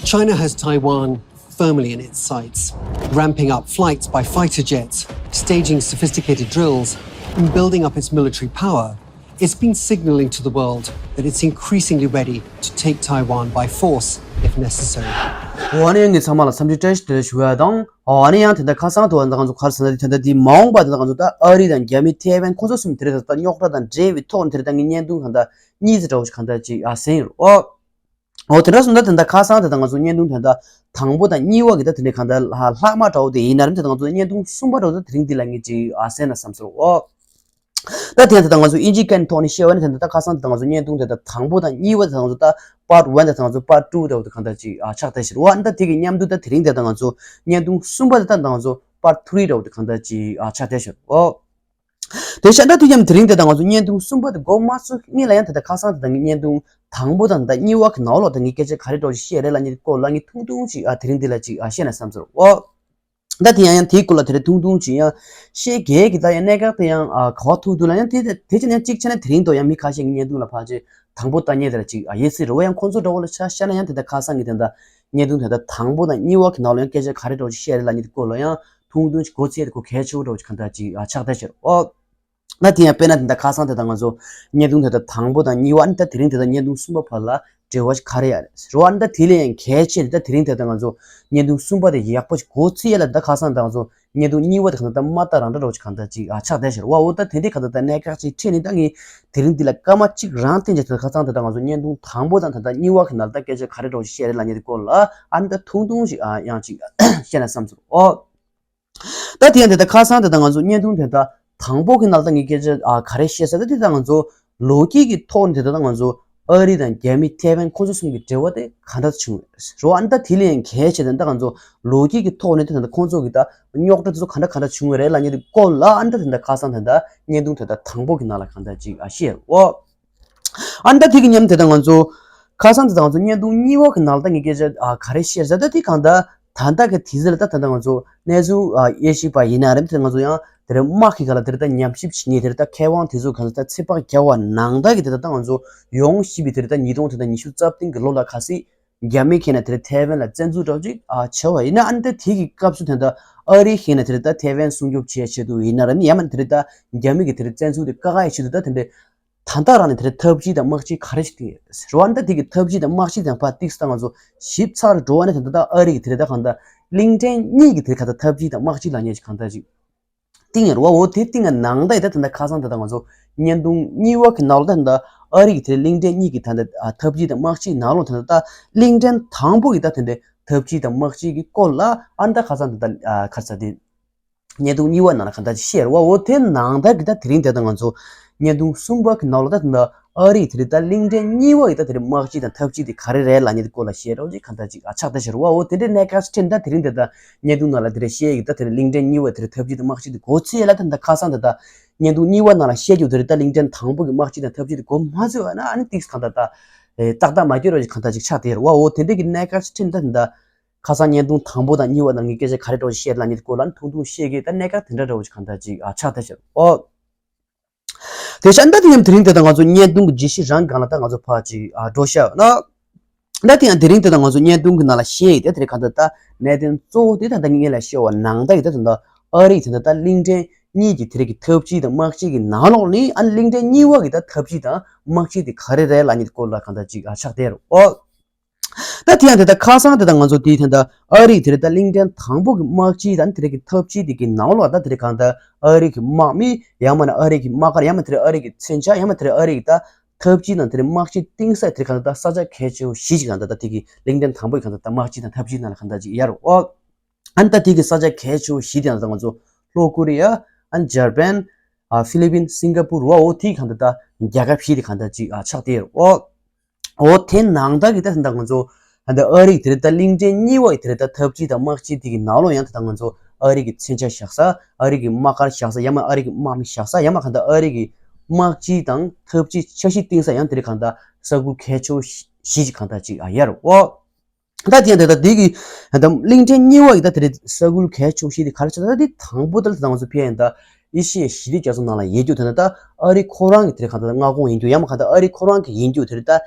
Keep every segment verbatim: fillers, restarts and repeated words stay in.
China has Taiwan firmly in its sights, ramping up flights by fighter jets, staging sophisticated drills, and building up its military power. It's been signaling to the world that it's increasingly ready to take Taiwan by force if necessary. འོ་ནི་ངས་ཚང་མ་ལ་འཚམས་འདྲི་བཀྲ་ཤིས་བདེ་ལེགས་ཞུ་ཡ་དང་། འོ་ནི་ཡང་དེ་འདྲ་ཁ་སང་དུ་ང་ཚོ་ག་རེ་ཟེར་ན། དེ་འདྲ་དེ་མ་འོངས་པ་དེ་འདྲ་ང་ཚོ་ད་ཨ་རི་དང་རྒྱ་མི་ཐའེ་ཝན་ཁོ་ཚོ་གསུམ་དེ་རིང་ད་རྙོག་དྲ་དང་འབྲེལ་བའི་ཐོག་ནས་དེ་རིང་ད་ངས་བརྙན་ཐུང་གང་ལྟར་གཉིས་ཙམ་འདྲ་བོ་ཞིག་གང་ལྟར་ཅིག་ཨ་གསན་ཡོད། འོ། འོ་དེ་འདྲ་སོང་ཙང་དེ་འདྲ་ཁ་སང་དེ་འདྲ་ང་ཚོ་བརྙན་ཐུང་དེ་འདྲ་དང་པོ་དང་གཉིས་པ་གི་ད་དེ་འདྲ་གང་ལྟར་ལྷག་མ་འདྲ་བོ་དེ་ཡིན་ན་རེད། དེ་འདྲ་ང་ཚོ་བརྙན་ཐུང་གསུམ་པ་འདྲ་བོ་ད་དེ་རིང་འདི་ལ་ངས་ཅིག་ཨ་གསན་ན་བསམ་སོང་། འོ། ད་དེ་ཡང་དེ་ད་ང་ཚོ་དབྱིན་ཇིའི་སྐད་ཐོག་ནས་བཤད་པ་ན་དེ་འདྲ་ད་ཁ་སང་དེ་ད་ང་ཚོ་བརྙན་ཐུང་དེ་ད་དང་པོ་དང་གཉིས་པ་དེ་ད་ང་ཚོ་ད་part one དེ་ད་ང་ཚོ་part two འདྲ་བོ་དེ་གང་ལྟར་ཅིག་ཨ་ཆགས་བསྡད་ཤག་རེད་བ། ཨ་ནི་ད་དེ་གི་མཉམ་དུ་ད་དེ་རིང་དེ་ད་ང་ཚོ་བརྙན་ཐུང་གསུམ་པ་དེ་ད་ད་ང་ཚོ་part three འདྲ་བོ་དེ་གང་ལྟར་ཅིག་ཨ་ཆགས་བསྡད་ཤག་རེད་བ། དེ་བཞིན་ད་དེ་མཉམ་དེ་རིང་དེ་ད་ང་ཚོ་བརྙན་ཐུང་གསུམ་པ་དེ་འགོ་མ་ཚུགས་སྔོན་ལ་ཡང་དེ་ད་ཁ་སང་དེ་ད་ངས་བརྙན་ཐུང་དང་པོ་དང་ད་གཉིས་པ་གི་ནང་ལོགས་ད་ངས་སྐད་ཆ་ག་རེ་འདྲ་བོ་ཞིག་བཤད་རེད་ལབ་མཁན་དེ་སྐོར་ལ་ངས་ཐུང་ཐུང་ཅིག་ཨ་དེ་རིང་འདི་ལ་ཅིག་ཨ་བཤད་ན་བསམ་སོང་། འོ། ད་དེ་ཡང་ཡང་དེའི་སྐོར་ལ་དེ་རིང་ཐུང་ཐུང་ཅིག་ཡང་བཤད་གལ་གི་ད་ཡང་གནད་འགག་དེ་ཡང་ཨ་ག་བ་ཐུག་འདུག་ལབ་ཡང་དེ་དེ་དེ་ཕྱིན་ཡང་གཅིག་བྱས་ན་དེ་རིང་དུ་ཡང་མི་ཁ་ཤས་ཀྱི་བརྙན་ཐུང་ལ་ཕར་ཅིག་དང་པོ་ལྟ་མཁན་དེ་ལ་ཅིག་ཨ་ཡོད་སྲིད་རེད་བ། ཡང་ཁོང་ཚོ་འདྲ་བོ་ལ་ཆ་བཞག་ན་ཡང་དེ་ད་ཁ་སང་གི་དེ་ད་བརྙན་ཐུང་དེ་ད་དང་པོ་དང་གཉིས་པ་གི་ནང་ལ་ཡང་སྐད་ཆ་ག་རེ་འདྲ་བོ་ཞིག་བཤད་རེད་ལབ་མཁན་དེ་སྐོར་ལ་ཡང་ཐུང་ཐུང་ཅིག་གོ་ཚད་དེ་གོ་གལ་ཆེ་བོ་འདྲ་བོ་ཅིག་གང་ལྟར་ཅིག་ཨ་ཆགས་བསྡད་ཤག་འོ། ད་དེ་ཡང་དཔེར་ན་དེ་འདྲ་ཁ་སང་དེ་དང་ང་ཚོ་བརྙན་ཐུང་དེ་དང་དང་པོ་དང་གཉིས་པ་ཨ་ནི་ད་དེ་རིང་དེ་དང་བརྙན་ཐུང་གསུམ་པ་བར་ལ་འབྲེལ་བ་ཞིག་ག་རེ་ཡོད་རེད་ཟེར་བ། ཨ་ནི་ད་དེ་ལས་ཡང་གལ་ཆེ་ནི་ད་དེ་རིང་དེ་དང་ང་ཚོ་བརྙན་ཐུང་གསུམ་པ་དེ་ཡག་པོ་ཞིག་གོ་ཚུལ་ཡོད་ལ། ད་ཁ་སང་དེ་ང་ཚོ་བརྙན་ཐུང་གཉིས་པ་དེ་གང་ལྟར་ད་མ་ལྟ་རང་འདྲ་འདྲ་བོ་ཞིག་གང་ལྟར་ཅིག་ཨ་ཆགས་བསྡད་ཤག་རེད་བ། འོ་ད་དེ་འདྲའི་གང་ལྟར་ད་གནད་འགག་ཅིག་འཕྲད་ནི་ད་ངས་དེ་རིང་འདི་ལ་སྐར་མ་གཅིག་རང་བསྟན་བྱས། ད་ཁ་སང་དེ་དང་ང་ཚོ་བརྙན་ཐུང་དང་པོ་དང་ད་ད་གཉིས་པ་གི་ནང་ལ་ད་སྐད་ཆ་ག་རེ་འདྲ་བོ་ཞིག་བཤད་རེད་ལབ་མཁན་དེ་སྐོར་ལ་ཨ་ནི་ད་ཐུང་ཐུང་ཞིག་ཨ་ཡང་ཅིག་བཤད་ན་བསམ་སོང་། འོ། ད་དེ་ཡང་དེ་ལྟར་ཁ་སང་དེ་ལྟར་ང་ཚོ་བརྙན་ཐུང་དེ་ལྟར་དང་པོ་གི་ནང་ལ་ད་ངས་སྐད་ཆ་ཨ་ག་རེ་བཤད་ཟེར་ན། དེ་ལྟར་ང་ཚོ་ལོ་རྒྱུས་ཀྱི་ཐོག་ནས་དེ་ལྟར་ང་ཚོ་ཨ་རི་དང་རྒྱ་མི་ཐའེ་ཝན་ཁོང་ཚོ་གསུམ་གྱི་འབྲེལ་བ་དེ་གང་འདྲ་བྱུང་རེད་བ། ཨ་ནི་ད་དེ་ལས་ཡང་གལ་ཆེ་དེ་ད་ང་ཚོ་ལོ་རྒྱུས་ཀྱི་ཐོག་ནས་དེ་ལྟར་ཁོང་ཚོ་གི་ད་རྙོག་དྲ་དེ་ཚོ་གང་འདྲ་གང་འདྲ་བྱུང་བ་རེད་ལབ་མཁན་དེ་སྐོར་ལ་ཨ་ནི་ད་དེ་ལྟར་ཁ་སང་དེ་ལྟར་བརྙན་ཐུང་དེ་ལྟར་དང་པོ་གི་ནང་ལ་གང་ལྟར་ཅིག་ཨ་བཤད་རེད་བ། ཨ་ནི་ད་དེ་གི་མཉམ་དེ་ད་ང་ཚོ་ཁ་སང་དེ་ད་ང་ཚོ་བརྙན་ཐུང་གཉིས་པ་གི་ནང་ལ་ད་ངས་སྐད་ཆ་ཨ་ག་རེ་བཤད་ཟེར་ན། ད་དེ་གང་ལྟར་ད་ལྟ་གི་དུས་ཚོད་ལ་ད་ད་ལྟ་ང་ཚོ་གནས་ཚུལ་ཨ་དབྱེ་ཞིབ་པ་ཡིན་ན་རེད། དེ་ང་ཚོ་ཡང་དེ་རིང་དམག་གི་སྒང་ལ་དེ་རིང་ད་ཉམས་ཞིབ་བྱེད་མཁན་དེ་རིང་ད་མཁས་དབང་དེ་ཚོ་གང་ཚོ་ད་ཚོད་དཔག་བརྒྱབ་པ་ནང་ལྟར་གི་དེ་ད་ད་ང་ཚོ་ཡོང་བཞིན་པའི་དེ་རིང་ད་ཉིས་སྟོང་དེ་ད་ཉི་ཤུ་རྩ་བདུན་གི་ལོ་ལ་གལ་སྲིད་རྒྱ་མི་ཁེ་ན་དེ་རིང་ཐའེ་ཝན་ལ་བཙན་འཛུལ་འདྲ་བོ་ཅིག་ཨ་བྱས་པ་ཡིན་ན། ཨ་ནི་ད་དེ་གི་སྐབས་སུ་དེ་ད་ཨ་རི་ཁེ་ན་དེ་རིང་ད་ཐའེ་ཝན་སྲུང་སྐྱོབ་བྱེད་ཆེད་དུ་ཡིན་ན་རེད། ཡང་མིན་དེ་རིང་ད་རྒྱ་མི་གི་དེ་རིང་བཙན་འཛུལ་དེ་བཀག་ཡ་ཆེད་དུ་ད་དེ་འདྲའི་ད་ལྟ་རང་ནས་དེ་འདྲའི་ཐབས་ཇུས་དང་དམག་ཇུས་ག་རེ་ཞིག་བཏིང་ཡོད་ཟེར་བ། ཨ་ནི་ད་དེ་གི་ཐབས་ཇུས་དང་དམག་ཇུས་དང་ཕར་ཏིག་སྟེ་ང་ཚོ་ཞིབ་ཚགས་རུ་འགྲོ་བ་ནས་དེ་འདྲ་ད་ཨ་རི་གི་དེ་རིང་ད་གང་ལྟར་གླིང་ཕྲན་གཉིས་ཀྱི་དེ་རིང་གང་ལྟར་ཐབས་ཇུས་དང་དམག་ཇུས་ལབ་མཁན་ཞིག་གང་ལྟར་ཅིག་བཏིང་ཡོད་རེད་བ། འོ་དེ་བཏིང་བའི་ནང་ལྟར་ཡིན་ད་དེ་འདྲ་ཁ་སང་དེ་འདྲ་ང་ཚོ་བརྙན་ཐུང་གཉིས་པ་གི་ནང་ལོགས་ད་དེ་འདྲ་ཨ་རི་གི་དེ་རིང་གླིང་ཕྲན་གཉིས་ཀྱི་ད་འདྲ་ཨ་ཐབས་ཇུས་དང་དམག་ཇུས་ནང་ལོགས་དེ་འདྲ་ད་གླིང་ཕྲན་དང་པོ་གི་ད་དེ་འདྲ་ཐབས་ཇུས་དང་དམག་ཇུས་ཀྱི་སྐོར་ལ་ཨ་ནི་ད་ཁ་སང་དེ་འདྲ་ཨ་ག་རེ་ཟེར་དེ་བརྙན་ཐུང་གཉིས་པ་ནང་ལ་གང་ལྟར་ཅིག་བཤད་རེད་བ། འོ་དེ་ནང་ལྟར་གི་ད་དེ་རིང་དེ་ད་ང་ཚོ་བརྙན་ཐུང་གསུམ་པ་གི་ནང་ལ་ད་དེ་འདྲ་ཨ་རི་དེ་རིང་ད་གླིང་ཕྲན་གཉིས་པ་ཡི་ད་དེ་རིང་དམག་སྤྱི་དང་ཐབས་ཇུས་དེ་ག་རེ་རེད་ལབ་མཁན་དེ་སྐོར་ལ་བཤད་རོགས་ཅིག་གང་ལྟར་ཅིག་ཨ་ཆགས་བསྡད་ཤག་རེད་བ། འོ་དེ་འདྲའི་གནད་འགག་ཅིག་ཕྲན་ད་དེ་རིང་དེ་ད་བརྙན་ཐུང་ནང་ལ་དེ་འདྲ་བཤད་ཡི་ད་དེ་རིང་གླིང་ཕྲན་གཉིས་པ་དེ་རིང་ཐབས་ཇུས་དང་དམག་སྤྱི་དེ་གོ་ཚུལ་ལ་ད་ད་ཁ་སང་དེ་ད་བརྙན་ཐུང་གཉིས་པ་ནང་ལ་བཤད་རྒྱུ་དེ་རིང་ད་གླིང་ཕྲན་དང་པོ་གི་དམག་སྤྱི་དང་ཐབས་ཇུས་དེ་གོ་མ་ཚོད་པ་ན་ཨ་ནི་ཏིག་གང་ལྟར་ད་ཏག་ཏག་མ་སྐྱོ་རོགས་ཅིག་གང་ལྟར་ཅིག་ཆགས་བསྡད་ཡོད་རེད་བ། འོ་དེ་འདྲའི་གི་གནད་འགག་ཅིག་ཕྲན་ད་དེ་ད་ཁ་སང་བརྙན་ཐུང་དང་པོ་དང་གཉིས་པ་ནང་ངས་སྐད་ཆ་ག་རེ་འདྲ་བོ་བཤད་ལབ་མཁན་དེ་སྐོར་ལ་ཐུང་ཐུང་བཤད་གི་ད་གནད་འགག་དེ་འདྲ་འདྲ་བོ་ཅིག་གང་ལྟར་ཅིག་ཨ་ཆགས་བསྡད་ཤག་ཨོ། དེ་བཞིན་ད་དེ་མཉམ་དེ་རིང་དེ་ད་ང་ཚོ་བརྙན་ཐུང་གི་བརྗོད་གཞི་རང་སྒང་ལ་ད་ང་ཚོ་ཕར་ཅིག་ཨ་འགྲོ་ཤག་ན། ད་དེ་ཡང་དེ་རིང་དེ་ད་ང་ཚོ་བརྙན་ཐུང་གི་ནང་ལ་བཤད་ཡི་ད་དེ་རིང་གང་ལྟར་ད་གནད་དོན་གཙོ་བོ་དེ་ད་ད་ངས་ལ་བཤད་པ་ནང་ད་ཡི་ད་ད་ད་ཨ་རི་དེ་ད་ད་གླིང་ཕྲན་གཉིས་ཀྱི་དེ་རིང་གི་ཐབས་ཇུས་དང་དམག་ཇུས་ཀྱི་ནང་ལོགས་ནས་ཨ་གླིང་ཕྲན་གཉིས་པ་གི་ད་ཐབས་ཇུས་དང་དམག་ཇུས་དེ་ག་རེ་རེད་ལབ་མཁན་དེ་སྐོར་ལ་གང་ལྟར་ཅིག་ཨ་ཆགས་བསྡད་ཡོད་རེད་ཨོ། ད་དེ་ཡང་དེ་ལྟར་ཁ་སང་དེ་ལྟར་ང་ཚོ་དེའི་དེ་ལྟར་ཨ་རིའི་དེ་ལྟར་གླིང་ཕྲན་དང་པོ་གི་དམག་སྤྱི་དང་དེ་རིང་གི་ཐབས་ཇུས་དེ་གི་ནང་ལོགས་ད་དེ་རིང་གང་ལྟར་ཨ་རི་གི་དམག་མི་ཡང་མིན་ན་ཨ་རི་གི་དམག་སྒར་ཡང་མིན་དེ་རིང་ཨ་རི་གི་མཚོན་ཆ་ཡང་མིན་དེ་རིང་ཨ་རི་གི་ད་ཐབས་ཇུས་དང་དེ་རིང་དམག་སྤྱི་གཏིང་ཟབ་དེ་རིང་གང་ལྟར་ད་ས་ཆ་གལ་ཆེ་བོ་བཞི་ཅིག་གང་ལྟར་ད་དེ་གི་གླིང་ཕྲན་དང་པོ་གི་གང་ལྟར་ད་དམག་སྤྱི་དང་ཐབས་ཇུས་ནང་ལ་གང་ལྟར་ཅིག་ཡོད་རེད་ཨོ། ཨ་ནི་ད་དེ་གི་ས་ཆ་གལ་ཆེ་བོ་བཞི་དེ་ཡང་ད་ང་ཚོ་ལྷོ་ཀོ་རི་ཡ། ཨ་ནི་འཇར་པན། ཨ་ཧྥི་ལི་པིན། སིང་ག་པུར་བ་འོ་དེ་གང་ལྟར་ད་རྒྱལ་ཁབ་བཞི་དེ་གང་ལྟར་ཅིག་ཨ་ཆགས་བསྡད་ཡོད་རེད་ཨོ། འོ་དེ་ནང་ལྟར་གྱི་ད་ད་ང་ཚོ་ད་ཨ་རི་དེ་རིང་ད་གླིང་ཕྲན་གཉིས་པ་ཡི་དེ་རིང་ད་ཐབས་ཇུས་དང་དམག་སྤྱི་དེ་གི་ནང་ལོགས་ཡང་ད་ད་ང་ཚོ་ཨ་རི་གི་མཚོན་ཆ་བཞག་ས། ཨ་རི་གི་དམག་སྒར་བཞག་ས། ཡང་མ་ཨ་རི་གི་དམག་མི་བཞག་ས། ཡང་མ་གང་ལྟར་ཨ་རི་གི་དམག་སྤྱི་དང་ཐབས་ཇུས་འཆར་གཞི་གཏིང་ཟབ་ཡང་དེ་རིང་གང་ལྟར་ས་ཁུལ་གལ་ཆེ་བོ་བཞི་ཅིག་གང་ལྟར་ཅིག་ཨ་ཡོད་རེད་ཨོ། ད་དེ་ཡང་དེ་ད་དེ་གི་ད་གླིང་ཕྲན་གཉིས་པ་ཡི་ད་དེ་རིང་ས་ཁུལ་གལ་ཆེ་བོ་བཞི་དེ་ག་རེ་ཆགས་ད་དེ་དང་པོ་ད་ད་ང་ཚོ་ཕེ་ཡང་ད་ཨེ་ཤི་ཡའི་ཞི་བདེ་རྒྱ་མཚོ་ནང་ལ་ཡོད་རྒྱུ་དེ་ད་ད་ཨ་རི་ཁོ་རང་གི་དེ་རིང་གང་ལྟར་མངའ་ཁོངས་ཡིན་རྒྱུ། ཡང་མ་གང་ལྟར་ཨ་རི་ཁོ་རང་གི་ཡིན་རྒྱུ་དེ་རིང་ད།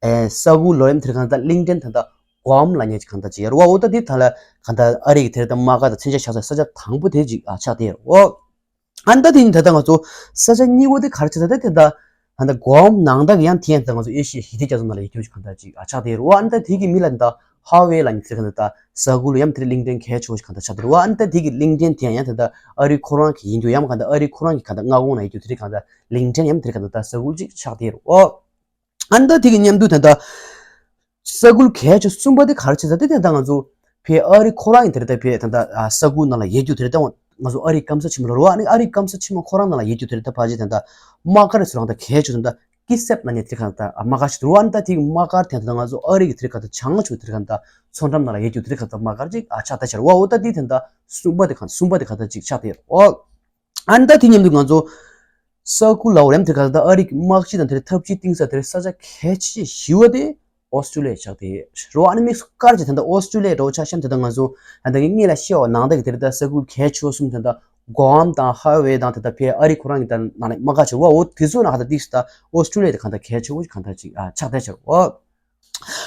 ཨེ་ས་ཁུལ་ལོ་ཡམ་དེར་གང་ལྟར་གླིང་ཕྲན་ད་ལྟ་ གོམ་ལབ་མཁན་ཅིག་གང་ལྟར་ཅིག་ཡོད་རེད་བ། འོ་ད་དེ་ད་ལ་གང་ལྟར་ཨ་རི་གི་དེ་རེད་ད་དམག་སྒར་དང་མཚོན་ཆ་བཞག་ས་ས་ཆ་དང་པོ་དེ་ཅིག་ཨ་ཆགས་བསྡད་ཡོད་རེད་བ། ཨ་ནི་ད་དེ་ནི་ད་ལྟ་ང་ཚོ་ས་ཆ་གཉིས་པ་དེ་ག་རེ་ཆགས་ད་ད་དེ་ད་ཨ་ད་གོམ་ནང་ད་གི་ཡང་དེ་ཡང་ད་ང་ཚོ་ཨེ་ཤི་ཡ་ཞི་བདེ་རྒྱ་མཚོ་ནང་ལ་ཡོད་རྒྱུ་ཅིག་གང་ལྟར་ཅིག་ཨ་ཆགས་བསྡད་ཡོད་རེད་བ། ཨ་ནི་ད་དེ་གི་མི་ལ་ནི་ད་ཧ་ཝེ་ལབ་མཁན་དེ་གང་ལྟར་ད་ས་ཁུལ་ལ་ཡང་དེ་གླིང་ཕྲན་གལ་ཆེ་བོ་ཞིག་གང་ལྟར་ཆགས་བསྡད་རེད་བ། ཨ་ནི་ད་དེ་གི་གླིང་ཕྲན་དེ་ཡང་ཡང་ད་ལྟ་ཨ་རི་ཁོ་རང་གི་ཡིན་རྒྱུ་ཡང་གང་ལྟར་ཨ་རི་ཁོ་རང་གི་གང་ལྟར་མངའ་ཁོངས་ནང་ཡོད་རྒྱུ་དེ་རིགས་གང་ལྟར་གླིང་ཕྲན་ཡང་དེ་རིགས་གང་ལྟར་ད་ས་ཁུལ་ཅིག་ཆགས་བསྡད་རེད་བ། ཨ་ནི་ད་དེ་གི་མཉམ་དུ་ད་ལྟ་ས་ཁུལ་གལ་ཆེ་གསུམ་པ་དེ་ག་རེ་བྱེད་ས་དེ་དེ་ད་ང་ཚོ་ཕའི་ཨ་རི་ཁོ་རང་ཡིན་དེ་རེད་ད་ཕའི་ད་ལྟ་ས་ཁུལ་ནང་ལ་ཡོད་རྒྱུ་དེ་རེད་ད། ང་ཚོ་ཨ་རི་སྐམ་ས་ཆེན་མོ་ལ་རོ། ཨ་ནི་ཨ་རི་སྐམ་ས་ཆེན་མོ་ཁོ་རང་ནང་ལ་ཡོད་རྒྱུ་དེ་རེད་ད། ཕལ་ཆེར་ད་ལྟ་དམག་སྒར་སུ་རང་ད་གལ་ཆེ་ད་ལྟ་ཀི་སེབ་ལབ་ནས་དེ་ག་ད་དམག་སྒར་ཞིག་འདུག་རོ། ཨ་ནི་ད་དེ་གི་དམག་སྒར་དེ་ད་ང་ཚོ་ཨ་རི་གི་དེ་ག་ད་བྱང་ཆུབ་དེ་ག་ད་མཚོ་འགྲམ་ནང་ལ་ཡོད་རྒྱུ་དེ་ག་ད་དམག་སྒར་ཅིག་ཨ་ཆགས་ད་ཆར་བ། འོ་ད་དེ་དེ་ད་གསུམ་པ་དེ་ག་གསུམ་པ་དེ་ག་ད་ཅིག་ཆགས་དེ་རོ། ཨ་ནི་ད་དེ་མཉམ་དུ་ང་ཚོ་ས་ཁུལ་ལ་འོ་རེམ་དེ་ག་ད་ཨ་རི་གི་དམག་སྤྱི་དང་དེ་འཐབ་ཇུས་གཏིང་ཟབ་དེ་ས་ཆ་གལ་ཆེ་ཞི་བ་དེ་ཨོ་སི་ཀྲུ་ལི་ཡ་ཆགས་དེ་རོ། ཨ་ནི་དམིགས་སུ་བཀར་གྱི་དེ་འདྲ་ཨོ་སི་ཀྲུ་ལི་ཡ་འདྲ་བོ་ཆ་བཞག་དེ་འདྲ་ང་ཚོ་ད་ལྟ་ངས་ལ་བཤད་བ་ནང་ད་གི་དེ་འདྲ་ས་ཁུལ་གལ་ཆེ་བ་གསུམ་དེ་འདྲ་གོམ་དང་ཧ་ཝེ་དང་དེ་འདྲ་ཕའི་ཨ་རི་ཁོ་རང་གི་ད་ནང་ལ་དམག་སྒར་བྱེད་བ། འོ་དེ་ཚོ་ནང་ད་ལྟ་དམིགས་སུ་ད་ཨོ་སི་ཀྲུ་ལི་ཡ་དེ་གང་ལྟར་གལ་ཆེ་བོ་གང་ལྟར་ཅིག་ཨ་ཆགས་བསྡད་ཆགས་རོ།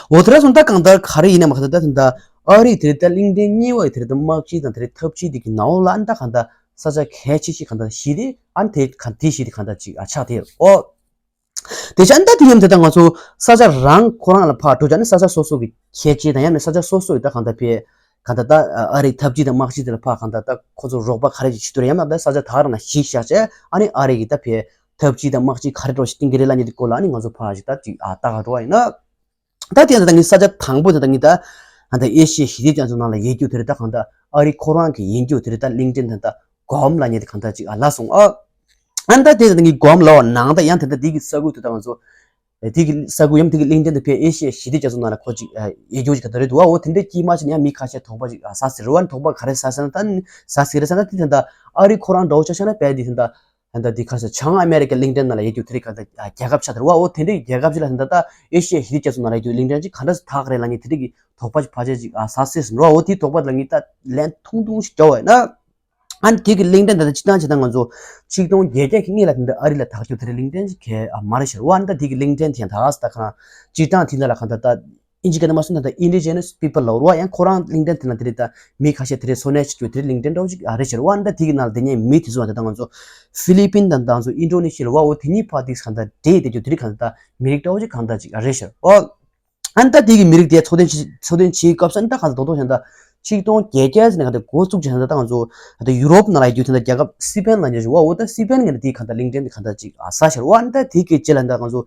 འོ་དེ་འདྲ་སོང་ད་གང་ལྟར་ག་རེ་ཡིན་ནའང་གང་ལྟར་ད་དེ་འདྲ་ཨ་རི་དེ་འདྲ་གླིང་ཕྲན་གཉིས་པ་གི་དེ་འདྲ་དམག་སྤྱི་དང་དེ་འདྲ་འཐབ་ཇུས་དེ་གི་ནང་ལོགས་ལ་ཨ་ནི་ད་གང་ལྟར་ས་ཆ་གལ་ཆེ་ཤོས་གང་ལྟར་ཞི་བདེ་ཨ་ནི་དེ་གང་དེ་ཞི་བདེ་གང་ལྟར་ཅིག་ཨ་ཆགས་བསྡད་ཡོད་རོ། དེ་བྱས་ཨ་ནི་ད་དེ་མཉམ་དུ་ད་ང་ཚོ་ས་ཆ་རང་ཁོ་རང་ལ་ཕར་འགྲོ་བྱས་ཨ་ནི་ས་ཆ་སོ་སོ་གི་ཁྱད་ཆོས་དང་ཡང་ན་ས་ཆ་སོ་སོ་ཡི་ད་གང་ལྟར་ཕའི་གང་ལྟར་ད་ཨ་རིའི་འཐབ་ཇུས་དང་དམག་སྤྱི་དེ་ལ་ཕར་གང་ལྟར་ད་ཁོ་ཚོ་རོགས་པ་ག་རེ་ཅིག་བྱེད་ཐུབ་རེད། ཡང་ན་ད་ས་ཆ་ད་ག་རང་ལ་གཞི་བཞག་བྱས་ཨ་ནི་ཨ་རི་གི་ད་ཕའི་འཐབ་ཇུས་དང་དམག་སྤྱི་ག་རེ་འདྲ་བོ་ཞིག་བཏིང་གི་རེད་ལབ་མཁན་དེ་སྐོར་ལ་ཨ་ནི་ང་ཚོ་ཕར་ཞིག་ད་ཅིག་ཨ་ལྟ་ག་འགྲོ་བ་ཡིན་ན། ད་དེ་ད་ངའི་ས་ཆ་དང་པོ་དེ་ད་ངའི་ད་ཨ་ད་ཨེ་ཤི་ཡ་ཞི་བདེ་རྒྱ་མཚོ་ནང་ལ་ཡོད་རྒྱུ་དེ་རེད། ད་གང་ལྟར་ཨ་རི་ཁོ་རང་གི་ཡིན་རྒྱུ་དེ་རེད། ད་གླིང་ཕྲན་དེ་ད་གོམ་ལབ་མཁན་དེ་གང་ལྟར་ཅིག་ཨ་ལབ་སོང་ཨ། ཨ་ད་དེ་ད་ངའི་གོམ་ལབ་པ་ནང་ད་ཡང་དེ་ད་དེ་གི་ས་ཁུལ་དེ་ད་ང་ཚོ་དེ་གི་ས་ཁུལ་ཡང་དེ་གི་གླིང་ཕྲན་དེ་ཕའི་ཨེ་ཤི་ཡ་ཞི་བདེ་རྒྱ་མཚོ་ནང་ལ་ཁོ་ཅིག་ཡོད་རྒྱུ་ཅིག་གང་ལྟར་རེད་འདུག་ཨ། འོ་དེ་འདྲའི་དཀྱིལ་མ་ཅིག་ནས་ཡང་མི་ཁ་ཤས་དོགས་པ་ཅིག་ཨ་ཟ་ཟེར་རེད་བ། དོགས་པ་ག་རེ་ཟ་ཟེར་ན་ད་ཟ་ཟེར་རེད་ཟེར་ན་དེ་ད་ཨ་རི་ཁོ་རང་འདྲ་བོ་ཆ་བཞག་ན་དཔེ་དེ་ད་ད་ད་དེ་ཁ་ས་བྱང་ཨ་མེ་རི་ཀའི་གླིང་ཕྲན་ནང་ལ་ཡོད་རྒྱུ་དེ་རིགས་ག་ད་རྒྱལ་ཁབ་ཆགས་དེ་རེད་བ། འོ་དེ་འདྲའི་རྒྱལ་ཁབ་ཅིག་ལ་ད་ད་ཨེ་ཤི་ཡ་ཞི་བདེ་རྒྱ་མཚོ་ནང་ལ་ཡོད་རྒྱུ་གླིང་ཕྲན་ཅིག་ག་འདྲ་ཐག་རེད་ལབ་མཁན་དེ་རིགས་ཀྱི་དོགས་པ་ཅིག་ཕལ་ཆེར་ཅིག་ཨ་ཟ་སྲིད་ཟིན་རེད་བ། འོ་དེའི་དོགས་པ་ལ་ངས་ད་ལན་ཐུང་ཐུང་ཞིག་རྒྱོབ་པ་ཡིན་ན། ཨ་ནི་དེ་གི་གླིང་ཕྲན་ད་ལྟ་སྤྱིར་བཏང་བྱས་ན་ང་ཚོ་ཆིག་སྟོང་བརྒྱད་བརྒྱ་གི་སྔོན་ལ་ད་ལྟ་ཨ་རི་ལ་ཐག་གཅོད་དེ་རིང་གླིང་ཕྲན་ཞིག་གས་ཨ་མ་རེད་ཤག་རེད་བ། ཨ་ནི་ད་དེ་གི་གླིང་ཕྲན་དེ་ཡང་ད་ག་ས་ད་ག་སྤྱིར་བཏང་དེ་ན་ལ་གང་ལྟར་ད་ཨིན་ཇི་སྐད་ནང་མ་སོང་ད་ད་Indigenous People ལབ་རེད་བ། ཡང་ཁོ་རང་གླིང་ཕྲན་དེ་ན་དེ་རིང་ད་མི་ཁ་ཤས་དེ་རིང་འཚོ་གནས་བྱེད་རྒྱུ་དེ་རིང་གླིང་ཕྲན་འདྲ་བོ་ཅིག་ཨ་རེད་ཤག་རེད་བ། ཨ་ནི་ད་དེ་གི་ནང་ལ་དེ་ནས་མི་དེ་ཚོ་ད་ད་ང་ཚོ་ཧྥི་ལི་པིན་དང་ད་ང་ཚོ་ཨིན་ཌོ་ནེ་ཤི་ཡ་ལབ་རེད་བ། འོ་དེ་གཉིས་བར་དེ་གང་ལྟར་འབྲེལ་ཡོད་དེ་རྒྱུ་དེ་རིང་གང་ལྟར་ད་མི་རིགས་འདྲ་བོ་ཅིག་གང་ལྟར་ཅིག་ཨ་རེད་ཤག་རེད་བ། ཨ་ནི་ད་དེ་གི་མི་རིགས་དེ་འཚོ་རྟེན་བྱེད་འཚོ་རྟེན་བྱེད་སྐབས་སུ་ཨ་ནི་ད་གང་ལྟར་རྡོག་རྡོག་བྱས་ན་ད་ཆིག་སྟོང་བརྒྱད་བརྒྱ་ཟེར་ནས་གང་ལྟར་འགོ་བཙུགས་བྱས་ན་ད་ང་ཚོ་ད་ཡུ་རོབ་ནང་ལ་ཡོད་རྒྱུ་དེ་འདྲ་རྒྱལ་ཁབ་སི་པན་ལབ་མཁན་ཞིག་བ། འོ་ད་སི་པན་ངན་དེ་གང་ལྟར་གླིང་ཕྲན་དེ་གང་ལྟར་ཅིག་ཨ་ཟ་ཤར་བ། ཨ་ནི་ད་དེ་གི་རྗེས་ལ་ད་ང་ཚོ་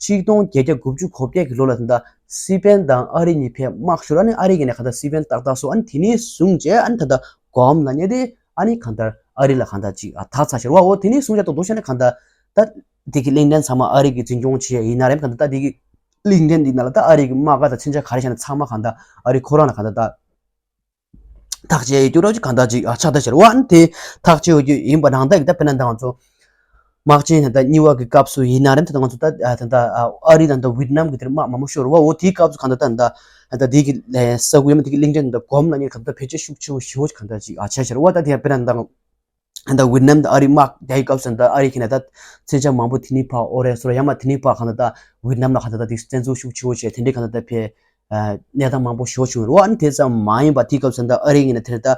ཆིག་སྟོང་བརྒྱད་བརྒྱ་དགུ་བཅུ་གོ་བརྒྱད་གི་ལོ་ལ་ད་ད་སི་པན་དང་ཨ་རི་གཉིས་ཕན་དམག་ཤོར། ཨ་ནི་ཨ་རི་གི་ནས་གང་ལྟར་སི་པན་ཏག་ཏག་སོང་། ཨ་ནི་དེ་ནས་བཟུང་བྱས་ཨ་ནི་ད་ད་གོམ་ལབ་མཁན་དེ་ཨ་ནི་གང་ལྟར་ཨ་རི་ལ་གང་ལྟར་ཅིག་ཨ་ད་ཚ་ཤར་བ། འོ་དེ་ནས་བཟུང་བྱས་རྡོག་རྡོག་བྱས་ན་གང་ལྟར་ད་དེ་གི་གླིང་ཕྲན་ཚང་མ་ཨ་རི་གི་འཛིན་སྐྱོང་བྱས་ཡིན་ན་རེད། གང་ལྟར་ད་དེ་གི་གླིང་ཕྲན་འདི་ནང་ལ་ད་ཨ་རི་གི་དམག་སྒར་དང་མཚོན་ཆ་ག་རེ་བཞག་ན་ཚང་མ་གང་ལྟར་ཨ་རི་ཁོ་རང་ལ་གང་ལྟར་ད་ཐག་བཅད་ཡོད་རྒྱུ་འདྲ་ཅིག་གང་ལྟར་ཅིག་ཨ་ཆགས་བསྡད་ཤག་རེད་བ། ཨ་ནི་དེ་ཐག་བཅད་ཡོད་རྒྱུ་ཡིན་པ་ནང་ལྟར་གྱི་ད་དཔེར་ན་ད་ང་ཚོ་དམག་ཆེན་ད་ལྟ་གཉིས་པ་གི་སྐབས་སུ་ཡིན་ན་རེད། ད་ལྟ་ང་ཚོ་ད་ད་ལྟ་ཨ་རི་དང་ད་ཝི་ཏི་ནམ་གི་དེར་དམག་མང་པོ་ཤོར་བ། འོ་དེའི་སྐབས་སུ་གང་ལྟར་ད་ད་ད་དེ་གི་ས་ཁུལ་ཡིན་ན་དེ་གི་གླིང་ཕྲན་ད་གོམ་ལབ་མཁན་གང་ལྟར་བེད་སྤྱོད་ཤུགས་ཆེ་བོ་ཞེ་པོ་ཅིག་གང་ལྟར་ཅིག་ཨ་ཆགས་ཤག་རེད་བ། ད་དེ་ཡང་དཔེར་ན་ད། ད་ཝི་ཏི་ནམ་དང་ཨ་རི་དམག་རྒྱག་གི་སྐབས་སུ་ད་ཨ་རི་གིས་ན་ད་མཚོན་ཆ་མང་པོ་དེ་ནས་ཕར་ཨོ་རེད་སོ་ར་ཡང་མ་དེ་ནས་ཕར་གང་ལྟར་ད་ཝི་ཏི་ནམ་ལ་གང་ལྟར་ད་དེ་བཙན་འཛུལ་ཤུགས་ཆེ་བོ་བྱས་དེ་འདྲའི་གང་ལྟར་ད་ཕའི་གནས་སྟངས་མང་པོ་ཞེ་པོ་བྱུང་རེད་བ། ཨ་ནི་དེ་ཙམ་མ་ཡིན་པ་དེའི་སྐབས་སུ་ད་ཨ་རི་གིས་ན་དེ་ད་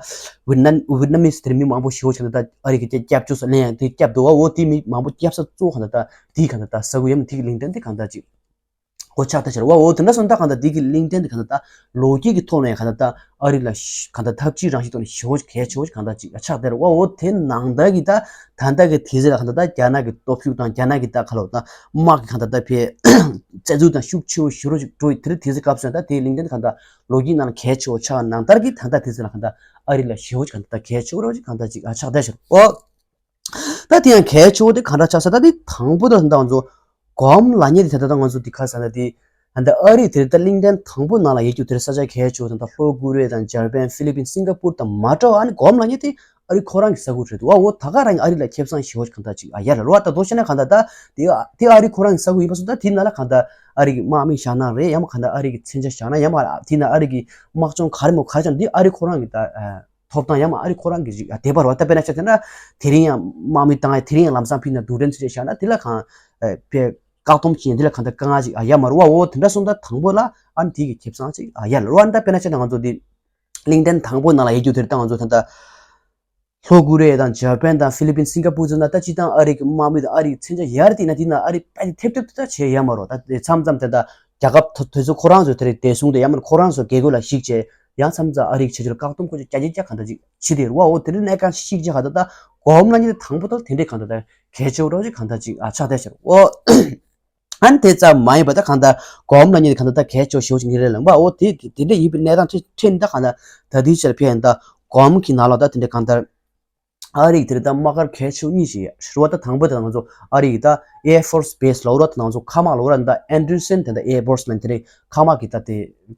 ཝི་ཏི་ནམ་ཝི་ཏི་ནམ་མིས་དེར་མི་མང་པོ་ཞེ་པོ་བྱས་ན་ད་ཨ་རི་གིས་དེ་སྐྱབས་བཅོལ་ས་ལེན་ཡང་དེ་སྐྱབས་འདུག་བ། འོ་དེ་མི་མང་པོ་སྐྱབས་ས་གཙོ་བོ་གང་ལྟར་ད་དེའི་གང་ལྟར་ད་ས་ཁུལ་ཡང་མ་དེ་གི་གླིང་ཕྲན་དེ་གང་ལྟར་ཅིག་གོ་ཆགས་ད་ཤར་བ། འོ་དེ་འདྲ་སོང་ད་གང་ལྟར་དེ་གི་གླིང་ཕྲན་དེ་གང་ལྟར་ད་ལོ་རྒྱུས་ཀྱི་ཐོག་ནས་གང་ལྟར་ད་ཨ་རི་ལ་ཤ་གང་ལྟར་འཐབ་ཇུས་རང་བཞིན་ཐོག་ནས་ཞེ་པོ་གལ་ཆེ་བོ་གང་ལྟར་ཅིག་ཆགས་བསྡད་རེད་བ། འོ་དེ་ནང་ལྟར་གྱི་ད་ད་ལྟ་གི་དུས་ཚོད་ལ་གང་ལྟར་ད་རྒྱ་ནག་གི་སྟོབས་ཤུགས་དང་རྒྱ་ནག་གི་ད་ག་ལོ་ད་དམག་གི་གང་ལྟར་ད་ཕའི་བཙན་འཛུལ་དང་ཤུགས་ཆེ་བོ་ཞེ་པོ་ཅིག་འགྲོ་ཡི་དེ་རིང་དུས་ཚོད་སྐབས་སུ་ད་དེ་གླིང་ཕྲན་གང་ལྟར་ལོ་རྒྱུས་ནང་ལ་གལ་ཆེ་བོ་ཆགས་ནང་ལྟར་གྱི་ད་ལྟ་དུས་ཚོད་ལ་གང་ལྟར་ཨ་རི་ལ་ཞེ་པོ་གང་ལྟར་གལ་ཆེ་བོ་རེད་གང་ལྟར་ཅིག་ཆགས་བསྡད་ཤག་འོ། ད་དེ་ཡང་གལ་ཆེ་བོ་དེ་གང་འདྲ་ཆགས་ས། ད་དེ་དང་པོ་ད་ད་ང་ཚོ་གོམ་ལབ་མཁན་དེ་ད་ད་ང་ཚོ་དེ་ག་ས་ན་དེ་ད་ཨ་རི་དེ་ད་གླིང་ཕྲན་དང་པོ་ནང་ལ་ཡོད་རྒྱུ་དེ་ས་ཆ་གལ་ཆེ་བོ་དེ་ད་ལྷོ་ཀོ་རི་ཡ་དང་འཇར་པན་ཧྥི་ལི་པིན་སིང་ག་པུར་དང་མ་འདྲ་བ། ཨ་ནི་གོམ་ལབ་མཁན་དེ་ཨ་རི་ཁོ་རང་གི་ས་ཁུལ་རེད་འདུག་བ། འོ་ད་ག་རང་གི་ཨ་རི་ལ་ཁེ་བཟང་ཞེ་བོ་གང་ལྟར་ཅིག་ཨ་ཡ་ར་རོ་བ། ད་དོ་ཤེ་ན་གང་ལྟར་ད་དེ་དེ་ཨ་རི་ཁོ་རང་གི་ས་ཁུལ་ཡིན་པ་སོང་ད་དེ་ནང་ལ་གང་ལྟར་ཨ་རི་གི་དམག་མི་བཞག་ན་རེད། ཡང་མ་གང་ལྟར་ཨ་རི་གི་མཚོན་ཆ་བཞག་ན་ཡང་མ་དེ་ནང་ཨ་རི་གི་དམག་སྦྱོང་ག་རེ་མོ་ག་རེ་བྱས་ན་དེ་ཨ་རི་ཁོ་རང་གི་ད་ཐོབ་ཐང་ཡང་མ་ཨ་རི་ཁོ་རང་གི་ཅིག་ཨ་བདེ་བར་བ། ད་དཔེར་ན་ཆ་བཞག་ན་དེ་རིང་ཡང་དམག་མི་བཏང་ཡ་དེ་རིང་ཡང་ལམ་སང་ཕྱིན་ན་རྡུལ་ཕྲན་ཚོ་ཆ་བཞག་ན་དེ་ལ་གང་ཨ་དཔེ་ བཀག་སྡོམ་བྱས་ནས་འདི་ལ་གང་ལྟར་དཀའ་ངལ་ཅིག་ཨ་ཡོད་མ་རེད་བ། འོ་དེ་འདྲ་སོང་ཙང་དང་པོ་ལ་ཨ་ནི་དེ་གི་ཁེ་བཟང་ཅིག་ཨ་ཡོད་རེད་བ། ཨ་ནི་ད་དཔེར་ན་ཆ་བཞག་ན་ང་ཚོ་འདི་གླིང་ཕྲན་དང་པོ་ནང་ལ་ཡོད་རྒྱུ་དེ་རེད། ད་ང་ཚོ་ད་ལྟ་ལྷོ་ཀོ་རི་ཡ་དང་འཇར་པན་དང་ཧྥི་ལི་པིན། སིང་ག་པུར་ཚོ་ན་ད་སྤྱིར་བཏང་ཨ་རི་གི་དམག་མི་དང་ཨ་རི་གི་མཚོན་ཆ་ཡར་བཏིང་ན་དེ་ན་ཨ་རི་དཔེ་དེ་ཐེབས་ཐེབས་དེ་ད་བྱས་ཡོད་མ་རེད། ད་དེ་མཚམས་མཚམས་དེ་ད་རྒྱལ་ཁབ་དེ་དེ་ཚོ་ཁོ་རང་ཚོ་དེ་རིང་བདེ་སྲུང་དེ་ཡང་མིན་ཁོ་རང་ཚོ་རྒྱལ་སྒོ་ལ་གཞིགས་བྱས་ཡང་མཚམས་མཚམས་ཨ་རི་གི་བྱ་སྤྱོད་ལ་བཀག་སྡོམ་ཁོ་ཚོ་རྒྱ་ཆེ་རྒྱ་གང་ལྟར་ཅིག་བྱེད་དེ་རེད་བ། འོ་དེ་རིང་གནས་སྐབས་གཞིགས་བྱས་གང་ལྟར་ད་གོམ་ལ་ཉིད་དེ་དང་པོ་ད་དེ་འདྲས་གང་ལྟར་ད་གལ་ཆེ་བོ་འདྲ་ཅིག་གང་ལྟར་ཅིག་ཨ་ཆགས་བསྡད་ཤག་འོ། ཨ་ནི་དེ་ཙམ་མ་ཡིན་པ་ད་གང་ལྟར་གོམ་ལ་ཉིད་དེ་གང་ལྟར་ད་གལ་ཆེ་བོ་ཞེ་བོ་ཅིག་ངེས་རེད་ལབ་པ། འོ་དེ་དེ་འདྲ་ཡིན་པའི་གནས་སྟངས་ཁྲིད་ཁྲིད་ད་གང་ལྟར་ད་དུས་ཆར་ཕེ་ཡིན་ད་གོམ་གྱི་ནང་ལོགས་ད་དེ་འདྲ་གང་ལྟར་ཨ་རིག་དེ་རེད་ད་དམག་སྒར་གལ་ཆེ་བོ་གཉིས་ཤིག་རེད་བ། ད་དང་པོ་དེ་ང་ཚོ་ཨ་རིག་ད་Air Force Base ལབ་ར། ད་ང་ཚོ་མཁའ་དམག་ལབ་ར། ད་Andersen དེ་ད་Air Force ལ་དེ་རེད་མཁའ་དམག་གི་ད་དེ་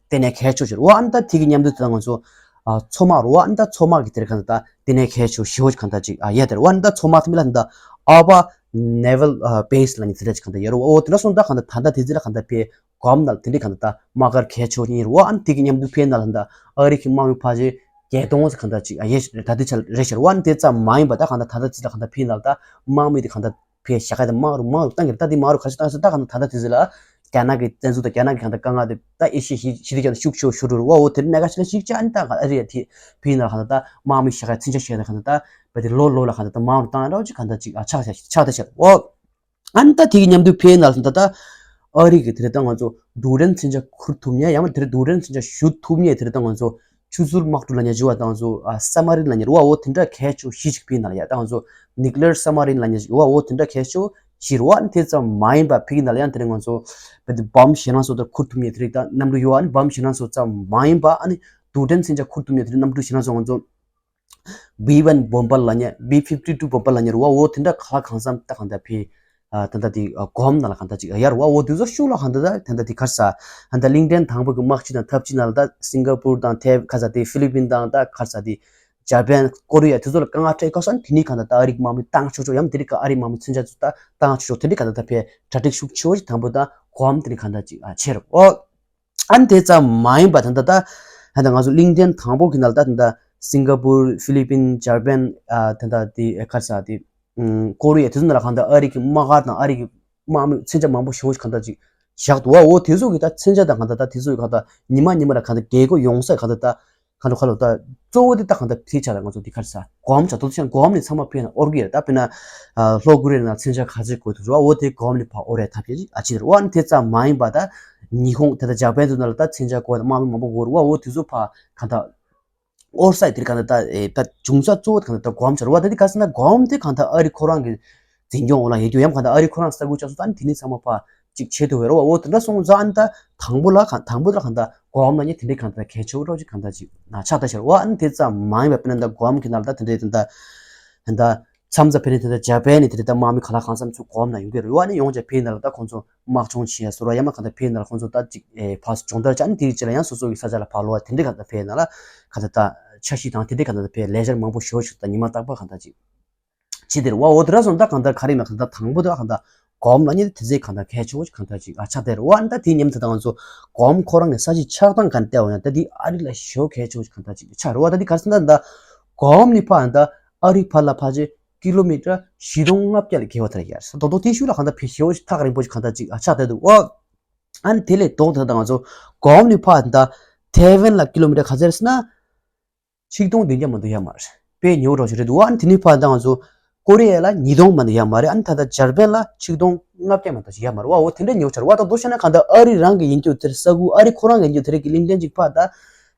དེ་ནས་གལ་ཆེ་བོ་ཞིག་རེད་བ། ཨ་ནི་ད་དེ་གི་མཉམ་དུ་དེ་ད་ང་ཚོ་ཨ་མཚོ་དམག་རེད་བ། ཨ་ནི་ད་མཚོ་དམག་གི་དེ་རེད་གང་ད་དེ་ནས་གལ་ཆེ་བོ་ཞེ་བོ་ཞིག་གང་ད་ཅིག་ཨ་ཡ་དེ་རེད་བ། ཨ་ནི་ད་མཚོ་དམག་དེ་མི་ལ་ད་Aba Naval Base ལ་ནི་དེ་འདྲ་ཅིག་གང་ད་ཡོད་རེད་བ། འོ་དེ་འདྲ་སོང་ད་གང་ད་ད་ད་དེ་ཚེ་ལ་གང་ད་ཕེ་གོམ་ནང་དེ་འདྲའི་གང་ལྟར་དམག་སྒར་གལ་ཆེ་བོ་གཉིས་རེད་བ། ཨ་ནི་དེ་གི་མཉམ་དུ་ཕེ་ནང་ལ་གང་ལྟར་ཨ་རི་གི་དམག་མི་ཕལ་ཆེར་བརྒྱད་སྟོང་ཙམ་གང་ལྟར་ཅིག་ཨ་ཡེ་ད་དེ་ཆ་རེ་ཤར་བ། ཨ་ནི་དེ་ཙམ་མ་ཡིན་པ་ད་གང་ལྟར་ད་ལྟ་ཅི་ལ་གང་ལྟར་ཕེ་ནང་ལ་ད་དམག་མི་དེ་གང་ལྟར་ཕེ་ཞྭ་ཁ་དེ་དམག་རུ་དམག་རུ་བཏང་གི་རེད། ད་དེ་དམག་རུ་ག་ཚོད་བཏང་ཟེར་ད་གང་ལྟར་ད་ལྟ་དེ་ཚོ་ལ་རྒྱ་ནག་གི་བཙན་འཛུལ་དང་རྒྱ་ནག་གི་གང་ལྟར་དཀའ་ངལ་དེ་ད་ཨེ་ཤི་ཡ་ཞི་ཞི་བདེ་ཅན་ཤུགས་ཆེ་བོ་ཤོར་འགྲོ་རུ་བ། འོ་དེ་ནས་ག་ཤི་ལ་ཞིག་ཅང་ད་ཨ་རི་ཡ་དེ་ཕེ་ནང་ལ་གང་ལྟར་ད་དམག་མི་ཞྭ་ཁ་མཚོན་ཆ་བཤད་ན་གང་ལྟར་ད་བ་དེ་ལོ་ལོ་ལ་གང་ལྟར་ད་དམག་རུ་བཏང་ར་ཅིག་གང་ལྟར་ཅིག་ཨ་ཆག་ཆག་ཆག་ད་ཤར་བ། ཨ་ནི་ད་དེ་གི་མཉམ་དུ་ཕེ་ནང་ལ་ད་ལྟ་ཨ་རི་གི་དེ་རེད་ད་ང་ཚོ་རྡུལ་ཕྲན་མཚོན་ཆ་ཁུར་ཐུབ་མཁན་ཡང་མ་དེ་རེད་རྡུལ་ཕྲན་མཚོན་ཆ་གཞུ་ཐུབ་མཁན་དེ་རེད་ད་ང་ཚོ་ཆུ་ཟུར་དམག་གྲུ་ལ་ཉེ་ཆུ་བ་ད་ང་ཚོ་ཨ་ས་མ་རིན་ལ་ཉེ་རུ་བ། འོ་དེ་འདྲ་གལ་ཆེ་བོ་ཞིག་ཕེ་ནང་ལ་ཡ་ད་ང་ཚོ་ནིག་ལེར་ས་མ་རིན་ལ་ཉེ་ཆུ་བ། འོ་དེ་འདྲ་གལ་ཆེ་བོ་ཞིག་རུ་བ། ཨ་ནི་དེ་ཙམ་མ་ཡིན་པ་ཕེ་གི་ནང་ལ་ཡང་དེ་རེད་ང་ཚོ་བ་དེ་བམ་ཞེད་སྣང་སོགས་དེ་ཁུར་ཐུབ་མཁན་དེ་རེད་ད་གནམ་གྲུ་ཡོད། ཨ་ནི་བམ་ཞེད་སྣང་སོགས་ཙམ་མ་ཡིན་པ་ཨ་ནི་རྡུལ་ཕྲན་མཚོན་ཆ་ཁུར་ཐུབ་མཁན་དེ་རེད་གནམ་གྲུ་ཞེད་སྣང་སོགས་ང་ཚོ་B one bomber ལབ་མཁན། B fifty two bomber ལབ་མཁན་རེད་བ། འོ་དེ་འདྲ་ག་ལ་གང་འཚམ་ད་གང་ལྟར་ཕེ་ཨ་ད་ལྟ་དེ་ཨ་གོམ་ནང་ལ་གང་ལྟར་ཅིག་ཨ་ཡར་བ། འོ་དེ་ཚོ་ཤུགས་ལ་གང་ལྟར་ད་ད་ལྟ་དེ་ག་རེ་ཟ་ད་ལྟ་གླིང་ཕྲན་དང་པོ་གི་དམག་སྤྱི་དང་འཐབ་ཇུས་ནང་ལ་ད་སིང་ག་པུར་དང་ཐེ་ག་རེ་ཟ་དེ་ཧྥི་ལི་པིན་དང་ད་ག་རེ་ཟ་དེ་འཇར་པན་ཀོ་རི་ཡ་དེ་ཚོ་ལ་དཀའ་ངལ་འཕྲད་ག་སོང་། དེ་ནས་གང་ལྟར་ད་ཨ་རིའི་དམག་མི་བཏང་ཆོག་ཆོག་ཡང་དེ་རིང་ག་ཨ་རིའི་དམག་མི་མཚོན་ཆ་ཚོ་ད་བཏང་ཆོག་ཆོག་དེ་འདྲའི་གང་ལྟར་ད་ཕེ་གྲ་སྒྲིག་ཤུགས་ཆེ་བོ་ཞིག་དང་པོ་ད་གོམ་དེ་ནས་གང་ལྟར་ཅིག་ཨ་བྱས་རེད་འོ། ཨ་ནི་དེ་ཙམ་མ་ཡིན་པ་ད་ལྟ་ད་ད་ལྟ་ང་ཚོ་གླིང་ཕྲན་དང་པོ་གི་ནང་ལ་ད་ད་ལྟ་སིང་ག་པུར་ཧྥི་ལི་པིན་འཇར་པན་ཨ་ད་ལྟ་དེ་ཨ་ག་རེ་ཟ་དེ་ཨུམ་ཀོ་རི་ཡ་དེ་ཚོ་ནང་ལ་གང་ལྟར་ཨ་རི་གི་དམག་སྒར་དང་ཨ་རི་གི་དམག་མི་མཚོན་ཆ་མང་པོ་ཞེ་པོ་ཞིག་གང་ལྟར་ཅིག་བཞག་འདུག་བ། འོ་དེ་ཚོ་གི་ད་མཚོན་ཆ་དང་གང་ལྟར་ད་དེ་ཚོ་གི་གང་ལྟར་ཉི་མ་ཉི་མ་ལ་གང་ལྟར་རྒྱལ་སྒོ་ཡོང་ས་གང་ལྟར་ད་གང་ལྟར་ག་ལོ་ད་གཙོ་བོ་དེ་ད་གང་ལྟར་དེ་ཆ་ལ་ང་ཚོ་དེ་ག་རེ་ཟ་གོམ་བྱ་དོ་ཆ་གོམ་ནས་ཚང་མ་ཕེ་ན་ཨོར་གི་ཡ་ད་དཔེར་ན་ལྷོ་ཀོ་རི་ཡ་ནང་མཚོན་ཆ་ག་ཚོད་དགོས་འདུག་བ། འོ་དེ་གོམ་ནས་ཕ་ཨོར་ཡ་ཐབས་ཤེས་ཨ་ཅི་རེད་བ། ཨ་ནི་དེ་ཙམ་མ་ཡིན་པ་ད་ཉི་ཧོང་དེ་ད་འཇར་པན་དེ་ནང་ལ་ད་མཚོན་ཆ་དགོས་ད་དམག་མི་མང་པོ་དགོས་རེད་བ། འོ་དེ་ཚོ་ཕ་གང་ལྟར་ཨོར་སའི་དེར་གང་ལྟར་ད་ཨེ་ད་འབྱུང་རྩ་གཙོ་བོ་གང་ལྟར་ད་གོམ་ཆ་རུ་བ། ད་དེ་ག་ཟེར་ན་གོམ་དེ་གང་ལྟར་ཨ་རི་ཁོ་རང་གི་འཛིན་སྐྱོང་འོག་ལ་ཡོད་རྒྱུ་ཡང་གང་ལྟར་ཨ་རི་ཁོ་རང་ས་ཁུལ་ཆགས་སོང་། ད་ནི་དེ་ནི་ཚང་མ་ཕ་ཅིག་བྱེད་ཐུབ་བས་རོ་བ། འོ་དེ་འདྲ་སོང་ཙང་ཨ་ནི་ད་དང་པོ་ལ་གང་དང་པོ་ད་གང་ལྟར་གོམ་ལ་ནི་དེ་འདྲའི་གང་ལྟར་གལ་ཆེ་བོ་རོ་ཅིག་གང་ལྟར་ཅིག་ན་ཆགས་ད་ཤར་བ། ཨ་ནི་དེ་ཙམ་མ་ཡིན་པ་དཔེར་ན་ད་གོམ་གི་ནང་ལ་ད་དེ་འདྲའི་ད་ད་ད་མཚམས་མཚམས་ཕེ་ནི་དེ་ད་འཇར་པན་ནི་དེ་འདྲའི་ད་དམག་མི་ག་ལ་གང་འཚམ་ཚུར་གོམ་ན་ཡོང་གི་རེད་བ། ཨ་ནི་ཡོང་ཅེ་ཕེ་ནང་ལ་ད་ཁོང་ཚོ་དམག་སྦྱོང་བྱེད་ཡ་ཟོར་བ་ཡ་མ་གང་ལྟར་ཕེ་ནང་ལ་ཁོང་ཚོ་ད་ཅིག་ཨེ་ཕར་སྦྱོང་བརྡར་བྱ་ནི་དེའི་རྗེས་ལ་ཡང་སོ་སོ་གི་ས་ཆ་ལ་ཕར་ལོག་བ་དེ་འདྲའི་གང་ལྟར་ཕེ་ནང་ལ་གང་ལྟར་ད་འཆར་གཞི་དང་དེ་འདྲའི་གང་ལྟར་ཕེ་ལས་འཆར་མང་པོ་ཞེ་པོ་ཞིག་ད་ཉི་མ་རྟག་པར་གང་ལྟར་ཅིག་བྱེད་དེ་རེད་བ། འོ་དེ་འདྲ་སོང་ད་གང་ལྟར་ག་རེ་ཡིན་ན་གང་ལྟར་དང་པོ་དེ་གང་ལྟར་གོམ་ལ་ནི་དེ་ཚེ་གང་ལྟར་གལ་ཆེ་བོ་ཞིག་གང་ལྟར་ཅིག་ཨ་ཆགས་དེ་རེད་བ། ཨ་ནི་ད་དེའི་ཉམས་ཚད་དང་ང་ཚོ་གོམ་ཁོ་རང་གི་ས་གཞི་ཆགས་སྟངས་གང་ལྟར་བ་ཡང་ད་དེ་ཨ་རི་ལ་ཞེ་པོ་གལ་ཆེ་བོ་ཞིག་གང་ལྟར་ཅིག་ཆགས་རེད་བ། ད་དེ་ག་རེ་ཟེར་ན་ད་གོམ་ནི་ཕ་ཡང་ད་ཨ་རི་ཕར་ལ་ཕ་ཆེ་ཀི་ལོ་མི་ཊར་བཞི་སྟོང་ལྔ་བརྒྱ་ལས་བརྒལ་བ་དེ་རེད་ཡ། ད་དོ་དེ་ཤུགས་ལ་གང་ལྟར་ཕེ་ཞེ་པོ་ཞིག་ཐག་རིང་པོ་ཞིག་གང་ལྟར་ཅིག་ཨ་ཆགས་བསྡད་འདུག་ཨོ། ཨ་ནི་དེ་ལས་ལྡོག་ད་ད་ང་ཚོ་གོམ་ནི་ཕ་ད་ཐེ་ཝན་ལ་ཀི་ལོ་མི་ཊར་ག་ཚད་རེད་ཟེར་ན་ཆིག་སྟོང་བདུན་བརྒྱ་མ་གཏོགས་ཡོད་མ་རེད། དཔེ་ཉེ་བོ་འདྲ་ཞིག་རེད་འདུག་ཨ་ནི་དེ་ནི་ཕ་ད་ང་ཚོ་ཀོ་རི་ཡ་ལ་ཉིས་སྟོང་མ་གཏོགས་ཡོད་མ་རེད། ཨ་ནི་ད་ལྟ་འཇར་པན་ལ་ཆིག་སྟོང་ལྔ་བརྒྱ་མ་གཏོགས་ཡོད་མ་རེད་བ། འོ་དེ་འདྲ་ཉེ་བོ་ཆགས་རེད་བ། ད་དོ་བྱས་ན་གང་ལྟར་ཨ་རི་རང་གི་ཡིན་རྒྱུ་དེར་ས་ཁུལ་ཨ་རི་ཁོ་རང་གི་ཡིན་རྒྱུ་དེ་རིགས་ཀྱི་གླིང་ཕྲན་གཅིག་ཕ་ད་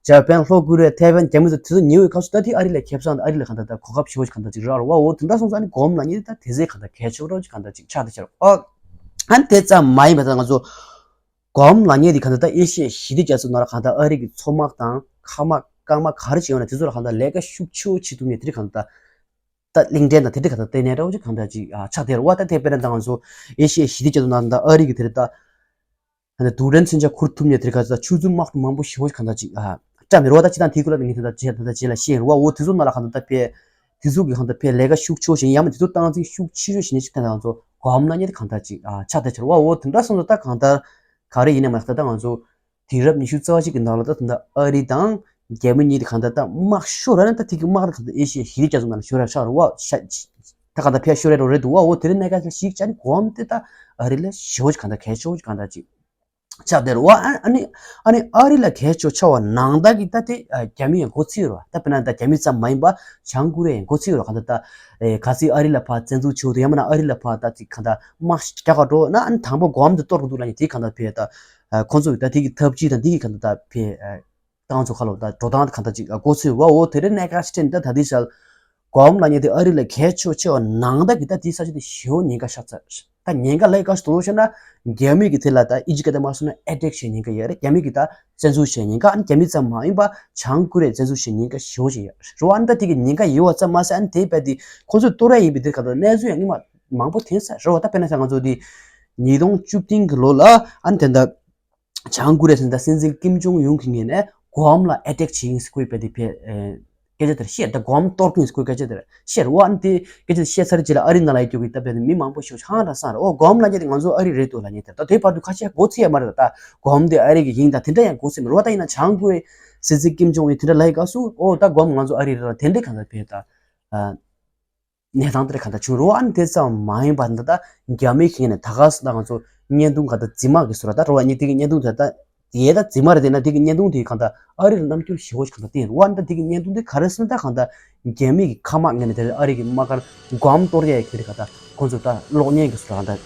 འཇར་པན་ལྷོ་ཀོ་རི་ཡ་ཐེ་ཝན་རྒྱ་མི་ཚོ་དེ་ཚོ་ཉེ་བའི་སྐབས་སུ་ད་དེ་ཨ་རི་ལ་ཁེ་བཟང་དང་ཨ་རི་ལ་གང་ལྟར་ད་གོ་སྐབས་ཆེ་བོ་ཞིག་གང་ལྟར་ཅིག་རག་རེད་བ། འོ་དེ་འདྲ་སོང་ཙང་ཨ་ནི་གོམ་ལ་ཉེ་ད་དེ་ཚེ་གང་ལྟར་གལ་ཆེ་བོ་རོ་ཅིག་གང་ལྟར་ཅིག་ཆགས་ད་ཆགས་རེད་བ། ཨ་ནི་དེ་ཙམ་མ་ཡིན་པ་ད་ང་ཚོ་གོམ་ལ་ཉེ་དེ་གང་ལྟར་ད་ཨེ་ཤི་ཡ་ཞི་བདེ་རྒྱ་མཚོ་ནང་ལ་གང་ལྟར་ཨ་རི་གི་མཚོ་དམག་དང་མཁའ་དམག་རྐང་དམག་ག་རེ་བྱས་ཡོད་ན་དེ་ཚོ་ལ་གང་ལྟར་ལས་ཀ་ཤུགས་ཆེ་བོ་བྱེད་ཐུབ་མཁན་དེ་རིགས་གང་ལྟར་ད་གླིང་ཕྲན་དང་དེ་འདྲ་གང་ལྟར་ལྟེ་གནས་འདྲ་བོ་ཅིག་གང་ལྟར་ཅིག་ཨ་ཆགས་བསྡད་རེད་བ། ད་དེ་དཔེར་ན་ད་ང་ཚོ་ཨེ་ཤི་ཡའི་ཞི་བདེ་རྒྱ་མཚོ་ནང་ད་ཨ་རི་གི་དེ་རེད་ད་ཨ་ནི་རྡུལ་ཕྲན་མཚོན་ཆ་ཁུར་ཐུབ་མཁན་དེ་རིགས་གང་ལྟར་ཆུ་ཚོད་དམག་གྲུ་མང་པོ་ཞེ་པོ་ཅིག་གང་ལྟར་ཅིག་ཨ་བཀྲམ་ཡོད་རེད་བ། ད་ཅི་ད་དེའི་སྐོར་ལ་ངས་དེ་ད་རྗེས་ད་ད་རྗེས་ལ་བཤད་ཡོད་རེད་བ། འོ་དེ་ཚོ་ནང་ལ་གང་ལྟར་ད་དཔེ་དེ་ཚོ་གི་གང་ལྟར་དཔེ་ལས་ཀ་ཤུགས་ཆེ་བོ་ཞིག་ཡིན་ཡང་མིན་དེ་ཚོ་སྟངས་འཛིན་ཤུགས་ཆེ་ཤོས་ཞིག་ནས་ཅིག་ད་ང་ཚོ་གོམ་ལ་ཉེ་དེ་གང་ལྟར་ཅིག་ཨ་ཆགས་བསྡད་ཆགས་རེད་བ། འོ་དེ་འདྲ་སོང་ཙང་ད་གང་ལྟར་ག་རེ་ཡིན་ནའི་མ་ད་ད་ང་ཚོ་དུས་རབས་ཉི་ཤུ་རྩ་གཅིག་གི་ནང་ལ་ད་ད་ལྟ་ཨ་རི་དང་རྒྱ་མི་གཉིས་དེ་གང་ལྟར་ད་དམག་ཤོར་ར་ན་ད་དེ་གི་དམག་ར་གང་ལྟར་ཨེ་ཤི་ཡ་ཞི་བདེ་རྒྱ་མཚོ་ནང་ལ་ཤོར་ར་ཆགས་རེད་བ། ཤ་ ད་གང་ལྟར་ཕེབས་ཤོར་རེད་འགྲོ་རེད་འདུག་བ། འོ་དེ་རིང་གནད་འགག་ཅིག་ཞིག་ཅན་གོམ་དེ་ད་ཨ་རི་ལ་ཞེ་པོ་ཅིག་གང་ལྟར་གལ་ཆེ་བོ་ཅིག་གང་ལྟར་ཅིག་ཆགས་བསྡད་རེད་བ། ཨ་ཨ་ནི་ཨ་ནི་ཨ་རི་ལ་གལ་ཆེ་བོ་ཆགས་པ་ནང་ལྟར་གྱི་ད་དེ་རྒྱ་མི་ཡང་མགོ་ཚོས་རེད་བ། ད་དཔེར་ན་ད་རྒྱ་མི་ཙམ་མ་ཡིན་པ་བྱང་ཀོ་རི་ཡ་ཡང་མགོ་ཚོས་རེད་བ། གང་ལྟར་ད་ག་ཚོད་ཨ་རི་ལ་ཕར་བཙན་འཛུལ་བྱེད་འདུག་ཡང་མིན་ན་ཨ་རི་ལ་ཕར་ད་ཅིག་གང་ལྟར་དམག་རྒྱག་ག་འགྲོ་ན་ཨ་ནི་དང་པོ་གོམ་དེ་གཏོར་དགོས་འདུག་ལབ་ནས་དེ་གང་ལྟར་ཕེ་ད་ཁོང་ཚོ་གི་ད་དེ་གི་ཐབས་ཇུས་དང་དེ་གི་གང་ལྟར་ད་ཕེ། ཏང་ཚོ་ཁ་ལོ་ད་འགྲོ་སྟངས་གང་ལྟར་ཅིག་མགོ་ཚོས་བ། འོ་དེ་རིང་གནད་འགག་ཅིག་དྲན་ད་ད་དེ་ཤལ་གོམ་ལབ་མཁན་དེ་ཨ་རི་ལ་གལ་ཆེ་ཆེ་བ་ནང་ད་གི་ད་དེ་ས་ཆ་དེ་ཞེ་པོ་ཉེན་ཁ་ཤར་ཚར། ད་ཉེན་ཁ་ལས་ཀ་ཞིག་དོ་ཤེ་ན་རྒྱ་མི་གི་དེ་ལ་ད་ཨི་ཇི་ཀ་ད་མ་སོང་ན་ཨེ་ཊེག་བྱེད་ཉེན་ཁ་ཡོད་རེད། རྒྱ་མི་གི་ད་བཙན་འཛུལ་བྱེད་ཉེན་ཁ། ཨ་ནི་རྒྱ་མི་ཙམ་མ་ཡིན་པ་བྱང་ཀོ་རི་ཡ་བཙན་འཛུལ་བྱེད་ཉེན་ཁ་ཞེ་པོ་ཅིག་ཡོད་རེད་བ། ཨ་ནི་ད་དེ་གི་ཉེན་ཁ་ཡོད་བ་ཙམ་མ་ཟད་ཨ་ནི་དེ་བས་དེ་ཁོ་ཚོས་གཏོར་ཡ་ཡིན་པའི་དེ་ག་ད་གནས་ཚུལ་ཡང་སྔོན་མ་མང་པོ་ཐོན་ཚར་རེད་བ། ད་དཔེར་ན་ང་ཚོ་དེ་ཉིས་སྟོང་བཅུ་བདུན་གི་ལོ་ལ་ཨ་ནི་དེ་འདྲ། བྱང་ཀོ་རི་ཡ་ཟེར་ད་སྲིད་འཛིན་ཀིམ་ཇོང་ཡུང་གི་ངོས་ནས་གོམ་ལ་ཨེ་ཊེག་བྱེད་ཡིན་ཟེར་ཁོས་བས་དེ་ཕེ་སྐད་ཆ་དེར་བཤད། ད་གོམ་གཏོར་གི་ཡིན་ཟེར་ཁོས་སྐད་ཆ་དེར་བཤད་རེད་བ། ཨ་ནི་དེ་སྐད་ཆ་དེ་བཤད་ཚར་རྗེས་ལ་ཨ་རི་ནང་ལ་ཡོད་རྒྱུ་གི་ད་བས་མི་མང་པོ་ཞིག་ཧང་སངས་རེད། ཨོ་གོམ་ལབ་མཁན་དེ་ང་ཚོ་ཨ་རི་རེད་འདུག་ལབ་མཁན་དེ་ད་དེ་བར་དུ་ཁ་ཤས་མགོ་ཚོས་ཡ་མ་རེད། ད་གོམ་དེ་ཨ་རི་གི་ཡིན་ད་དེ་འདྲ་ཡང་མགོ་ཚོས་མ་རེད་བ། ད་ཡིན་ན་བྱང་ཀོ་རི་ཡ་སྲིད་འཛིན་ཀིམ་ཇོང་ཡུང་དེ་འདྲ་ལབ་ཡ་སྐབས་སུ་ཨོ་ད་གོམ་ང་ཚོ་ཨ་རི་རེད་ལབ་དེ་འདྲ་གང་ལྟར་བས་ད། གནས་སྟངས་དེ་གང་ལྟར་བྱུང་རེད་བ། ཨ་ནི་དེ་ཙམ་མ་ཡིན་པ་འདི་ད་རྒྱ་མི་གིས་ནས་ད་ག་ས་ད་ང་ཚོ་བརྙན་ཐུང་ག་ད་རྫུན་མ་གི་བཟོ་འདྲ་ད་རེད་བ། ཨ་ནི་དེ་གི་བརྙན་ཐུང་དེ་ད་ཡེ་ད་རྫུན་མ་རེད། དེ་ན་དེ་གི་བརྙན་ཐུང་དེ་གང་ལྟར་ཨ་རི་ལ་རྣམ་འགྱུར་ཞེ་པོ་ཞིག་གང་ལྟར་བསྟན་རེད་བ། ཨ་ནི་ད་དེ་གི་བརྙན་ཐུང་དེ་ག་རེ་ཟེར་ན་ད་གང་ལྟར་རྒྱ་མི་གི་མཁའ་དམག་ངོས་ནས་དེ་ཨ་རི་གི་དམག་སྒར་གོམ་གཏོར་ཡས་ཀྱི་དེ་གང་ལྟར་ཁོང་ཚོ་ད་གློག་བརྙན་གི་བཟོ་འདྲ་གང་ལྟར་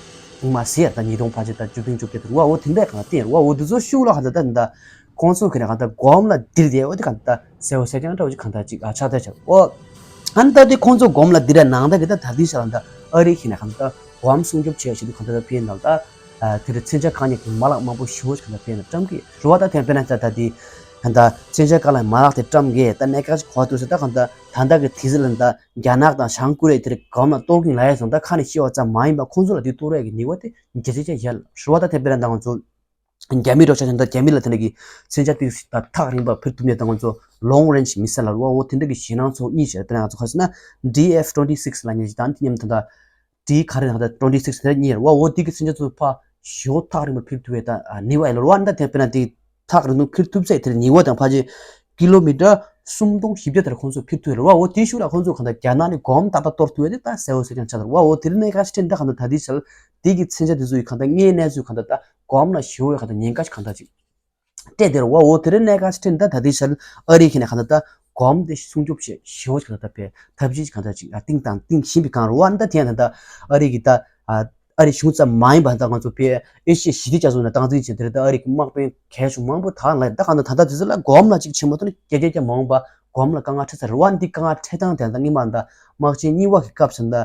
མ་ཟེར་ད་ཉིས་སྟོང་ཕལ་ཆེར་ད་བཅུ་བདུན་བཅོ་བརྒྱད་དེ་རེད་བ། འོ་དེ་འདྲ་གང་ལྟར་བསྟན་རེད་བ། འོ་དེ་ཚོ་ཤུགས་ལ་གང་ལྟར་ད་ད། ཁོང་ཚོ་གི་ནས་གང་ལྟར་གོམ་ལ་ལྡིར་ཏེ་འོ་དེ་གང་ལྟར་གསལ་བོ་གསལ་རྐྱང་འདྲ་བོ་ཅིག་གང་ལྟར་ཅིག་ཨ་ཆགས་བསྡད་ཆགས། ཨོ། ཨ་ནི་ད་དེ་ཁོང་ཚོ་གོམ་ལ་ལྡིར་ཡ་ནང་ལྟར་གི་ད་ད་དེ་ཤ་ལ་ད་ཨ་རི་གི་ནས་གང་ལྟར་གོམ་སྲུང་སྐྱོབ་བྱེད་བྱེད་དུས་གང་ལྟར་ཕིའི་ནང་ལ་ད་དེ་རེད། མཚོན་ཆ་བཀག་ཉར་གྱི་མ་ལག་མང་པོ་ཞེ་པོ་ཅིག་གང་ལྟར་ཕིའི་ནང་བཀྲམ་གི་རེད་བ། ད་དེ་དཔེར་ན་ད་ད་དེ་གང་ལྟར་མཚོན་ཆ་བཀག་ལ་མ་ལག་དེ་བཀྲམ་གི་ད་གནད་འགག་ཅིག་གོ་ཐུབ་ས། ད་གང་ལྟར་ད་ལྟ་གི་དུས་ཚོད་ལ་ད་རྒྱ་ནག་དང་བྱང་ཀོ་རི་ཡ་དེ་རེད་གོམ་ལ་གཏོར་གི་ལ་ཡ་སོང་ད་ཁ་ནས་ཤེས་པ་ཙམ་མ་ཡིན་པ་ཁོང་ཚོ་ལ་དེ་གཏོར་ཡ་གི་ནུས་པ་དེ་འཇལ་ཆེ་ཆེ་ཡ་ལ་རེད་བ། ད་དེ་དཔེར་ན་ད་ང་ཚོ། རྒྱ་མི་འགྲོ་ཆ་ཞིག་ད་རྒྱ་མི་ལ་དེ་འདྲ་གི་མཚོན་ཆ་ཏིག་ད་ཐག་རིང་པ་ཕུལ་ཐུབ་ནས་ད་ང་ཚོ་long range missile ལ་རུ་བ་འོ་དེ་འདྲ་གི་ཞེད་སྣང་ཚོ་གཉིས་བྱས། དེ་ནས་ང་ཚོ་ག་ཟེར་ན་D F twenty six ལབ་མཁན་ཞིག་དང་དེ་མཉམ་དུ་ད་D ག་རེ་ན་ད་twenty six དེ་གཉིས་རུ་བ་འོ་དེ་གི་མཚོན་ཆ་ཚོ་ཕ་ཞོ་ཐག་རིང་པ་ཕུལ་ཐུབ་པའི་ད་ནུས་པ་ཡོད་ལ་རུ་བ། འདི་དེ་དཔེར་ན་དེ་ཐག་རིང་པོ་ཕུལ་ཐུབ་ཚད་དེར་ནུས་པ་དང་ཕ་ཆེ་ཀི་ལོ་མི་ཊར་སུམ་སྟོང་བཞི་བརྒྱ་དེར་ཁོང་ཚོ་ཕུལ་ཐུབ་ཡོད་ལ་རུ་བ། འོ་དེ་ཤུགས་ལ་ཁོང་ཚོ་གང་ལྟར་རྒྱ་ནག་ནས་གོམ་ཏག་ཏག་གཏོར་ཐུབ་ཡོད་དེ་ད་གསལ་བོ་གསལ་རྐྱང་ཆགས་ད་རུ་བ། འོ་དེ་རིང་གནད་འགག་ཅིག་དྲན་ད་གང་ལྟར་ད་དེ་ཤལ་དེ་གི་མཚོན་ཆ་དེ་ཚོ་ཡི་གང་ལྟར་དངོས་གནས་ཚུལ་གང་ལྟར་ད་གོམ་ལ་ཞེ་པོ་ཡི་གང་ལྟར་ཉེན་ཁ་ཞིག་གང་ལྟར་ཅིག་སྤྲད་དེ་རུ་བ། འོ་དེ་རིང་གནད་འགག་ཅིག་དྲན་ད་ད་དེ་ཤལ་ཨ་རི་གི་ནས་གང་ལྟར་ད་གོམ་དེ་སྲུང་སྐྱོབ་བྱེད་ཞེ་པོ་ཞིག་གང་ལྟར་ད་པའི་ཐབས་ཤེས་ཞིག་གང་ལྟར་ཅིག་ཨ་བཏིང་དང་བཏིང་བཞིན་པའི་སྒང་རུ་བ། ད་དེ་ཡང་ད་ལྟ་ཨ་རི་གི་ད་ཨ་ཨ་རི་གཞུང་ཙམ་མ་ཡིན་པ་ད་ང་ཚོ་པའི་ཨེ་ཤི་ཡ་ཞི་བདེ་རྒྱ་མཚོ་ནས་སྟངས་འཛིན་བྱས་དེར་ད་ཨ་རི་གི་དམག་དཔོན་གལ་ཆུང་མང་པོ་ད་ལ་ད་གང་ལྟར་ད་ལྟ་དུས་ཚོད་ལ་གོམ་ལ་ཅིག་ཆེན་མོ་ཐོན་ནས་རྒྱ་རྒྱ་རྒྱ་མ་འོངས་པ་གོམ་ལ་དཀའ་ངལ་འཕྲད་ཚར་རུ་བ། འདི་དཀའ་ངལ་འཕྲད་སྟངས་དེ་ད་སྔོན་མ་ད་དམག་ཆེན་གཉིས་པ་གི་སྐབས་སུ་ད།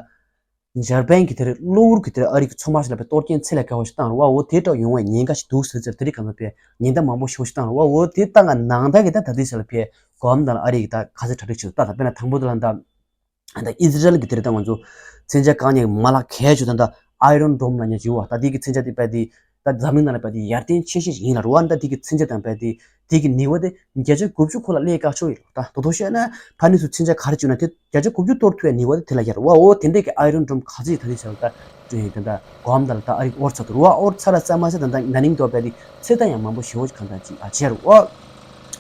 འཇར་པན་གྱི་དེར་གློ་བུར་གྱི་དེར་ཨ་རི་གི་མཚོ་དམག་ཞིག་ལ་པའི་གཏོར་སྐྱོན་ཚད་ལས་བརྒལ་བ་ཞིག་བཏང་རུ་བ། འོ་དེ་འདྲ་ཡོང་བའི་ཉེན་ཁ་ཞིག་འདུག་ཟེར་ཚེ་དེ་རིགས་གང་ལ་པའི་ཉེན་བརྡ་མང་པོ་ཞིག་བཏང་རུ་བ། འོ་དེ་བཏང་ང་ནང་ལྟར་གྱི་ད་ད་ལྟའི་ཆ་ལ་པའི་གོམ་དང་ཨ་རི་གི་ད་ག་ཚོད་གྲ་སྒྲིག་བྱེད་ད་ད་དཔེར་ན་དང་པོ་དེ་ལ་ད་ད་ཨི་ཟི་རལ་གྱི་དེར་ད་ང་ཚོ་མཚོན་ཆ་བཀག་ཉར་གྱི་མ་ལག་གལ་ཆེ་ད་ད་Iron Dome ལབ་མཁན་ཞིག་ཡོད་བ། ད་དེ་གི་མཚོན་ཆ་དེ་པའི་དེ་ད་འཛམ་གླིང་ནང་ལ་པའི་དེ་ཡར་ལྡན་ཆེ་ཤོས་ཤིག་ཡིན་ལ་རུ་བ། ད་དེ་གི་མཚོན་ཆ་དང་པའི་དེ་དེ་གི་ནུས་པ་དེ་བརྒྱ་ཆ་དགུ་བཅུ་ཁོ་ལ་སླེབས་དཀའ་ཤོས་ཡིན་ལ། ད་དོ་དོ་བཤད་ན་ཕ་ནི་ཚོ་མཚོན་ཆ་ག་རེ་བྱུང་ན་དེ་བརྒྱ་ཆ་དགུ་བཅུ་གཏོར་ཐུབ་ཡ་ནུས་པ་དེ་དེ་ལ་ཡར་བ། འོ་དེ་འདྲས་ཀྱི་Iron Dome ག་ཚོད་ད་རེས་བྱས་ད་དེ་ད་གོམ་ད་ལ་ད་ཨ་རི་ཨོར་ཚ་དུ་རུ་བ། ཨོར་ཚ་ལ་ཙམ་མ་ཟད་ད་ད་ན་ནིང་དོ་བས་དེ་ཚེ་ད་ཡང་མང་པོ་ཞེ་པོ་ཅིག་གང་ད་ཅིག་ཨ་ཆེ་རུ་བ།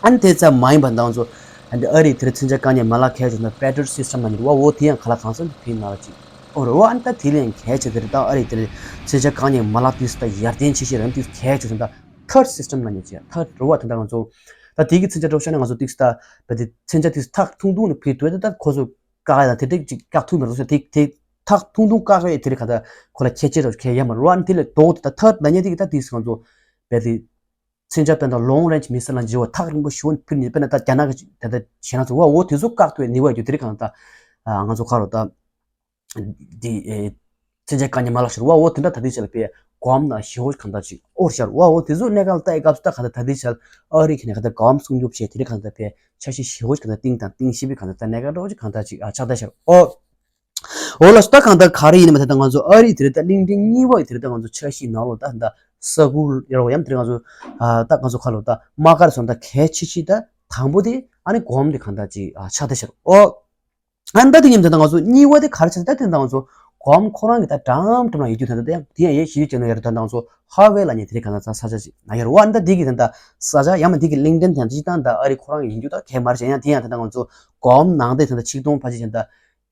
ཨ་ནི་དེ་ཙམ་མ་ཡིན་པ་ད་ང་ཚོ་ཨ་འདི་ཨ་རི་དེར་མཚོན་ཆ་བཀག་ཉར་མ་ལག་གལ་ཆེ་ན་Patriot system ལ་ཉེ་རུ་བ། འོ་དེ་ཡང་ག་ལ་གང་ས་འདི་ཕིན་ན་ལ་ཅིག་ཨོ་རུ་བ། ཨ་ནི་ད་དེ་ལས་ཡང་གལ་ཆེ་དེ་རེད། ད་ཨ་རི་དེར་མཚོན་ཆ་བཀག་ཉར་མ་ལག་དུས་ད་ཡར་ལྡན་ཆེ་ཤོས་རང་དུས་གལ་ཆེ་ད་Third system ལ་ཉེ་ཅིག་Third རུ་བ། དེ་ད་ང་ཚོ་ད་དེ་གི་མཚོན་ཆ་འགྲོ་ཤ་ན་ང་ཚོ་ཏིག་ད་བ་དེ་མཚོན་ཆ་ཏིག་ཐག་ཐུང་ཐུང་ནས་ཕུལ་དུས་ད་ད་ཁོ་ཚོ་བཀག་ཡ་དང་དེ་འདྲས་ཅིག་བཀག་ཐུབ་མི་རུང་ས། དེ་དེ་ཐག་ཐུང་ཐུང་བཀག་ཡ་དེ་རེད། ག་ད་ཁོ་ལ་ཁྱད་ཆེ་རོ་ཁྱད་ཡ་མ་རུ་བ། ཨ་ནི་དེ་ལས་ལྡོག་དེ་ད་Third ལ་ཉེ་དེ་གི་ད་ཏིག་ང་ཚོ་བ་དེ། མཚོན་ཆ་དཔེར་ན་long range missile ལ་འཇུ་བ་ཐག་རིང་པོ་ཞུ་བ་ཕུལ་ནས་དཔེར་ན་ད་རྒྱ་ནག་གི་ད་ལྟ་བྱས་ན་ཚོ་བ། འོ་དེ་ཚོ་བཀག་ཐུབ་པའི་ནུས་པ་ཡོད་རྒྱུ་དེ་རིགས་གང་ལྟར་ང་ཚོ་ག་རུ་ད་འདི་མཚོན་ཆ་བཀག་ཉར་མ་ལག་ཞིག་རུ་བ། འོ་དེ་འདྲ་ད་ལྟའི་ཆ་ལ་པའི་གོམ་ན་ཞེ་པོ་གང་ལྟར་ཅིག་ཨོར་ཤར་བ། འོ་དེ་ཚོ་གནད་འགག་ལ་ལྟ་ཡི་སྐབས་སུ་ད་གང་ལྟར་ད་ལྟའི་ཆ་ལ་ཨ་རི་གི་ནས་གང་ལྟར་གོམ་སྲུང་སྐྱོབ་བྱས་དེ་རིགས་གང་ལྟར་པའི་འཆར་གཞི་ཞེ་པོ་གང་ལྟར་བཏིང་དང་བཏིང་བཞིན་པའི་གང་ལྟར་ད་གནད་འགག་འདྲ་བོ་ཅིག་གང་ལྟར་ཅིག་ཨ་ཆགས་ད་ཤར་ཨོ། འོ་ལ་སུ་ད་གང་ལྟར་ག་རེ་ཡིན་ནམ་ད་ལྟ་ང་ཚོ་ཨ་རི་དེ་རེད། ད་གླིང་ཕྲན་གཉིས་པ་ཡི་དེ་རེད། ད་ང་ཚོ་འཆར་གཞིའི་ནང་ལོགས་ད་ད་ས་ཁུལ་ཡོད་རེད་བ། ཡང་དེ་རེད། ང་ཚོ་ཨ་ད་ང་ཚོ་ཁ་ལོ་ད་དམག་སྒར་སོང་ད་གལ་ཆེ་ཆེ་ད་དང་པོ་དེ་ཨ་ནི་གོམ་དེ་གང་ལྟར་ཅིག་ཨ་ཆགས་ད་ཤར་ཨོ། ཨ་ནི་ད་དེ་ཉིན་ད་ལྟ་ང་ཚོ་གཉིས་པ་དེ་ག་རེ་ཆགས་ད་དེ་ད་ང་ཚོ་གོམ་ཁོ་རང་གི་ད་འགྲམ་འགྲམ་ལ་ཡོད་རྒྱུ་ད་ད་དེ་ཡང་དེ་ཡང་ཡེ་ཞིབ་ཅིག་བྱས་ན་ཡོད་རེད། ད་ད་ང་ཚོ་ཧ་ཝེ་ལ་ཉེ་དེ་རེད། གང་ལྟར་ས་ཆ་ཅིག་ན་ཡོད་རེད་བ། ཨ་ནི་ད་དེ་གི་ད་ད་ས་ཆ་ཡང་མ་དེ་གི་གླིང་ཕྲན་དེ་ཡང་ཅིག་ད་ད་ཨ་རི་ཁོ་རང་ཡིན་རྒྱུ་ད་གལ་མ་རེད། ཡང་དེ་ཡང་ད་ད་ང་ཚོ་གོམ་ནང་དེ་ད་ད་ཆིག་སྟོང་ཕལ་ཆེར་ད།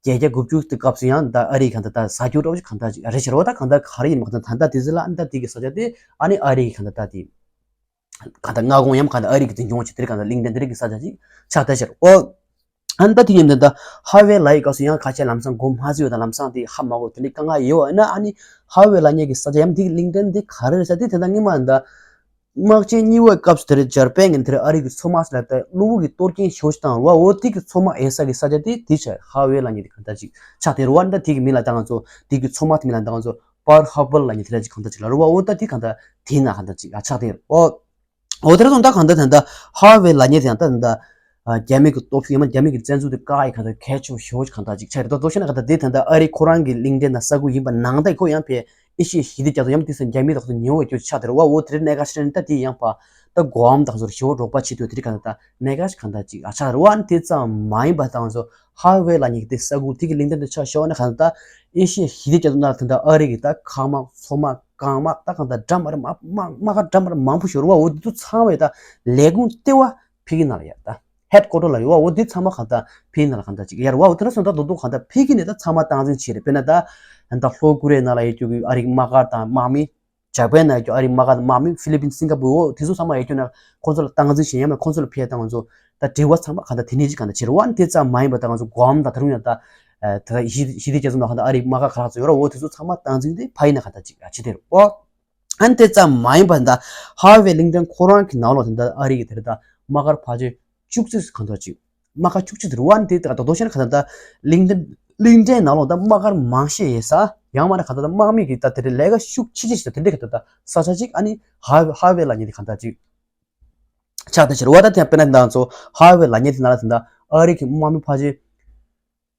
བརྒྱད་བརྒྱ་དགུ་བཅུ་དེ་སྐབས་སུ་ཡང་ད་ཨ་རི་གི་གང་ལྟར་ད་ཟ་རྒྱུ་འདྲ་བོ་ཞིག་གང་ལྟར་ཅིག་རེད་ཤག་རེད་བ། ད་གང་ལྟར་ག་རེ་ཡིན་མ་གང་ལྟར་ད་ལྟ་དེ་ཚོ་ལ་ཨ་ནི་ད་དེ་གི་ས་ཆ་དེ་ཨ་ནི་ཨ་རི་གི་གང་ལྟར་ད་དེ་གང་ལྟར་མངའ་ཁོངས་ཡང་གང་ལྟར་ཨ་རི་གི་དེ་འབྱུང་བ་ཅིག་དེ་གང་ལྟར་གླིང་ཕྲན་དེ་རིགས་ཀྱི་ས་ཆ་ཅིག་ཆགས་བསྡད་ཤག་རེད་བ། ཨ་ནི་ད་དེ་ཡིན་ད་ད་ཧ་ཝེ་ལབ་ཡི་སྐབས་སུ་ཡང་ཁ་ཤས་ལམ་སང་མགོ་མ་ཚོས་ཡོད། ད་ལམ་སང་དེ་ཧ་མ་གོ་དེ་འདྲའི་དཀའ་ངལ་ཡོད་ཨ་ན། ཨ་ནི་ཧ་ཝེ་ལབ་མཁན་གྱི་ས་ཆ་ཡང་དེ་གླིང་ཕྲན་དེ་ག་རེ་རེད་ས་དེ་དེ་འདྲ་སྔོན་མ་ད་དམག་ཆེན་གཉིས་པའི་སྐབས་སུ་དེར་འཇར་པན་གྱི་དེར་ཨ་རི་གི་མཚོ་དམག་ལ་ལྟ་གློ་བུར་གྱི་གཏོར་སྐྱོན་ཞེ་པོ་ཅིག་བཏང་བ། འོ་དེ་གི་མཚོ་དམག་ཡིན་ས་གི་ས་ཆ་དེ་དེ་ཆགས། ཧ་ཝེ་ལབ་མཁན་དེ་གང་ལྟར་ཅིག་ཆགས་དེ་རེད་བ། ད་དེ་གི་མིང་ལ་ད་ང་ཚོ་དེ་གི་མཚོ་དམག་དེ་མིང་ལ་ད་ང་ཚོ་པར་ཧར་བར་ལབ་མཁན་དེ་འདྲ་ཅིག་གང་ལྟར་ཅིག་ལབ་རེད་བ། འོ་ད་དེ་གང་ལྟར་དེ་ན་གང་ལྟར་ཅིག་ཨ་ཆགས་དེ་རེད་འོ། འོ་དེ་ར་སོང་ད་གང་ལྟར་ད་ལྟ་ཧ་ཝེ་ལབ་མཁན་དེ་ཡང་ད་ད་ལྟ་ཨ་རྒྱ་མི་གི་སྟོབས་ཤུགས་ཡང་མ་རྒྱ་མི་གི་བཙན་འཛུལ་དེ་བཀག་ཡི་གང་ལྟར་གལ་ཆེ་བོ་ཞེ་པོ་ཅིག་གང་ལྟར་ཅིག་ཆགས་རེད། ད་མདོར་བཤད་ན་གང་ལྟར་དེ་ད་ལྟ་ཨ་རི་ཁོ་རང་གི་གླིང་ཕྲན་ན་ས་ཁུལ་ཡིན་པ་ནང་ད་ཁོ་ཡང་ཕེ་ཨེ་ཤི་ཡའི་ཞི་བདེ་རྒྱ་མཚོ་ཡང་དེ་ཚོ་རྒྱ་མི་དང་ཚོ་ཉེ་བོ་ཡོད་ཆགས་དེ་རེད་བ། འོ་དེ་རིང་གནད་འགག་ཆེ་ནི་ད་དེ་ཡང་པ་ད་གོམ་དང་ཚོར་ཞེ་པོ་རོགས་པ་བྱེད་དུས་དེ་རིང་གང་ལྟར་ད་གནད་འགག་ཅིག་གང་ལྟར་ཅིག་ཨ་ཆགས་རེད་བ། ཨ་ནི་དེ་ཙམ་མ་ཡིན་པ་ད་ང་ཚོ་ཧ་ཝེ་ལབ་མཁན་གྱི་དེ་ས་ཁུལ་དེ་གི་གླིང་ཕྲན་དུ་ཆ་བཞག་ན་གང་ལྟར་ད་ཨེ་ཤི་ཡའི་ཞི་བདེ་རྒྱ་མཚོ་ནང་ད་ལྟ་ཨ་རི་གི་ད་མཁའ་དམག་མཚོ་དམག་རྐང་དམག་ད་གང་ལྟར་འདྲ་མ་རེད་མ་མ་མ་ག་འདྲ་མ་རེད་མང་པོ་ཞིག་རེད་བ། འོ་དེ་ཚོ་ཚང་མ་ད་ལས་ཁུངས་ལྟེ་བ་ཕ་གི་ནང་ལ་ཡོད་ད། ཧེད་ཀོ་ཊར་ལ་ཡོད་བ། འོ་དེ་ཚང་མ་གང་ལྟར་ཕ་གི་ནང་ལ་གང་ལྟར་ཅིག་ཡར་བ། འོ་དེ་འདྲ་སོང་ད་རྡོག་རྡོག་གང་ལྟར་ཕ་གི་ནས་ད་ཚང་མ་སྟངས་འཛིན་བྱེད་རེད། དཔེར་ན་ད་ད་ལྷོ་ཀོ་རི་ཡ་ནང་ལ་ཡོད་རྒྱུ་གི་ཨ་རིའི་དམག་སྒར་དང་དམག་མི། འཇར་པན་ནང་ཡོད་རྒྱུ་ཨ་རིའི་དམག་སྒར་དང་དམག་མི། ཧྥི་ལི་པིན། སིང་ག་པུར། འོ་དེ་ཚོ་ཚང་མ་ཡོད་རྒྱུ་ན་ཁོང་ཚོ་ལ་སྟངས་འཛིན་བྱེད་ཡ་མ་ཁོང་ཚོ་ལ་ཕེ་ད་ང་ཚོ་ད་དྲི་བ་ཚང་མ་གང་ལྟར་དེ་ནས་ཅིག་གང་ལྟར་བྱེད་རེད་བ། དེ་ཙམ་མ་ཡིན་པ་ད་ང་ཚོ་གོམ་དང་ད་རུང་ཡང་ད་ད་ཞི་ཞི་བདེ་རྒྱ་མཚོ་ནང་གང་ལྟར་ཨ་རིའི་དམག་སྒར་ག་རེ་ཚོ་ཡོད་ར། འོ་དེ་ཚོ་ཚང་མ་སྟངས་འཛིན་དེ་ཕ་གི་ནས་གང་ལྟར་ཅིག་བྱེད་དེ་རེད་བ། ཨ་ནི་དེ་ཙམ་མ་ཡིན་པར་ད་ཧ་ཝེ་གླིང་ཕྲན་ཁོ་རང་གི་ནང་ལོགས་དེ་འདྲ་ཨ་རི་གི་དེ་རེད་ད་དམག་སྒར་ཕལ་ཆེར་བཅུ་གཅིག་གང་ལྟར་ཅིག་དམག་སྒར་བཅུ་གཅིག་དེ་རེད་བ། ཨ་ནི་དེ་ད་ད་དོ་ཤེས་ན་ག་ད་ད་གླིང་ཕྲན་གླིང་ཕྲན་ནང་ལོགས་ད་དམག་སྒར་མང་ཤས་ཡོད་ས་ཡང་མ་ན་ག་ད་ད་དམག་མི་གི་ད་དེ་རེད་ལས་ཀ་ཤུགས་ཆེ་ཆེ་ཞིག་ད་དེ་འདྲ་ག་ད་ད་ས་ཆ་ཅིག་ཨ་ནི་ཧ་ཧ་ཝེ་ལབ་མཁན་དེ་གང་ལྟར་ཅིག་ཆགས་ད་ཕྱིར་བ། ད་དེ་དཔེར་ན་ད་ང་ཚོ་ཧ་ཝེ་ལབ་མཁན་དེ་ནང་ལ་དེ་ད་ཨ་རི་གི་དམག་མི་ཕལ་ཆེར་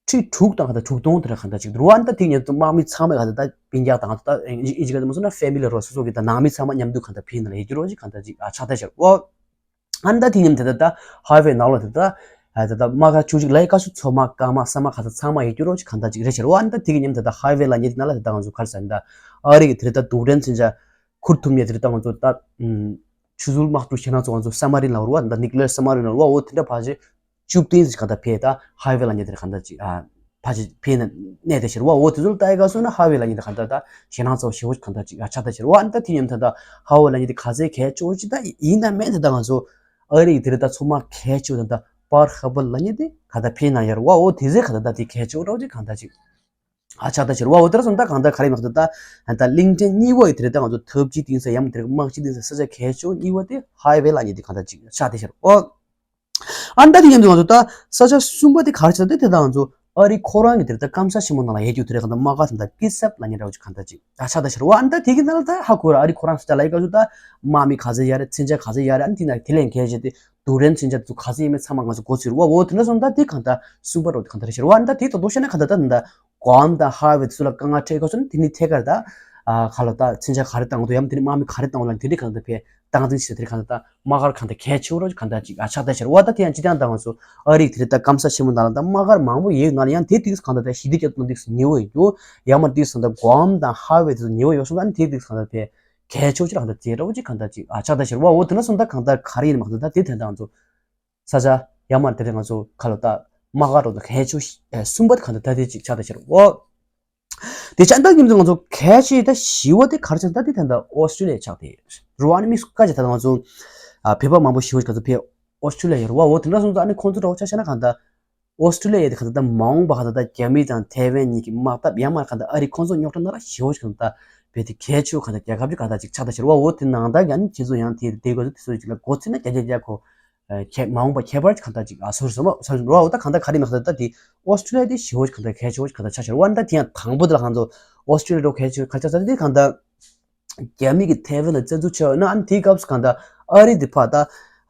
ཁྲི་དྲུག་དང་གང་ལྟར་དྲུག་སྟོང་དེ་འདྲ་གང་ལྟར་ཅིག་འདུག་རེད་བ། ཨ་ནི་ད་དེ་ཉིད་དུ་དམག་མི་ཚང་མས་གང་ལྟར་ད་སྤུན་ཀྱག་དང་ད་ཨིན་ཇི་སྐད་དུ་མ་སོང་ན་ཕེ་མི་ལི་རོ་སོ་སོ་གི་ད་ནང་མི་ཚང་མ་མཉམ་དུ་གང་ལྟར་ཕེ་ནང་ལ་ཡོད་རྒྱུ་རོ་ཅིག་གང་ལྟར་ཅིག་ཨ་ཆགས་ད་ཤར་འོ། ཨ་ནི་ད་དེ་ཉིད་དུ་ད་ཧ་ཝེ་ནང་ལོགས་དེ་ད་ད་ད་དམག་སྒར་བཅུ་གཅིག་ལས་ཀ་སུ་མཚོ་དམག་རྐང་དམག་ས་དམག་གང་ལྟར་ཚང་མ་ཡོད་རྒྱུ་རོ་ཅིག་གང་ལྟར་ཅིག་རེད་ཤར་འོ། ཨ་ནི་ད་དེ་གི་ཉིད་དུ་ད་ཧ་ཝེ་ལབ་མཁན་དེ་ནང་ལ་དེ་ད་ང་ཚོ་ག་རེ་ཟེར་ད་ཨ་རི་གི་དེ་རེད་ད་རྡུལ་ཕྲན་མཚོན་ཆ་ཁུར་ཐུབ་མཁན་དེ་རེད་ད་ང་ཚོ་ད་ཆུ་ཚོད་དམག་གྲུ་ཞེད་སྣང་ཚོགས་ང་ཚོ་ས་མ་རིན་ལ་རུ་བ་ད་ནིག་ལེར་ས་མ་རིན་ལ་རུ་བ་འོ་དེ་འདྲ་ཕལ་ཆེར་བཅུ་བདུན་ཞིག་གང་ལྟར་ཕེ་ད་ཧ་ཝེ་ལབ་མཁན་དེ་རེད་གང་ལྟར་ཅིག་ཨ་ཕལ་ཆེར་ཕེ་ན་གནས་དེ་ཤར་བ། འོ་དེ་ཚོ་ལ་ལྟ་ཡི་ག་སོང་ན་ཧ་ཝེ་ལབ་མཁན་དེ་གང་ལྟར་ད་ཞེད་སྣང་ཚོགས་ཞེ་བོ་གང་ལྟར་ཅིག་ཨ་ཆགས་ད་ཤར་བ། ཨ་ནི་ད་དེ་ཉིད་ད་ད་ཧ་ཝེ་ལབ་མཁན་དེ་ག་ཚད་གལ་ཆེ་བོ་ཅིག་ད་ཡིན་ད་མེད་ད་ད་ང་ཚོ་ཨ་རི་གི་དེ་རེད་ད་མཚོ་དམག་གལ་ཆེ་བོ་ད་ད་པར་ཧར་བར་ལབ་མཁན་དེ་གང་ལྟར་ཕེ་ན་ཡར་བ། འོ་དེ་ཚོ་གང་ལྟར་ད་དེ་གལ་ཆེ་བོ་འདྲ་བོ་ཅིག་གང་ལྟར་ཅིག་ཨ་ཆགས་ད་ཤར་བ། འོ་དེ་ར་སོང་ད་གང་ལྟར་ག་རེ་མ་ཁ་ད་ད་ད་གླིང་ཕྲན་གཉིས་པ་ཡི་དེ་རེད་ད་ང་ཚོ་འཐབ་ཇུས་གཏིང་ཟབ་ཡང་དེ་རེད་དམག་སྤྱི་གཏིང་ཟབ་ས་ཆ་གལ་ཆེ་བོ་གཉིས་པ་དེ་ཧ་ཝེ་ལབ་མཁན་དེ་གང་ལྟར་ཅིག་ཆགས་ད་ཤར་འོ། ཨ་ནི་ད་དེ་མཉམ་དུ་ང་ཚོ་ད་ས་ཆ་གསུམ་པ་དེ་ག་རེ་ཆགས་ད་དེ་ད་ང་ཚོ་ཨ་རི་ཁོ་རང་གི་དེ་རེད་ད་སྐམ་ས་ཆེན་མོ་ནང་ལ་ཡོད་རྒྱུ་དེ་རེད་གང་ལྟར་དམག་སྒར་དེ་ད་ཀི་སབ་ལབ་མཁན་འདྲ་བོ་ཅིག་གང་ལྟར་ཅིག་ཨ་ཆགས་ད་ཤར་འོ། ཨ་ནི་ད་དེ་གི་ནང་ལ་ད་ཧ་གོ་ར་ཨ་རི་ཁོ་རང་ས་ཆ་ལ་ཡི་ག་ཚོད་ད་དམག་མི་ག་ཚད་ཡོད་རེད་མཚོན་ཆ་ག་ཚད་ཡོད་རེད། ཨ་ནི་དེ་ན་དེ་ལས་གལ་ཆེ་དེ་རྡུལ་ཕྲན་མཚོན་ཆ་དེ་ཚོ་ག་ཚད་ཡོད་མེད་ཚང་མ་ང་ཚོ་མགོ་ཚོས་རེད་བ། འོ་དེ་འདྲ་སོང་ད་དེ་གང་ལྟར་གསུམ་པ་རོ་དེ་གང་ལྟར་རེད་ཤར་བ། ཨ་ནི་ད་དེ་ད་དོ་ཤེས་ན་གང་ལྟར་ད་ད་གོམ་དང་ཧ་ཝེ་དེ་ཚོ་ལ་དཀའ་ངལ་འཕྲད་ག་སོང་ན་དེ་ནི་ཐད་ཀར་ད་ཨ་ག་ལ་ད་མཚོན་ཆ་ག་རེ་བཏང་འདུག་ཡང་དེ་ནི་དམག་མི་ག་རེ་བཏང་འདུག་ལ་དེ་རིགས་གང་ལྟར་ཕེ་སྟངས་འཛིན་བྱེད་དེ་རིགས་གང་ལྟར་ད་དམག་སྒར་གང་ལྟར་གལ་ཆེ་བོ་རོ་གང་ལྟར་ཅིག་ཨ་ཆགས་ད་ཤར་བ། ད་དེ་ཡང་སྤྱི་བཏང་ད་ང་ཚོ་ཨ་རིག་དེ་རིགས་ད་སྐམ་ས་ཆེན་མོ་ནང་ལ་ད་དམག་སྒར་མང་པོ་ཡོད་ནང་ལ་ཡང་དེ་དུས་གང་ལྟར་ཞི་བདེ་རྒྱ་མཚོ་དུས་ཉེ་བོ་ཡོད་རྒྱུ་ཡང་མ་དུས་གང་ལྟར་གོམ་དང་ཧ་ཝེ་དེ་ཚོ་ཉེ་བོ་ཡོད་སོང་ད་ནི་དེ་དུས་གང་ལྟར་ཕེ་གལ་ཆེ་བོ་ཅིག་གང་ལྟར་དེ་འདྲ་བོ་ཅིག་གང་ལྟར་ཅིག་ཨ་ཆགས་ད་ཤར་བ། འོ་དེ་ན་སོང་ད་གང་ལྟར་ག་རེ་ཡིན་མ་གང་ལྟར་ད་དེ་དེ་ད་ང་ཚོ་ས་ཆ་ཡར་མར་དེ་རིང་ང་ཚོ་ཁ་ལོ་ད་དམག་སྒར་རོ་ད་གལ་ཆེ་ཤོས་གསུམ་པ་དེ་གང་ལྟར་ད་དེ་ཅིག་ཆགས་ད་ཤར་འོ། དེ་ཆ་ད་ཉིན་ཚོ་ང་ཚོ་གལ་ཆེ་ད་བཞི་བ་དེ་ག་རེ་ཆགས་ད་དེ་ད་ད་ཨོ་སི་ཀྲི་ལི་ཡ་ཆགས་ཏེ་རུ་ཨ་ནི་མི་སུ་ཀ་ཅིག་ད་ང་ཚོ་ཨ་བོད་པ་མང་པོ་ཞི་བ་ཞིག་ག་ཚོ་བོད་ཨོ་སི་ཀྲི་ལི་ཡ་རུ་བ་འོ་དེ་འདྲ་སོང་ཙང་ཨ་ནི་ཁོང་ཚོ་འདྲ་བོ་ཆ་བཞག་ན་གང་ལྟར། ཨོ་སི་ཀྲི་ལི་ཡ་དེ་གང་ལྟར་ད་མ་འོངས་པ་གང་ལྟར་ད་རྒྱ་མི་དང་ཐའེ་ཝན་གཉིས་ཀྱི་དམག་འཐབ་ཡང་མ་གང་ལྟར་ཨ་རི་ཁོང་ཚོ་རྙོག་དྲ་ནང་ལ་ཞེ་པོ་ཞིག་གང་ལྟར་བོད་དེ་གལ་ཆེ་བོ་གང་ལྟར་རྒྱལ་ཁབ་ཅིག་གང་ལྟར་ཅིག་ཆགས་ད་ཤར་བ། འོ་དེ་ནང་ལྟར་གྱི་ཨ་ནི་ཁྱེད་ཚོ་ཡང་དེ་དེ་ག་ཚོད་དེ་ཚོ་ཅིག་ལ་མགོ་ཚོས་ན་རྒྱ་རྒྱ་རྒྱ་ཁོ་ཁྱེད་མ་འོངས་པ་ཁྱད་པར་ཅིག་གང་ལྟར་ཅིག་ཨ་སོ་སོ་མ་སོ་སོ་རོ་འོ་ད་གང་ལྟར་ག་རེ་མ་གང་ལྟར་ད་དེ་ཨོ་སི་ཀྲི་ལི་ཡ་དེ་ཞེ་པོ་ཞིག་གང་ལྟར་གལ་ཆེ་བོ་ཞིག་གང་ལྟར་ཆགས་ཤར་བ། ཨ་ནི་ད་དེ་ཡང་དང་པོ་དེ་ལ་གང་ཚོ་ཨོ་སི་ཀྲི་ལི་ཡ་འགྲོ་གལ་ཆེ་གང་ཆགས་ས་དེ་གང་ལྟར། རྒྱ་མི་གིས་ཐའེ་ཝན་ལ་བཙན་འཛུལ་བྱས་ཡོད་ན་ཨ་ནི་དེའི་སྐབས་སུ་གང་ལྟར་ཨ་རི་དེ་ཕར་ད་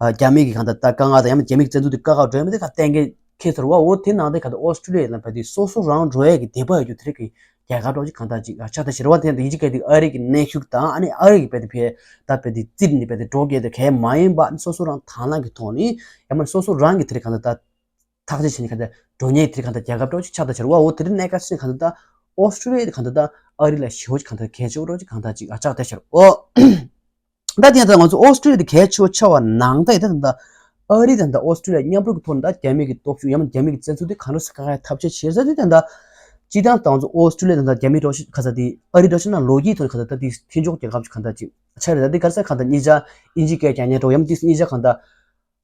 རྒྱ་མི་གིས་གང་ལྟར་ད་དཀའ་ངལ་དང་ཡང་ན་རྒྱ་མི་གིས་བཙན་འཛུལ་དེ་དཀའ་ཁག་འགྲོ་ཡ་མི་དེ་ག་གཏན་འཁེལ་ཁེལ་ཚར་བ། འོ་དེ་ནང་དེ་གང་ལྟར་ཨོ་སི་ཀྲི་ལི་ཡ་ལ་བ་དེ་སོ་སོ་རང་འགྲོ་ཡ་གི་དད་པ་ཡོད་རྒྱུ་དེ་རིགས་ཀྱི་རྒྱལ་ཁབ་འདྲ་ཅིག་གང་ལྟར་ཅིག་ཆགས་ད་ཤར་བ། དེ་ཡིན་གཅིག་གལ་ཏེ་ཨ་རི་གི་གནོན་ཤུགས་དང་ཨ་ནི་ཨ་རི་གི་བ་དེ་ཕེ་ད་བ་དེ་རྩིབ་ནས་བ་དེ་འགྲོ་གལ་དེ་གལ་མ་ཡིན་པ་ཨ་ནི་སོ་སོ་རང་དང་བླངས་ཀྱི་ཐོག་ནས་ཡང་མ་སོ་སོ་རང་གི་དེ་རིགས་གང་ལྟར་ད། ཐག་གཅོད་བྱས་ནས་གང་ལྟར་འགྲོ་ཉེན་དེ་གང་ལྟར་རྒྱལ་ཁབ་འདྲ་ཅིག་ཆགས་ད་ཤར་བ། འོ་དེ་རིང་གནད་འགག་ཆེ་ནས་གང་ལྟར་ད་ཨོ་སི་ཀྲི་ལི་ཡ་དེ་གང་ལྟར་ད་ཨ་རི་ལ་ཞེ་པོ་ཅིག་གང་ལྟར་གལ་ཆེ་བོ་འདྲ་ཅིག་གང་ལྟར་ཅིག་ཨ་ཆགས་ད་ཤར་བ། འོ་ད་དེ་ཡང་ད་ང་ཚོ་ཨོ་སི་ཀྲི་ལི་ཡ་དེ་གལ་ཆེ་བོ་ཆགས་པ་ནང་ད་ཡི་ད་ད་ ཨ་རི་དང་ད་ཨོ་སི་ཀྲུ་ལི་ཡ་མཉམ་རུབ་ཀྱི་ཐོག་ནས་ད་རྒྱ་མི་གི་སྟོབས་ཤུགས་ཡང་ན་རྒྱ་མི་གི་བཙན་འཛུལ་དེ་གང་འདྲ་སེ་བཀག་ཡ་ཐབས་ཤེས་བྱེད་ས་དེ་ད་ད་སྤྱིར་བཏང་ད་ང་ཚོ་ཨོ་སི་ཀྲུ་ལི་ཡ་དང་ད་རྒྱ་མི་འགྲོ་ཤི་ཁ་ས་དེ་ཨ་རི་འགྲོ་ཤི་ན་ལོ་རྒྱུས་ཐོག་ནས་ཁ་ས་ད་དེ་མཐུན་ཕྱོགས་རྒྱལ་ཁབ་ཅིག་གང་ད་ཅིག་ཆགས་རེད། ད་དེ་ག་རེ་ཟེར་གང་ད་གཉིས་ཆ་དབྱིན་ཇི་སྐད་རྒྱག་མཁན་འགྲོ་ཡང་དེ་གཉིས་ཆ་གང་ད་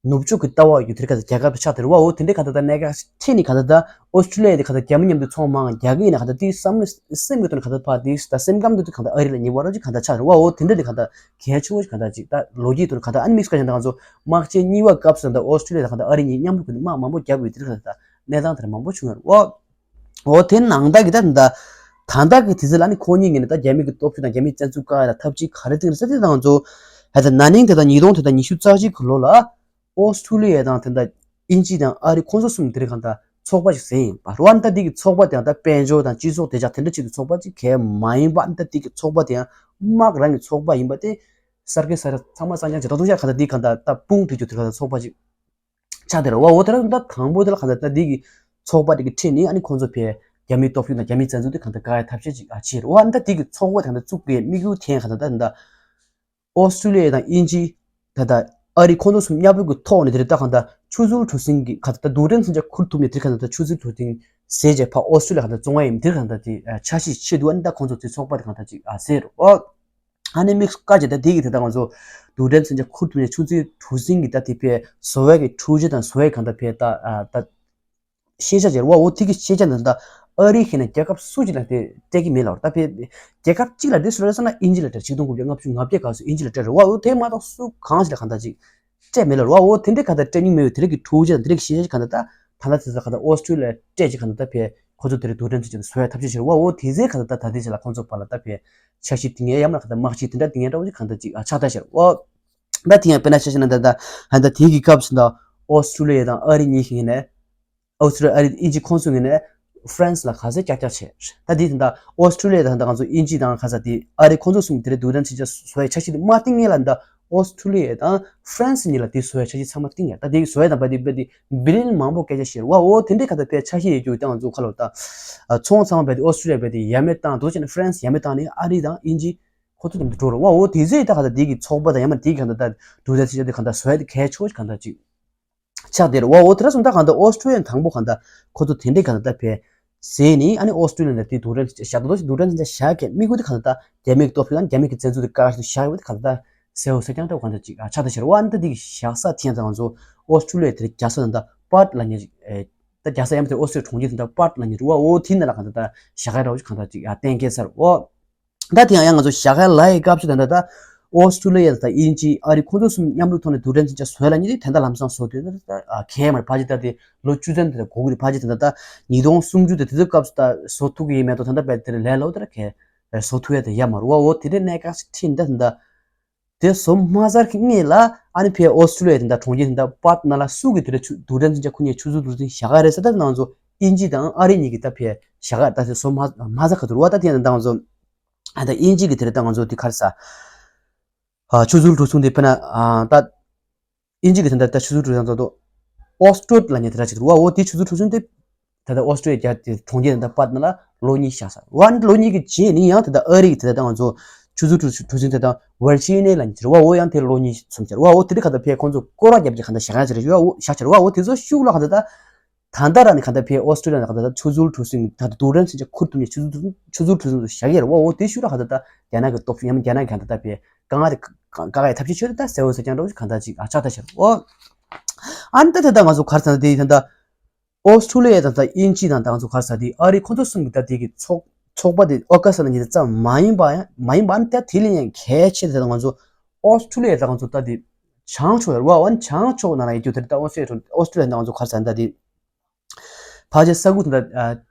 ནུབ་ཕྱོགས་ཀྱི་ལྟ་བ་ཡོད་དེ་རེད། ཁ་ས་རྒྱལ་ཁབ་ཆགས་དེ་རེད་བ། འོ་དེ་འདྲའི་གང་ད་ད་གནད་འགག་ཁྲིད་ནས་གང་ད་ད་ཨོ་སི་ཀྲུ་ལི་ཡ་དེ་གང་ད་རྒྱ་མི་མཉམ་དུ་ཚོང་མང་རྒྱག་གི་ཡིན་ན་གང་ད་དེ་བསམ་བློ་སེམས་ཀྱི་ཐོག་ནས་གང་ད་ཕ་དེ་ད་སེམས་ཁམས་དེ་གང་ད་ཨ་རི་ལ་ཉེ་བ་རོགས་ཅིག་གང་ད་ཆགས་རེད་བ། འོ་དེ་འདྲ་དེ་གང་ད་གལ་ཆེ་བོ་ཞིག་གང་ད་ཅིག་ད་ལོ་རྒྱུས་ཐོག་ནས་གང་ད་ཨ་ནི་དམིགས་བཀར་ཀྱང་ད་ང་ཚོ་དམག་ཆེན་གཉིས་པ་སྐབས་སུ་ད་ཨོ་སི་ཀྲུ་ལི་ཡ་དང་གང་ད་ཨ་རི་གཉིས་མཉམ་རུབ་ཀྱི་དམག་མང་པོ་རྒྱབ་ཡོད་དེ་གང་ད་ད་གནས་སྟངས་དེ་འདྲ་མང་པོ་བྱུང་ཡོད་རེད་བ། འོ་དེ་ནང་ད་གི་ད་ད་ད་ད་གི་དེ་ཚོ་ལ་ནི་ཁོ་གཉིས་ངོས་ནས་ད་རྒྱ་མི་གི་སྟོབས་ཤུགས་དང་རྒྱ་མིའི་བཙན་འཛུལ་བཀག་ཡ་ལ་ཐབས་ཇུས་ག་རེ་བཏིང་རེད་ཟེར་དེ་ད་ང་ཚོ་ཧ་ད་ན་ནིང་དེ་ད་ཉིས་སྟོང་དེ་ད་ཉི་ཤུ་རྩ་གཅིག་གི་ལོ་ལ་ཨོ་སི་ཀྲུ་ལི་ཡ་དང་དེ་ད་དབྱིན་ཇི་དང་ཨ་རི་ཁོང་ཚོ་གསུམ་དེ་རིང་གང་ད་ཚོགས་པ་ཞིག་ཟིན་ཡིན་པ་རེད་བ། ད་འདི་གི་ཚོགས་པ་དེ་ཡང་ད་དཔལ་འབྱོར་དང་སྤྱི་ཚོགས་བདེ་འཇགས་དེ་འདྲ་ཆེད་དུ་ཚོགས་པ་ཅིག་གལ་མ་ཡིན་པ། ད་འདི་གི་ཚོགས་པ་དེ་ཡང་དམག་རང་གི་ཚོགས་པ་ཡིན་པ་དེ་གསར་འགོད་གསར་ཚང་མ་གསར་རྐྱང་བྱས་ད་དུང་ཡང་གང་ད་འདི་གང་ད་ད་དཔུང་སྒྲིག་རྒྱུ་དེ་གང་ད་ཚོགས་པ་ཅིག་ཆགས་དེ་རེད་བ། འོ་དེ་ར་ད་དང་པོ་དེ་ལ་གང་ད་ད་འདི་གི་ཚོགས་པ་དེ་གི་ཁྲིད་ནས་ཨ་ནི་ཁོང་ཚོ་ཕེ་རྒྱ་མིའི་སྟོབས་ཤུགས་དང་རྒྱ་མིའི་བཙན་འཛུལ་དེ་གང་ད་བཀག་ཡ་ཐབས་ཤེས་ཅིག་ཨ་བྱས་རེད་བ། ད་འདི་གི་ཚོགས་པ་དེ་གང་ད་བཙུགས་པའི་དམིགས་ཡུལ་དེ་ཡང་གང་ད་ད་ད་ཨོ་སི་ཀྲུ་ལི་ཡ་དང་དབྱིན་ཇི་ད་ད་ཨ་རི་ཁོང་ཚོ་གསུམ་མཉམ་རུབ་ཀྱི་ཐོག་ནས་དེ་རེད། ད་གང་ད་ཆུ་ཚུར་གྲུ་གཟིངས་ཀྱི་གང་ད་ད་རྡུལ་ཕྲན་མཚོན་ཆ་ཁུར་ཐུབ་ནས་དེ་གང་ད་ད་ཆུ་ཚུར་གྲུ་གཟིངས་ཟེར་བྱས་ཕ་ཨོ་སི་ཀྲུ་ལི་ཡ་གང་ད་བཙོང་བ་ཡིན་དེ་གང་ད་དེ་འཆར་གཞི་ཆེད་དུ་ཨ་ནི་ད་ཁོང་ཚོ་དེ་ཚོགས་པ་དེ་གང་ད་ཅིག་ཨ་ཟེར་རོ། ཨ་ནི་དམིགས་བཀའ་བྱས་ད་དེ་གི་དེ་ད་ང་ཚོ་རྡུལ་ཕྲན་མཚོན་ཆ་ཁུར་ཐུབ་ནས་ཆུ་ཚུར་གྲུ་གཟིངས་ཀྱི་ད་དེ་ཕེ་བཟོ་བའི་གི་འཕྲུལ་ཆས་དང་བཟོ་བའི་གང་ད་ཕེ་ད་ཨ་ད་ཤེས་བྱ་བྱས་རོ་བ། འོ་དེ་གི་ཤེས་བྱ་འདི་ད་ཨ་རི་ཁེ་ན་རྒྱལ་ཁབ་སུ་གཅིག་ལ་དེ་སྤྲད་ཀྱི་མེད་ལ། ད་ཕེ་རྒྱལ་ཁབ་གཅིག་ལ་དེ་སུ་ལ་ཟེར་ན་དབྱིན་ཇི་ལ་སྤྲད། ཆིག་སྟོང་དགུ་བརྒྱ་ལྔ་བཅུ་ང་བརྒྱད་སྐབས་སུ་དབྱིན་ཇི་ལ་སྤྲད་རོ་བ། འོ་དེ་མ་གཏོགས་སུ་གང་ཞིག་ལ་གང་ད་ཅིག་སྤྲད་མེད་ལ་རོ་བ། འོ་དེ་འདྲའི་གང་ད་སྤྲད་མྱོང་མེད་པའི་དེ་རིགས་ཀྱི་འཕྲུལ་ཆས་དང་དེ་རིགས་ཀྱི་ཤེས་བྱ་གང་ད་ད་ད་ད་དེ་ཚོ་གང་ད་ཨོ་སི་ཀྲུ་ལི་ཡ་སྤྲད་ཅིག་གང་ད་ད་ཕེ་ཁོ་ཚོ་དེ་རིགས་རྡུལ་ཕྲན་མཚོན་ཆ་དེ་བཟོ་ཡ་ཐབས་ཤེས་བྱེད་རོ་བ། འོ་དེ་ཚོའི་གང་ད་ད་ད་དེ་ཚོ་ལ་ཁོང་ཚོ་བར་ལ་ད་ཕེ་འཆར་གཞི་དེ་ངས་ཡང་ན་གང་ད་དམག་གཞི་དེ་འདྲ་དེ་ངས་འདྲ་བོ་ཅིག་གང་ད་ཅིག་ཨ་ཆགས་ད་ཤར་བ། ད་དེ་ཡང་དཔེར་ན་ཆ་བཞག་ན་ད་ད་ཧ་ད་དེ་གི་སྐབས་སུ་ད་ཨོ་སི་ཀྲུ་ལི་ཡ་དང་ཨ་རི་གཉིས་ཀྱི་ངོས་ནས་ཨོ་སི་ཀྲུ་ཨ་རི་དབྱིན་ཇི་ཁོང་ཚོའི་ངོས་ནས་ཧྥ་རན་སི་ལ་ག་ཚོད་ཀྱག་ཀྱག་བྱས། ད་དེ་དེ་འདྲ་ཨོ་སི་ཀྲུ་ལི་ཡ་དང་ད་ང་ཚོ་དབྱིན་ཇི་དང་ག་ས་དེ་ཨ་རི་ཁོང་ཚོ་གསུམ་དེ་རེད་འདུག་ད་ཕྱིན་ཆད་བཟོ་བའི་འཆར་གཞི་དེ་མ་བཏིང་ངེས་ལ་འདྲ་ཨོ་སི་ཀྲུ་ལི་ཡ་དང་ཧྥ་རན་སི་གཉིས་ལ་དེ་བཟོ་བའི་འཆར་གཞི་ཚང་མ་བཏིང་ཡ། ད་དེ་བཟོ་བའི་དང་པ་དེ་པ་དེ་བི་ལི་ཡན་མང་པོ་སྐད་ཆ་བཤད་རེད་བ། འོ་དེ་འདྲའི་ག་ད་པའི་འཆར་གཞི་ཡོད་རྒྱུ་དེ་ང་ཚོ་ཁ་ལོ་ད་ཚོང་ཚང་མ་པ་དེ་ཨོ་སི་ཀྲུ་ལི་ཡ་པ་དེ་ཡ་མེད་བཏང་འདུག་བྱས་ན་ཧྥ་རན་སི་ཡ་མེད་བཏང་ནས་ཨ་རི་དང་དབྱིན་ཇི་ཁོ་ཚོ་དེ་འདྲ་འགྲོ་རེད་བ། འོ་དེ་ཚོས་ད་ག་ད་དེ་གི་ཚོགས་པ་དང་ཡ་མ་དེ་གི་ག་ད་ད་འདུག་ད་ཕྱིན་ཆད་དེ་ག་ད་བཟོ་བའི་དེ་གལ་ཆེ་བོ་ཞིག་ག་ད་ཅིག་ཆགས་བསྡད་རེད་བ། འོ་དེ་འདྲ་སོང་ད་གང་ལྟར་ཨོ་སི་ཀྲུ་ལི་ཡ་དང་པོ་གང་ལྟར་ཁོ་ཚོ་དེ་འདྲའི་གང་ལྟར་ཕེ་ཟེར་ནི་ཨ་ནི་ཨོ་སི་ཀྲུ་ལི་ཡ་ལ་དེ་རྡུལ་ཕྲན་བཞག་ད་དོ་ཞིག་རྡུལ་ཕྲན་བཞག་གི་དམིགས་ཡུལ་དེ་གང་ལྟར་རྒྱ་མིའི་སྟོབས་ཤུགས་དང་རྒྱ་མི་གི་བཙན་འཛུལ་དེ་བཀག་ཞིག་བཞག་ཡོད་དེ་གང་ལྟར་གསལ་བོ་གསལ་རྐྱང་འདྲ་བོ་གང་ལྟར་ཅིག་ཆགས་ད་ཤར་བ། ཨ་ནི་ད་དེ་གི་བཞག་ས་དེ་ཡང་ད་ང་ཚོ་ཨོ་སི་ཀྲུ་ལི་ཡ་དེ་རྒྱལ་ས་ད་ད་པར་ཐི་ལབ་མཁན་ད་རྒྱལ་ས་ཡང་དེ་ཨོ་སི་ཀྲུ་ལི་ཡ་གྲོང་ཁྱེར་དེ་ད་པར་ཐི་ལབ་མཁན་རེད་བ། འོ་དེ་ནང་ལ་གང་ལྟར་ད་བཞག་ཡ་འདྲ་བོ་ཞིག་གང་ལྟར་ཅིག་གཏན་འཁེལ་ཚར་འོ། ད་དེ་ཡང་ཡང་ང་ཚོ་བཞག་ཡ་ལ་ཡི་སྐབས་སུ་ད་ལྟ་ད་ཨོ་སི་ཀྲུ་ལི་ཡ་དང་དབྱིན་ཇི་ཨ་རི་ཁོང་ཚོ་གསུམ་མཉམ་རུབ་ཐོག་ནས་རྡུལ་ཕྲན་མཚོན་ཆ་བཟོ་ཡ་ལབ་མཁན་དེ་ད་ལྟ་ལམ་སང་བཟོ་དུས་ད་ད་གས་མ་རེད། ཕལ་ཆེར་ད་དེ་ལོ་བཅུ་ཚན་དེ་ལ་འགོར་གི་རེད། ཕལ་ཆེར་ད་ལྟ་ད་ཉིས་སྟོང་སུམ་ཅུ་དེ་དེ་ཚོའི་སྐབས་སུ་ད་བཟོ་ཐུབ་ཀྱི་ཡོད་མེད་དོ། ད་ལྟ་བས་དེ་ལས་སླ་བོ་དེ་ལ་གས་བཟོ་ཐུབ་ཡ་དེ་ཡ་མ་རེད་བ། འོ་དེ་འདྲའི་གནད་འགག་ཅིག་ཁྲིད་ད་ད་དེ་བཟོ་མ་ཚར་གི་སྔོན་ལ་ཨ་ནི་ཕའི་ཨོ་སི་ཀྲུ་ལི་ཡ་དེ་ད་གྲོང་ཁྱེར་དེ་ད་པར་ཐི་ནང་ལ་སུ་གི་དེ་ལ་ཆུ་རྡུལ་ཕྲན་མཚོན་ཆ་ཁུར་ནས་ཆུ་ཚོད་རྡུལ་ཕྲན་བཞག་ག་རེད་ཟེར། ད་ང་ཚོ་དབྱིན་ཇི་དང་ཨ་རི་གཉིས་ཀྱི་ད་ཕའི་བཞག་ག་ད་དེ་བཟོ་མ་མ་ཚར་ག་དུ་རུ་བ། ད་དེ་ཡང་ད་ང་ཚོ་ཨ་ད་དབྱིན་ཇི་གི་དེ་ལ་ད་ང་ཚོ་དེ་ག་རེ་ཟ། ཨ་ཆུ་ཚོད་གྲུ་གཟིངས་དེ་དཔེར་ན་ཨ་ད་དབྱིན་ཇི་གི་དེ་འདྲ་ད་ཆུ་ཚོད་གྲུ་གཟིངས་ད་དོ་ཨོ་སི་ཀྲོད་ལབ་མཁན་དེ་འདྲ་ཅིག་རུ་བ། འོ་དེ་ཆུ་ཚོད་གྲུ་གཟིངས་དེ་ད་ལྟ་ཨོ་སི་ཀྲོད་རྒྱ་དེ་གྲོང་ཁྱེར་དེ་འདྲ་པར་ཐི་ནང་ལ་ལོ་གཉིས་བཞག་ས་རུ་བ། ལོ་གཉིས་ཀྱི་རྗེས་ནི་ཡང་དེ་འདྲ་ཨ་རི་གི་དེ་འདྲ་ད་ང་ཚོ་ཆུ་ཚོད་གྲུ་གྲུ་གཟིངས་དེ་དང་ཝར་ཇི་ནི་ཡ་ལབ་མཁན་ཅིག་རུ་བ། འོ་ཡང་དེ་ལོ་གཉིས་མཚོན་ཆ་རུ་བ། འོ་དེ་འདྲ་ག་ད་ཕའི་ཁོང་ཚོ་སྐོར་ར་རྒྱབ་ཀྱི་ག་ད་བཞག་ཡ་ཅིག་རེད་ཞུ་བ། འོ་བཞག་ཅིག་རུ་བ། འོ་དེ་ཚོ་ཤུགས་ལ་ག་ད་ད། ད་ལྟ་ར་ནི་གང་ལྟར་ཕའི་ཨོ་སི་ཀྲུ་ལི་ཡ་ནི་གང་ལྟར་ཆུ་ཚོད་གྲུ་གཟིངས་ད་ལྟ་རྡུལ་ཕྲན་མཚོན་ཆ་ཁུར་ཐུབ་ནས་ཆུ་ཚོད་ཆུ་ཚོད་གྲུ་གཟིངས་སུ་བཞག་ཡོད་རེད་བ། འོ་དེ་ཤུགས་ར་གང་ལྟར་ད་རྒྱ་ནག་གི་སྟོབས་ཤུགས་ཡང་ན་རྒྱ་ནག་གི་གང་ལྟར་ཕའི་དཀའ་ངལ་དེ་བཀག་ཡའི་ཐབས་ཤེས་བྱས་ཏེ་ད་གསལ་བོ་གསལ་རྐྱང་འདྲ་བོ་ཞིག་གང་ལྟར་ཅིག་ཨ་ཆགས་ད་ཤར་འོ། ཨ་ནི་ད་ད་ད་ང་ཚོ་ག་རེ་ཟེར་ན་དེ་ད་ད་ཨོ་སི་ཀྲུ་ལི་ཡ་དང་ད་དབྱིན་ཇི་དང་ད་ང་ཚོ་ག་རེ་ཟེར་དེ་ཨ་རི་ཁོང་ཚོ་གསུམ་གྱི་ད་དེ་གི་ཚོགས་ཚོགས་པ་དེ་ཨོ་ཀ་ས་ན་ཉིན་ཙམ་མ་ཡིན་པ་ཡང་མ་ཡིན་པ་ཨ་ནི་ད་དེ་ལས་ཡང་གལ་ཆེ་ད་ང་ཚོ་ཨོ་སི་ཀྲུ་ལི་ཡ་ད་ང་ཚོ་ད་དེ་བྱང་ཕྱོགས་ཡོད་རེད་བ། འོ་ན་བྱང་ཕྱོགས་ནང་ལ་ཡོད་རྒྱུ་དེ་ད་ཨོ་སི་ཀྲུ་ཨོ་སི་ཀྲུ་ལི་ཡ་ནང་ཚོ་ག་རེ་ཟེར་ད་དེ་ཕལ་ཆེར་ས་ཁུལ་དེ་ད་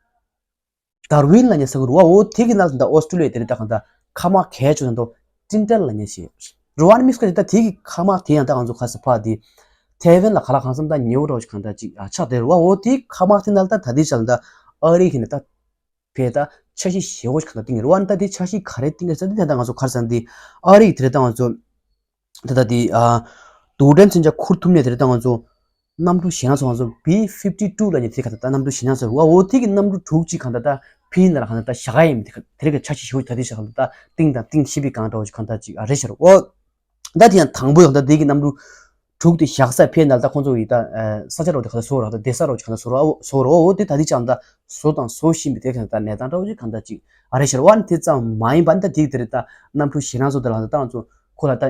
ཌར་ཝིན་ལབ་མཁན་ས་ཁུལ་རེད་བ། འོ་དེ་གི་ནང་ལ་ད་ཨོ་སི་ཀྲུ་ལི་ཡ་དེ་རེད། ད་གང་ད་མཁའ་དམག་གལ་ཆེ་ཤོས་ད་ཏིན་ཏན་ལབ་མཁན་ཞིག་རེད་བ། ཨ་ནི་དམིགས་བཀར་དེ་ད་དེ་གི་མཁའ་དམག་དེ་ཡང་ད་ང་ཚོ་ག་རེ་ཟེར་ཕ་དེ་ཐའེ་ཝན་ལ་ག་ལ་གང་འཚམ་ད་ཉེ་བོ་འདྲ་བོ་ཞིག་གང་ད་ཅིག་ཆགས་བསྡད་རེད་བ། འོ་དེ་མཁའ་དམག་དེ་ནང་ལ་ད་ད་དེ་ཆ་ལ་ད་ཨ་རི་གི་ནི་ད་ཕེ་ད་འཆར་གཞི་ཞེ་བོ་ཞིག་གང་ལྟར་བཏིང་ཡོད་རེད་བ། ད་དེ་འཆར་གཞི་ག་རེ་བཏིང་ཡོད་ཟེར་དེ་ད་ང་ཚོ་ག་རེ་ཟེར་ན་དེ་ཨ་རི་གི་དེ་རེད། ད་ང་ཚོ་ད་ད་དེ་ཨ་རྡུལ་ཕྲན་མཚོན་ཆ་ཁུར་ཐུབ་ནས་དེ་རེད། ད་ང་ཚོ་གནམ་གྲུ་ཞེད་སྣང་ཚོགས་ང་ཚོ་བི་ཕིབ་ཊི་ཊུ་ལབ་མཁན་དེ་ག་ད་ད་གནམ་གྲུ་ཞེད་སྣང་ཚོགས་རེད་བ། འོ་དེ་གི་གནམ་གྲུ་དྲུག་ཅིག་གང་ལྟར་ད་ཕིན་ལ་གང་ལྟར་ད་བཞག་ཡ་ཡིན། དེ་ག་དེ་རེད་གི་འཆར་གཞི་ཞེ་བོ་ཞིག་ད་དེ་ཞིག་གང་ལྟར་ད་བཏིང་དང་བཏིང་ཤེས་པའི་གང་འདྲ་བོ་ཞིག་གང་ལྟར་ཅིག་ཨ་རེད་ཤག་རེད་བ། ད་དེ་ཡང་དང་པོ་ཡང་ད་དེ་གི་གནམ་གྲུ་ དྲུག་དེ་བཞག་ས་ཕེ་ན་ལ་ད་ཁོང་ཚོ་ཡི་ད་ས་ཆ་རོགས་དེ་ག་ད་བཟོ་རོགས་ད་བསྡད་ས་རོགས་ག་ད་བཟོ་རོགས་བཟོ་རོགས་འོ་དེ་ད་དེ་ཅང་ད་བཟོ་དང་བཟོ་བཞིན་པའི་དེ་ག་ད་གནས་སྟངས་འདྲ་བོ་ཅིག་ག་ད་ཅིག་ཨ་རེ་ཤར་བ་ནི་དེ་ཙམ་མ་ཡིན་པ་ནི་ད་དེ་དེ་རེད་ད་གནམ་གྲུ་ཞེ་ནང་བཟོ་དེ་ལ་ད་ང་ཚོ་ཁོ་ལ་ད་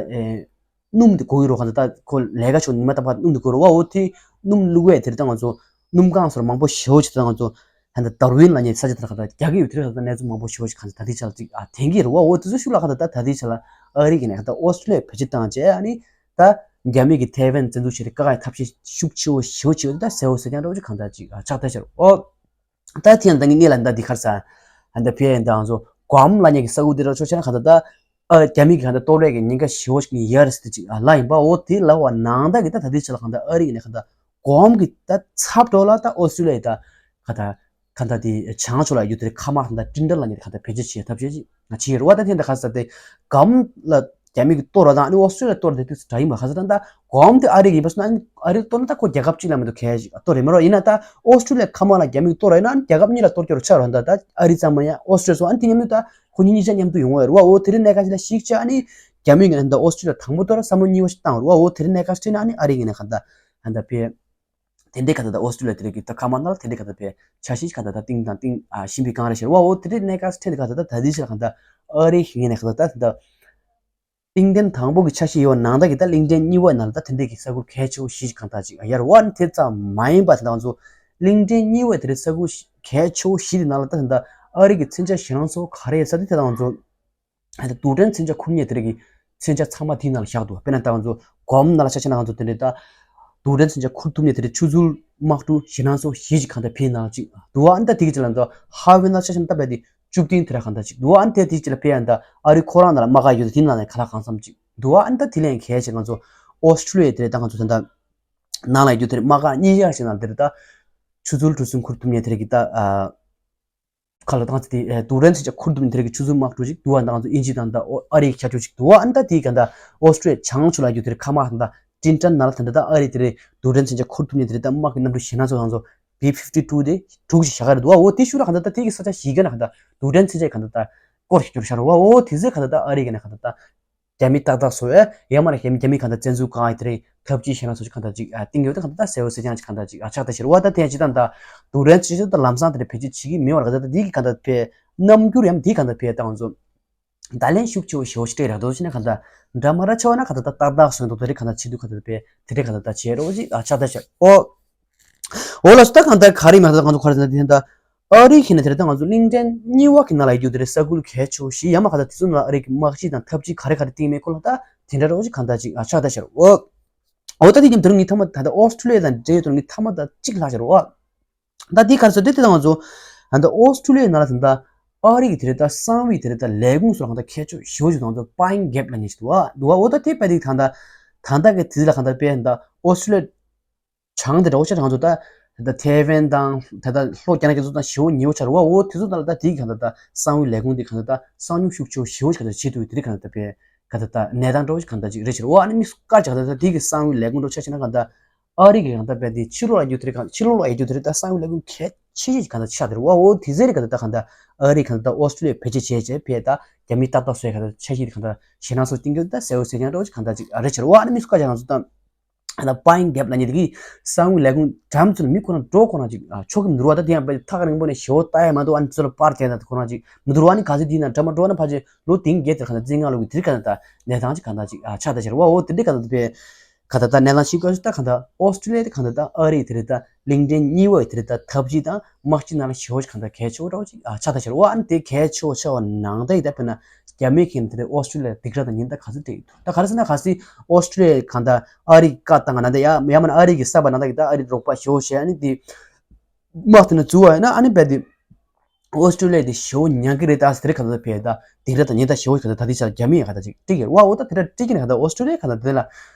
སྣུམ་དེ་དགོས་ཀྱི་རོགས་ག་ད་ད་ཁོ་ལས་ཀ་ཆོག་ཉི་མ་ད་བར་སྣུམ་དེ་དགོས་རོགས་བ་འོ་དེ་སྣུམ་བླུགས་བས་དེ་རེད་ད་ང་ཚོ་སྣུམ་གང་སོར་མང་པོ་ཞེ་བོ་ཅིག་ད་ང་ཚོ་ད་ད་ཏར་ཝིན་ལ་ཉེ་ས་ཆ་དེར་ག་ད་རྒྱག་གི་ཡོད་དེ་རེད་ག་ད་གནས་ཚུལ་མང་པོ་ཞེ་བོ་ཅིག་ག་ད་ད་དེ་ཆ་ལ་ཅིག་ཨ་དེང་གི་རེད་བ་འོ་དེ་ཚོ་ཤུགས་ལ་ག་ད་ད་དེ་ཆ་ལ་ཨ་རི་གི་ནས་ག་ད་ཨོ་སི་ཀྲི་ལི་ཡ་བེད་སྤྱོད་བཏང་བྱས་ཨ་ནི། ད་རྒྱ་མི་གི་ཐའེ་ཝན་བཙན་འཛུལ་བྱེད་རིགས་བཀག་ཡ་ཐབས་ཤེས་ཤུགས་ཆེ་བོ་ཞེ་བོ་ཆེ་བོ་ད་གསལ་བོ་གསལ་རྐྱང་འདྲ་བོ་ཅིག་གང་ལྟར་ཅིག་ཆགས་ཐལ་ཤར་ཨོ། ད་ཐེངས་ད་ངས་ལ་ད་འདི་ཁར་ས་ད་ཕེ་ཡན་ད་ང་ཚོ་གོམ་ལ་ཉེ་གི་ས་ཁུལ་འདི་ར་ཆོག་ཆ་ན་གང་ལྟར་ད་རྒྱ་མི་གི་གང་ལྟར་གཏོར་རེས་ཀྱི་ཉེན་ཁ་ཞེ་བོ་ཞིག་ཡར་སི་ཅིག་ལ་ཡིན་པ་འོ་དེ་ལ་བ་ནང་ད་གི་ད་ད་དེ་ཆ་ལ་གང་ལྟར་ཨ་རི་གི་ནས་གང་ལྟར་གོམ་གི་ད་ཚབ་འགྲོ་ལ་ད་ཨོ་སི་ཀྲི་ལི་ཡ་ད་ག་ད། ག་ད་དེ་བྱང་ཕྱོགས་ལ་ཡོད་དེ་ཁ་མ་ག་ད་ཏིན་ཏན་ལ་ཉེ་ག་ད་བེད་སྤྱོད་བྱེད་ཐབས་ཤེས་ཅིག་ང་བྱེད་རུ་བ་ད་ཐེངས་ད་ག་ས་དེ་གམ་ལ་རྒྱ་མི་གི་གཏོར་ར་དང་ཨ་ནི་ཨོ་སི་ཀྲི་ལི་ཡ་གཏོར་དེ་དུས་སུ་འདྲ་ཡིན་མ་ག་ས་ད་ད་གོམ་དེ་ཨ་རི་གི་ཡིན་པ་སོང་ན་ཨ་རི་གཏོར་ན་ད་ཁོ་རྒྱལ་ཁབ་གཅིག་ལ་མི་འདུག་གལ་ཞིག་གཏོར་རེད་མ་རོ་ཡིན་ན་ད་ཨོ་སི་ཀྲི་ལི་ཡ་ཁ་མ་ལ་རྒྱ་མི་གི་གཏོར་ར་ཡིན་ན་ཨ་ནི་རྒྱལ་ཁབ་གཉིས་ལ་གཏོར་རྒྱུ་རུ་ཆགས་རོ་ད་ད་ཨ་རི་ཙམ་མ་ཡ་ཨོ་སི་ཀྲི་ལི་ཡ་སོང་ཨ་ནི་དེ་མཉམ་དུ་ད་ཁོ་གཉིས་གཉིས་ཆ་མཉམ་དུ་ཡོང་བ་རུ་བ་འོ་དེ་རིང་གནས་ཀ་ཅིག་ལ་ཞིག་ཆ་ཨ་ནི་རྒྱ་མི་གི་ད་ཨོ་སི་ཀྲི་ལི་ཡ་དང་པོ་གཏོར་བསམ་བློ་གཉིས་པ་ཞིག་བཏང་རུ་བ་འོ་དེ་རིང་གནས་ཀ་ཅིག་ན་ཨ་ནི་ཨ་རི་གི་ནས་ག་ད་ད་ད་ཕེ། དེ་འདྲའི་ཁ་ད་ད་ཨོ་སི་ཀྲི་ལི་ཡ་དེ་རིགས་ཀྱི་ད་ཁ་མ་ན་དེ་འདྲའི་ཁ་ད་པའི་འཆར་གཞི་ཁ་ད་ད་ཏིང་དང་ཏིང་ཨ་ཤིང་པའི་གང་རེ་ཤེར་བ་འོ་དེ་འདྲའི་གནས་སྐབས་ཐེངས་ཁ་ད་ད་ད་དེ་ཕྱིར་ཁ་ད་ཨ་རི་ཞིག་ངེས་ནས་ཁ་ད་ད་ད་གླིང་ཕྲན་དང་པོ་གི་འཆར་གཞི་ཡོད་ནང་ད་གི་ད་གླིང་ཕྲན་གཉིས་པ་ནང་ལ་ད་དེ་འདྲའི་གི་ས་ཁུལ་གལ་ཆེ་བོ་བཞི་ཞིག་ཁ་ད་ཅིག་ཡར་བ་ནི་དེ་ཙམ་མ་ཡིན་པ་དེ་ད་ང་ཚོ་གླིང་ཕྲན་གཉིས་པ་དེ་རིགས་ས་ཁུལ་གལ་ཆེ་བོ་བཞི་དེ་ནང་ལ་ད་ད་ཨ་རི་གི་མཚོན་ཆ་ཞེ་སྣང་ཚོ་ག་རེ་ཡོད་ས་དེ་དེ་ད་ང་ཚོ། ཨ་ད་རྡུལ་ཕྲན་མཚོན་ཆ་ཁུར་མཁན་དེ་རིགས་ཀྱི་མཚོན་ཆ་ཚང་མ་དེའི་ནང་ལ་བཞག་འདུག་དཔེར་ན་ད་ང་ཚོ་སྒོམ་ནང་ལ་ཆ་བཞག་ན་ང་ཚོ་དེ་འདྲའི་ད་རྡུལ་ཕྲན་མཚོན་ཆ་ཁུར་ཐུབ་མཁན་དེ་རིགས་ཆུ་ཚུལ་དམག་གྲུ་ཞེ་སྣང་སོགས་བཞི་ཞིག་གང་ལྟར་ཕའི་ནང་ལ་གཅིག་འདུག་ཨ་ནི་ད་དེ་གི་ཅིག་ལ་ད་ཧ་ཝེ་ནང་ཆ་བཞག་ན་ད་བས་དེ་བཅུ་བདུན་དེ་ར་གང་ལྟར་གཅིག་འདུག་ཨ་ནི་ད་དེ་གཅིག་ལ་ཕའི་ཡང་ད་ཨ་རི་ཁོ་རང་ནང་ལ་དམག་སྒར་ཡོད་དེ་དེའི་ནང་ལ་ག་ལ་གང་འཚམ་གཅིག་འདུག་ཨ་ནི་ད་དེ་ལས་གལ་ཆེ་ང་ཚོ་ཨོ་སི་ཀྲི་ལི་ཡ་དེ་རེད་ད་ང་ཚོ་ད་ད་ནང་ལ་ཡོད་དེ་རེད་དམག་སྒར་གཉིས་ཡ་ཞིག་ནང་དེ་རེད་ད་ཆུ་ཚུལ་གྲུ་གསུམ་ཁུར་ཐུབ་མཁན་དེ་རིགས་ཀྱི་ད། ཁ་ལ་བཏང་ཚེ་དེ་རྡུལ་ཕྲན་མཚོན་ཆ་ཁུར་ཐུབ་མཁན་དེ་རིགས་ཀྱི་ཆུ་ཚུལ་དམག་གྲུ་ཞིག་འདུག་བ་དང་ཨིན་ཇི་དང་ད་ཨ་རིའི་ཁྱད་ཆོས་ཤིག་འདུག་བ་ཨ་ནི་ད་དེའི་ག་ད་ཨོ་སི་ཀྲི་ལི་ཡ་བྱང་ཕྱོགས་ལ་རྒྱུ་དེར་ཁ་མ་དང་ད་ཏིན་ཏན་ནང་ལ་ད་ད་ད་ཨ་རི་དེ་རེད་རྡུལ་ཕྲན་མཚོན་ཆ་ཁུར་ཐུབ་མཁན་དེ་རེད་ད་དམག་གི་གནམ་གྲུ་ཞེ་སྣང་ཚོ་དང་ཚོ་བི་ཕིབ་ཊི་ཊུ་དེ་དྲུག་ཞིག་བཞག་ག་རེད་འདུག་བ་འོ་དེ་ཤུགས་ལ་ག་ད་ད་དེ་གི་ས་ཆ་ཞིག་ག་ན་ག་ད་རྡུལ་ཕྲན་མཚོན་ཆ་ག་ད་ད་སྐོར་ཞིག་གྱུར་ཤར་བ་འོ་དེ་ཚོའི་ག་ད་ད་ཨ་རི་ག་ན་ག་ད་ད། རྒྱ་མི་ཏག་ཏག་བཟོ་བས་ཡ་མ་ར་རྒྱ་མི་རྒྱ་མི་གང་ལྟར་བཙན་འཛུལ་གང་ཡིན་དེ་རིང་ཐབས་ཇུས་ཞེ་སྣང་སོགས་ཀྱི་གང་ལྟར་ཅིག་ཨ་ཏིང་ཡོད་དེ་གང་ལྟར་ད་གསལ་བོ་གསལ་རྐྱང་ཅིག་གང་ལྟར་ཅིག་ཨ་ཆགས་ད་ཤེར་བ་ད་དེ་ཅི་དང་ད་རྡུལ་ཕྲན་ཅི་ཞིག་ད་ལམ་སང་དེ་རིང་བེད་སྤྱོད་བྱེད་ཀྱི་མེད་བར་ག་ད་ད་དེ་གི་གང་ལྟར་བས་རྣམ་འགྱུར་ཡང་དེ་གང་ལྟར་བས་ད་ང་ཚོ་ད་ལན་ཤུགས་ཆེ་བོ་ཞེ་བོ་ཞིག་སྤྲད་རག་དོ་ཞེ་ན་གང་ལྟར་འདྲ་མ་ར་ཆེ་བ་ན་གང་ལྟར་ད་ཏག་ཏག་སོང་འདུག་དེ་རིང་གང་ལྟར་བྱེད་དུས་གང་ལྟར་བས་དེ་རིང་གང་ལྟར་ད་བྱེད་རོགས་ཅིག་ཨ་ཆགས་ད་ཤེར་ཨོ། འོ་ལགས་སོ་ད་གང་ལྟར་ག་རེ་མ་ད་ང་ཚོ་ག་རེ་ཟེར་ན་དེ་ད། ཨ་རི་ཁྱེད་ནས་དེ་རིང་ད་ང་ཚོ་གླིང་ཕྲན་གཉིས་པ་གི་ནང་ལ་ཡོད་རྒྱུ་དེ་རེད་ས་ཁུལ་གལ་ཆེ་བོ་ཞིག་ཡ་མ་ག་ད་དེ་ཚོ་ནང་ཨ་རི་གི་དམག་སྤྱི་དང་འཐབ་ཇུས་ག་རེ་ག་རེ་བཏིང་མེད་ཁོ་ལ་ད་དེ་འདྲ་རོགས་ཅིག་གང་ལྟར་ཅིག་ཨ་ཆགས་ད་ཤར་འོ། འོ་ད་དེ་ཉིན་དེ་རིང་ངས་ཐ་མ་ད་ལྟ་ཨོ་སི་ཀྲུ་ལི་ཡ་དང་འབྲེལ་ཡོད་དེ་རིང་ངས་ཐ་མ་ད་གཅིག་ལྷག་ཤར་འོ། ད་དེ་ག་རེ་ཟེར་དེ་དེ་ད་ང་ཚོ་ད་ལྟ་ཨོ་སི་ཀྲུ་ལི་ཡ་ནང་ལ་ད་ལྟ་ཨ་རི་གི་དེ་རེད་ད་གསང་བའི་དེ་རེད་ད་ལས་ཁུངས་སོགས་གང་ལྟར་གལ་ཆེ་བོ་ཞེ་བོ་ཞིག་ད་ང་ཚོ་པའིན་གེབ་ལ་ཉེ་ཞིག་འདུག་ཨ་འདུག་ཨ་འོ་ད་དེ་པ་དེ་ད་ལྟ་ད་ལྟ་གི་དེ་ལ་གང་ལྟར་པས་ད་ཨོ་སི་ཀྲུ་ལི་ཡ། བྱང་དེ་འདྲ་བོ་ཆ་ང་ཚོ་ད་ད་ཐའེ་ཝན་དང་ད་ད་ལྷོ་རྒྱ་ནག་གི་ཚོ་ད་ཞེ་བོ་ཉེ་བོ་ཆ་རུ་བ་འོ་དེ་ཚོ་ད་ལ་ད་དེའི་གང་ད་ད་གསང་བའི་ལས་ཁུངས་དེ་གང་ད་ད་གསང་མྱུག་ཤུགས་ཆེ་བོ་ཞེ་བོ་ཞིག་གང་ད་བྱེད་དུ་དེ་རིགས་གང་ད་ད་པས་ག་ད་ད་གནས་སྟངས་འདྲ་བོ་ཞིག་གང་ད་ཅིག་རེད་ཕྱིར་འོ་ཨ་ནི་མི་སུ་དཀར་ཅིག་ག་ད་ད་དེའི་གི་གསང་བའི་ལས་ཁུངས་འདྲ་བོ་ཆ་ཕྱིན་ན་གང་ད་ཨ་རི་གི་གང་ད་པས་དེ་ཕྱི་ལོགས་ལ་རྒྱུ་དེ་རིགས་གང་ཕྱི་ལོགས་ལ་རྒྱུ་དེ་རིགས་ད་གསང་བའི་ལས་ཁུངས་གལ་ཆེ་ཤོས་ཅིག་གང་ད་ཆགས་དེ་རུ་བ་འོ་དེ་ཚེ་རིགས་གང་ད་ད་གང་ད་ཨ་རི་གང་ད་ད་ཨོ་སི་ཀྲུ་ལི་ཡ་བེད་སྤྱོད་བྱས་བྱས་པས་ད་རྒྱ་མི་ཏག་ཏག་བཟོས་གང་ད་ཆ་ཤས་དེ་གང་ད་ཞེ་སྣང་སོགས་གཏིང་སྐྱོ་ད་གསལ་བོ་གསལ་རྐྱང་འདྲ་བོ་ཅིག་གང་ད་ཅིག་རེད་ཕྱིར་འོ་ཨ་ནི་མི་སུ་དཀར་ཅིག་ང་ཚོ་ད། ད་པའིན་གེབ་ལ་ཉེ་དེ་གི་གསང་བའི་ལས་ཁུངས་འགྲམ་ཚུན་མི་ཁོ་ན་འགྲོ་ཁོ་ན་ཅིག་ཆོག་གི་མི་འདུག་བ་ད་དེ་ཡང་པའི་ཐག་རིང་པོ་ནས་ཞེ་བོ་ལྟ་ཡ་མ་འདུག་ཨ་ནི་ཚོ་ལ་པར་བྱས་ན་ཁོ་ན་ཅིག་མི་འདུག་བ་ཨ་ནི་ག་ཚོད་དེ་ན་འགྲམ་མ་འགྲོ་ན་ཕ་ཆེ་ལོ་དེང་རྒྱལ་དེར་ག་ད་རྩིས་ངག་ལོ་གི་དེ་ག་ད་གནས་སྟངས་ཅིག་ག་ད་ཅིག་ཆགས་ད་ཤར་བ་འོ་དེ་འདྲ་ག་ད་པའི་ག་ད་ད་གནས་སྟངས་ཤིག་ག་ད་ག་ད་ཨོ་སི་ཀྲུ་ལི་ཡ་དེ་ག་ད་ད་ཨ་རི་དེ་རེད་ད་གླིང་ཕྲན་གཉིས་པ་དེ་རེད་ད་འཐབ་ཇུས་དང་དམག་སྤྱི་ནང་ལ་ཞེ་བོ་ཅིག་ག་ད་གལ་ཆེ་བོ་འདྲ་བོ་ཅིག་ཆགས་ད་ཤར་བ་ཨ་ནི་དེ་གལ་ཆེ་བོ་ཆེ་བ་ནང་ད་ཡི་ད་དཔེར་ན། རྒྱ་མི་གིས་དེ་ཨོ་སི་ཀྲུ་ལི་ཡ་སྡིགས་ར་དང་ཉེན་བརྡ་ག་ཚོད་སྤྲད་ཡོད་འདུག་ད་ག་རེ་ཟེར་ན་གལ་སྲིད་ཨོ་སི་ཀྲུ་ལི་ཡ་གང་ལྟར་ཨ་རི་བཀའ་བཏང་ག་ན་ད་ཡ་ཡ་མ་ན་ཨ་རི་གི་གསར་པ་ན་ད་གི་ད་ཨ་རི་རོགས་པ་ཞེ་བོ་བྱས་ཨ་ནི་དེ་དམག་དེ་ན་འཛུལ་བ་ཡིན་ན་ཨ་ནི་རྦད་དེ་ཨོ་སི་ཀྲུ་ལི་ཡ་དེ་ཞེ་བོ་ཉན་གི་རེད་ད་ཟེར་ག་ད་ཕེ་ད་སྡིགས་ར་དང་ཉེན་བརྡ་ཞེ་བོ་ག་ད་ད་དེ་ཆ་རྒྱ་མི་ཡ་ག་ད་ཅིག་སྤྲད་ཀྱི་རེད་བ་འོ་ད་དེ་འདྲ་སྤྲད་ཀྱི་ན་ག་ད་ཨོ་སི་ཀྲུ་ལི་ཡ་ག་ད་དེ་ལ་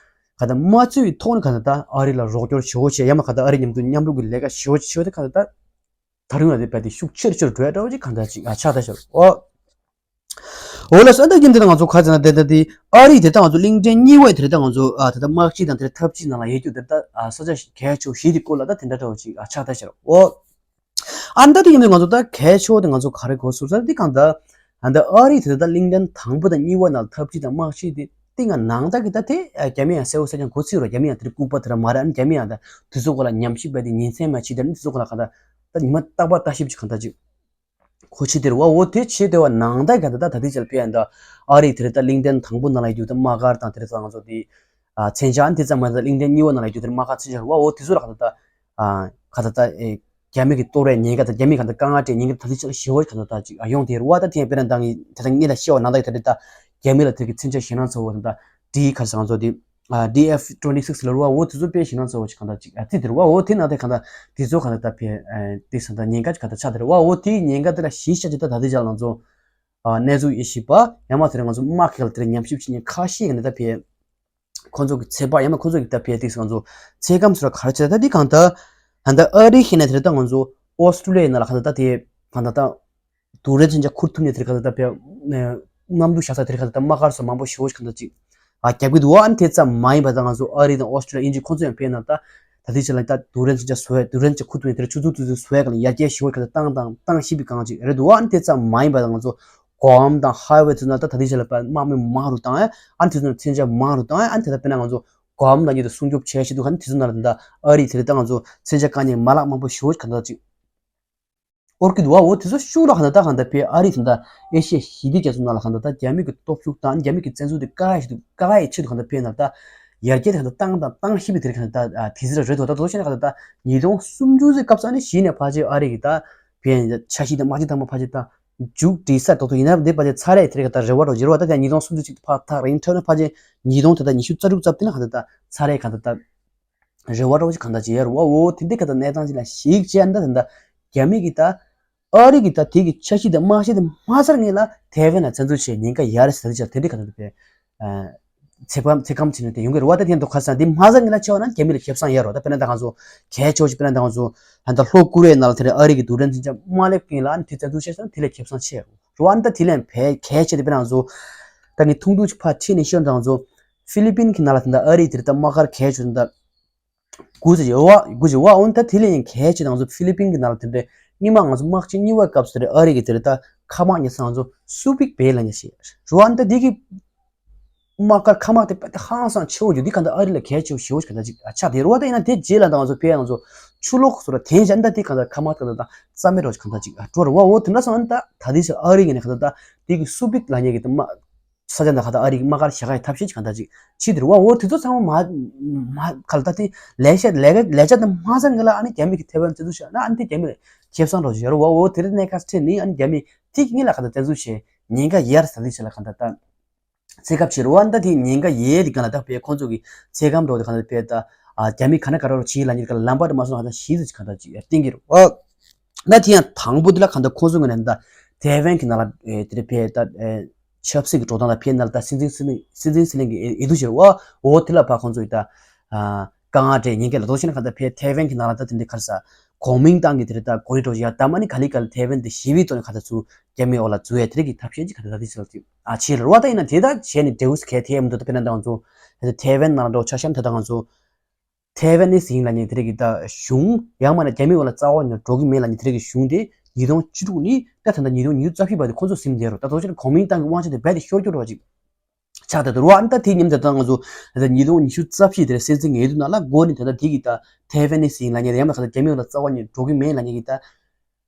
ག་ད་དམངས་གཙོའི་ཐོག་ནས་ག་ད་ད་ཨ་རི་ལ་རོགས་སྐྱོར་ཞེ་བོ་བྱས་ཡ་མ་ག་ད་ཨ་རི་མཉམ་དུ་མཉམ་རུབ་ཀྱི་ལས་ཀ་ཞེ་བོ་བྱས་ད་ག་ད་ད། ད་རུང་ཡང་དེ་བས་དེ་ཤུགས་ཆེར་ཆེར་འགྲོ་ཡ་འདྲ་བོ་ཅིག་གང་ལྟར་ཅིག་ཨ་ཆགས་ད་ཤར་འོ། འོ་ལགས་སོ་ད་རྒྱུ་མཚན་ད་ང་ཚོ་ག་ཚོད་ན་དེ་ལྟ་དེ་ཨ་རི་དེ་ད་ང་ཚོ་གླིང་ཕྲན་གཉིས་པའི་དེ་ལྟ་ང་ཚོ་ཨ་དེ་ལྟ་དམག་སྤྱི་དང་དེ་ལྟ་འཐབ་ཇུས་ནང་ལ་ཡོད་རྒྱུ་དེ་ལྟ་ཨ་ས་ཆ་གལ་ཆེ་བོ་བཞི་དེ་སྐོར་ལ་ད་དེ་འདྲ་འདྲ་བོ་ཅིག་ཨ་ཆགས་ད་ཤར་འོ། ཨ་ད་དེ་རྒྱུ་མཚན་ང་ཚོ་ད་གལ་ཆེ་བོ་དེ་ང་ཚོ་ག་རེ་གོ་སོང་ཟེར་དེ་གང་ལྟར་ཨ་ད་ཨ་རི་དེ་ལྟ་གླིང་ཕྲན་དང་པོ་དང་གཉིས་པ་ནང་འཐབ་ཇུས་དང་དམག་སྤྱི་དེ། ཏིང་ང་ནང་ད་གི་ད་དེ་རྒྱ་མི་ཡང་གསལ་བོ་གསལ་རྐྱང་གོ་ཚིག་རོ། རྒྱ་མི་ཡང་དེ་ལྐུགས་པ་དེ་ར་མ་རེད། ཨ་ནི་རྒྱ་མི་ཡང་ད་དུས་ཚོད་གོ་ལ་ཉམས་ཞིབ་པ་དེ་ཉིན་མཚན་མ་ཕྱི་དེ་ནི་དུས་ཚོད་གོ་ལ་ག་ད་ད་ཉི་མ་རྟག་པར་ལྟ་ཞིབ་ཅིག་ག་ད་ཅིག་གོ་ཆི་དེ་ར་བ། འོ་དེ་ཆི་དེ་བ་ནང་ད་ག་ད་ད་ད་དེ་ཅལ་ཕེ་ཡང་ད་ཨ་རི་དེ་ར་ད་གླིང་ཕྲན་དང་པོ་ནང་ལ་ཡོད་ད་དམག་སྒར་དང་དེ་ར་ད་ང་ཚོ་དེ་ཨ་མཚོན་ཆ་ཨ་ནི་དེ་ཙམ་མ་ད་གླིང་ཕྲན་གཉིས་པ་ནང་ལ་ཡོད་དེ་དམག་སྒར་མཚོན་ཆ་ར་བ། འོ་དེ་ཚོ་ར་ག་ད་ད་ཨ་ག་ད་ད་ཨེ་རྒྱ་མི་གི་གཏོར་བའི་ཉེན་ཁ་དང་རྒྱ་མི་ག་ད་དཀའ་ངལ་སྤྲད་ཉེན་ཁ་ད་དེ་ཅལ་ཞི་བ་ག་ད་ད་ཅིག་ཨ་ཡོང་དེ་ར་བ། ད་དེ་ཡང་དཔེར་ན་ད་ངས་དེ་ད་ངེད་ལ་ཤེས་བ་ནང་ད་གི་དེ་ར་ད་རྒྱ་མི་ལ་དེ་གི་མཚོན་ཆ་ཞེད་སྣང་ཚ་བོ་ད་ད་དེ་ག་ས་ང་ཚོ་དེ། ཨ་ཌི་ཨེཕ་ཊུ་ཝེན་ཊི་སིགས་ལ་རུ་བ། འོ་དེ་ཚོ་དཔེ་ཞེད་སྣང་ཚ་བོ་ཞིག་གང་ལྟར་ཅིག་ཨ་ཙི་དེ་རུ་བ། འོ་དེ་ནང་དེ་གང་ལྟར་དེ་ཚོ་གང་ལྟར་ད་ཕེ་ཨ་དེ་ས་ད་ཉེན་ཁ་ཅིག་གང་ལྟར་ཆགས་དེ་རུ་བ། འོ་དེའི་ཉེན་ཁ་དེ་ལ་གཞི་བཞག་ཅིག་ད་ད་དེ་ཅག་ང་ཚོ་ཨ་གནས་ཚུལ་དབྱེ་ཞིབ་པ་ཡང་མ་དེ་རིང་ང་ཚོ་དམག་གི་ལ་དེ་རིང་ཉམས་ཞིབ་བྱེད་མཁན་ཁ་ཤས་ཀྱི་ནི་ད་ཕེ་ཁོང་ཚོ་གི་ཚོད་དཔག་ཡང་མ་ཁོང་ཚོ་གི་ད་ཕེ་དེ་ང་ཚོ་ཚོད་བགམ་ཚོ་ལ་ག་རེ་བྱེད་ད་ད་དེ་གང་ལྟར་ད་ལྟ་ཨ་རི་ཤེས་ན་དེ་རེད། ད་ང་ཚོ་ཨོ་སི་ཀྲུ་ལི་ཡ་ནང་ལ་གང་ལྟར་ད་དེ་གང་ལྟར་ད། རྡུལ་ཕྲན་མཚོན་ཆ་ཁུར་ཐུབ་ནས་དེར་ག་ད་ལྟ་བས་གནམ་གྲུ་བཞག་ས་དེར་ག་ད་ལྟ་དམག་སྒར་སོགས་མང་པོ་ཞེ་པོ་ཞིག་ག་ད་ཅིག་ཨ་རྒྱབ་ཀྱི་འདུག་ཨ་ནི་དེ་ཙམ་མ་ཡིན་པ་ད་ང་ཚོ་ཨ་རི་དང་ཨོ་སི་ཀྲུ་ལི་ཡ་དབྱིན་ཇི་ཁོང་ཚོ་ཡང་ཕེབས་ན་ད་ད་ལྟའི་ཆ་ལ་ད་རྡུལ་ཕྲན་མཚོན་ཆ་བཟོ་ཡ་རྡུལ་ཕྲན་མཚོན་ཆ་ཁུར་ཐུབ་ནས་དེར་ཆུ་ཚོད་ཏུ་ཏུ་བཟོ་ཡ་ག་ལ་ཡར་རྒྱས་ཞེ་པོ་ག་ད་བཏང་དང་བཏང་ཤེས་པའི་གང་ཅིག་རེད་འདུག་ཨ་ནི་དེ་ཙམ་མ་ཡིན་པ་ད་ང་ཚོ་གོམ་དང་ཧའི་ཝེ་ཚོ་ན་ད་ད་ལྟའི་ཆ་ལ་དམག་མི་མང་རུ་བཏང་ཨ་ཨ་ནི་དེ་ཚོ་ན་མཚོན་ཆ་མང་རུ་བཏང་ཨ་ཨ་ནི་དེ་ད་དཔེར་ན་ང་ཚོ་གོམ་ལ་ཉིད་དུ་སྲུང་སྐྱོབ་བྱས་ཤེས་འདུག་ཨ་ནི་དེ་ཚོ་ན་ད་ཨ་རི་དེ་ད་ང་ཚོ་མཚོན་ཆ་བཀག་ཉེན་མ་ལག་མང་པོ་ཞེ་པོ་ག་ད་ཅིག་འོར་གྱི་འདུག་བ། འོ་དེ་ཚོ་ཤུགས་ལ་གང་ལྟར་ད་གང་ལྟར་ཕེ་ཨ་རི་དེ་འདྲ་ཨེ་ཤི་ཡ་ཞི་བདེ་རྒྱ་མཚོ་ནང་ལ་གང་ལྟར་ད་རྒྱ་མི་གི་སྟོབས་ཤུགས་དང་རྒྱ་མི་གི་བཙན་འཛུལ་དེ་བཀག་ཡ་ཞིག་ཏུ་བཀག་ཡའི་ཆེད་དུ་གང་ལྟར་ཕེ་ནང་ད་ཡར་རྒྱས་དེ་གང་ལྟར་བཏང་དང་བཏང་ཤེས་པའི་དེ་གང་ལྟར་ད་དེ་ཟེར་རེད་དོ། ད་དོ་ཤེས་ན་གང་ལྟར་ད་ཉིས་སྟོང་སུམ་ཅུ་ཚེ་སྐབས་སུ་ཨ་ནི་གཞི་ནས་ཕལ་ཆེར་ཨ་རི་གི་ད་ཕེ་ཆ་ཤས་དང་དམག་སྤྱི་དང་པོ་ཕལ་ཆེར་ད་མཇུག་སྒྲིལ་ས་ཏོག་ཏོ་ཡིན་ན་འདི་ཕལ་ཆེར་ཚར་རེད། དེ་གང་ལྟར་རེ་བ་རོ་ཡོད་རེད་བ། ད་ཉིས་སྟོང་སུམ་ཅུ་ཅིག་ཕར་ཐག་རིང་ཐོན་ན་ཕལ་ཆེར་ཉིས་སྟོང་དེ་ད་ཉི་ཤུ་རྩ་དྲུག་ཙམ་དེ་ན་གང་ལྟར་ད་ཚར་རེད། གང་ལྟར་ད། རེ་བ་འདྲ་བོ་ཞིག་གང་འདྲ་ཅིག་ཡོད་རེད་བ། འོ་དེ་འདྲའི་ག་ད་གནས་སྟངས་ཅིག་ལ་གཞིགས་བྱས་ན་ད་ད་རྒྱ་མི་གི་ད་ཨ་རི་གི་ད་དེ་གི་འཆར་གཞི་དེ་དམག་གཞི་དེ་མ་ཚར་སྔོན་ལ་ཐའེ་ཝན་ལ་བཙན་འཛུལ་བྱས་ཉེན་ཁ་ཡར་ཟེར་ཅིག་དེ་འདྲའི་ག་ད་དེ་ཚེ་གམ་ཚེ་གམ་བྱས་ནས་དེ་ཡོང་གི་རེད་བ། ད་དེ་འདུག་ཁ་སང་དེ་མ་ཚར་སྔོན་ལ་ཆེ་བ་ན་རྒྱ་མི་ལ་ཁེ་བཟང་ཡོད་རེད་བ། ད་དཔེར་ན་ད་ང་ཚོ་གལ་ཆེ་བ་ཞིག་དཔེར་ན་ད་ང་ཚོ་ད་ལྷོ་ཀོ་རི་ཡའི་ནང་ལ་དེ་རེད་ཨ་རི་གི་རྡུལ་ཕྲན་མཚོན་ཆ་མ་སླེབས་སྔོན་ལ་ཨ་ནི་དེ་བཙན་འཛུལ་བྱས་སོང་ན་དེ་ལས་ཁེ་བཟང་ཆེ་རེད་བ། ཨ་ནི་ད་དེ་ལས་བས་གལ་ཆེ་དེ་དཔེར་ན་ང་ཚོ་ད་ངས་ཐུང་ཐུང་ཅིག་ཕར་ཁྲིད་ནས་ཤོད་ན་ད་ང་ཚོ་ཧྥི་ལི་པིན་གི་ནང་ལ་དེ་འདྲ་ཨ་རི་དེ་རེད་ད་དམག་སྒར་གལ་ཆེ་དེ་འདྲ། དགུ་ཙམ་ཡོད་བ། དགུ་ཙམ་ཡོད་བ། འོན་ཏེ་དེ་ལས་ཡང་གལ་ཆེ་ང་ཚོ་ཧྥི་ལི་པིན་གྱི་ནང་ལ་དེ་འདྲའི་སྔོན་མ་ང་ཚོ་དམག་ཆེན་གཉིས་པའི་སྐབས་སུ་དེ་འདྲའི་ཨ་རི་གི་དེ་འདྲའི་ད་མཁའ་དམག་ཉེ་ས་ང་ཚོ་སུ་པིག་བེ་ལ་ཉེ་ཞེས་རུ་བ། འོན་ཏེ་དེ་གི་དམག་སྒར་མཁའ་དམག་དེ་དཔེ་དེ་ཧང་སང་ཆེ་བོ་ཡོད། འདི་ག་འདྲ་ཨ་རི་ལ་གལ་ཆེ་བོ་ཞེ་བོ་ཞིག་ག་འདྲ་ཅིག་ཆགས་དེ་རུ་བ། ད་ཡིན་ན་དེ་རྗེས་ལ་ད་ང་ཚོ་ཕེ་ང་ཚོ་ཆུ་ལོག་སོ་ར་དེང་ཞག་འདྲ་དེ་ག་འདྲ་མཁའ་དམག་དེ་ག་འདྲ་ད་རྩ་མེད་རོ་ཞིག་ག་འདྲ་ཅིག་འགྲོ་རུ་བ། འོ་དེ་འདྲ་སོང་ད་ད་དེ་ཞག་ཨ་རི་གི་ནས་ག་འདྲ་ད་དེ་གི་སུ་པིག་ལ་ཉེ་གི་དམག་ས་ཆ་འདི་ག་ད་ཨ་རིའི་དམག་སྒར་བཞག་ཡའི་ཐབས་ཤེས་ཅིག་གང་ལྟར་ཅིག་བྱེད་དེ་རུ་བ། འོ་དེ་ཚོ་ཚང་མ་མ་མ་ག་ལ་ད་དེ་ལས་བྱ་ལས་ཀ་ལས་བྱ་དེ་མ་ཚར་སྔོན་ལ་ཨ་ནི་རྒྱ་མི་གི་ཐའེ་ཝན་བཙན་འཛུལ་བྱས་ན་ཨ་ནི་དེ་རྒྱ་མི་ལ་ཁེ་བཟང་འགྲོ་བཞིན་ཡོད་རུ་བ། འོ་དེ་རིང་གནས་སྐབས་ཁྲིད་ནི་ཨ་ནི་རྒྱ་མི་དེ་གི་སྔོན་ལ་ག་ད་བཙན་འཛུལ་བྱས་ཉེན་ཁ་ཡར་ས་དེ་ཆ་ལ་ག་ད་ད་ཚེ་སྐབས་བྱེད་རུ་བ། ཨ་ནི་ད་དེ་ཉེན་ཁ་ཡལ་དེ་ག་ལ་ད་བས་ཁོང་ཚོ་གི་ཚེ་གམ་འགྲོ་དེ་ག་ད་བས་ད་ཨ་རྒྱ་མི་ག་ན་ག་ར་རུ་ཕྱིའི་ལ་ཉེ་ག་ལ་ལམ་པ་དེ་མ་སོང་ན་ག་ད་ཞིག་ཚོ་ཅིག་ག་ད་ཅིག་བསྟན་གི་རུ་བ། ད་དེ་ཡང་དང་པོ་དེ་ལ་གང་ལྟར་ཁོང་ཚོ་ངོས་ནས་ད་ཐའེ་ཝན་གྱི་ནང་ལ་ཨེ་དེ་རེད་ཕེ་ད་ཨེ་ཆབ་སྲིད་ཀྱི་འགྲོ་སྟངས་ལ་ཕེ་ནང་ལ་ད་སྲིད་འཛིན་སྲིད་བློན་སྲིད་འཛིན་སྲིད་བློན་གྱི་ཨེ་ཨེ་འདུ་བྱེད་བ། འོ་དེ་ལ་ཕ་ཁོང་ཚོ་ཡི་ད་ཨ་དཀའ་ངལ་འཕྲད་ཉེན་ཁ་ལ་དོ་ཤེས་ན་གང་ལྟར་ཕེ་ཐའེ་ཝན་གྱི་ནང་ལ་ད་དེ་འདྲའི་ག་རེ་ཟ་གོང་མིང་ཏང་གི་དེ་རེད་ད་གོ་རེ་འགྲོ་བཞག་ད་མ་ནི་ག་ལི་ག་ལི་ཐའེ་ཝན་དེ་ཞི་བའི་ཐོག་ནས་ག་ད་ཚུར་རྒྱ་མིའི་འོག་ལ་འཛུལ་ཡ་དེ་རིགས་ཀྱི་ཐབས་ཤེས་ཅིག་ག་ད་ད་དེ་ཚོ་ལ་ཅིག་ཨ་བྱེད་ལ་རུ་བ། ད་ཡིན་ན་དེ་ད་བྱས་ནས་འབྲས་བུ་གལ་ཐེབས་མི་འདུག་ད་དཔེར་ན་ད་ང་ཚོ་ཐའེ་ཝན་ནང་ལ་འགྲོ་ཆ་བཞག་ན་ད་ད་ང་ཚོ། ཐའེ་ཝན་ནི་ཟིང་ལ་ཉེ་དེ་རིགས་ཀྱི་ད་གཞུང་ཡང་མ་ན་རྒྱ་མི་འོག་ལ་རྩ་བ་ཉིད་འགྲོ་གི་མེད་ལ་ཉེ་དེ་རིགས་ཀྱི་གཞུང་དེ་ཉིས་སྟོང་བཅུ་དྲུག་ནི་ད་ད་ལྟ་ཉིས་སྟོང་ཉི་ཤུ་རྩ་བཞི་བར་དུ་ཁོང་ཚོ་ཟིན་བསྡད་རོ། ད་དོ་ཆེན་གོང་མིང་ཏང་གི་དབང་ཆ་དེ་རྦད་དེ་ཤོར་སྐྱོར་རོ་ཅིག་ཆགས་ད་དུ་རོ། ཨ་ནི་ད་དེ་ཉིན་ད་ད་ང་ཚོ་ད་ལྟ་ཉིས་སྟོང་ཉི་ཤུ་རྩ་བཞི་དེ་རེད་སྲིད་འཛིན་ངེས་དུ་ན་ལ་འགོ་ནི་ད་ལྟ་དེ་གི་ད་ཐའེ་ཝན་ནི་ཟིང་ལ་ཉེ་ཡང་མ་ཁ་ད་རྒྱ་མི་འོག་ལ་རྩ་བ་ཉིད་འགྲོ་གི་མེད་ལ་ཉེ་གི་ད།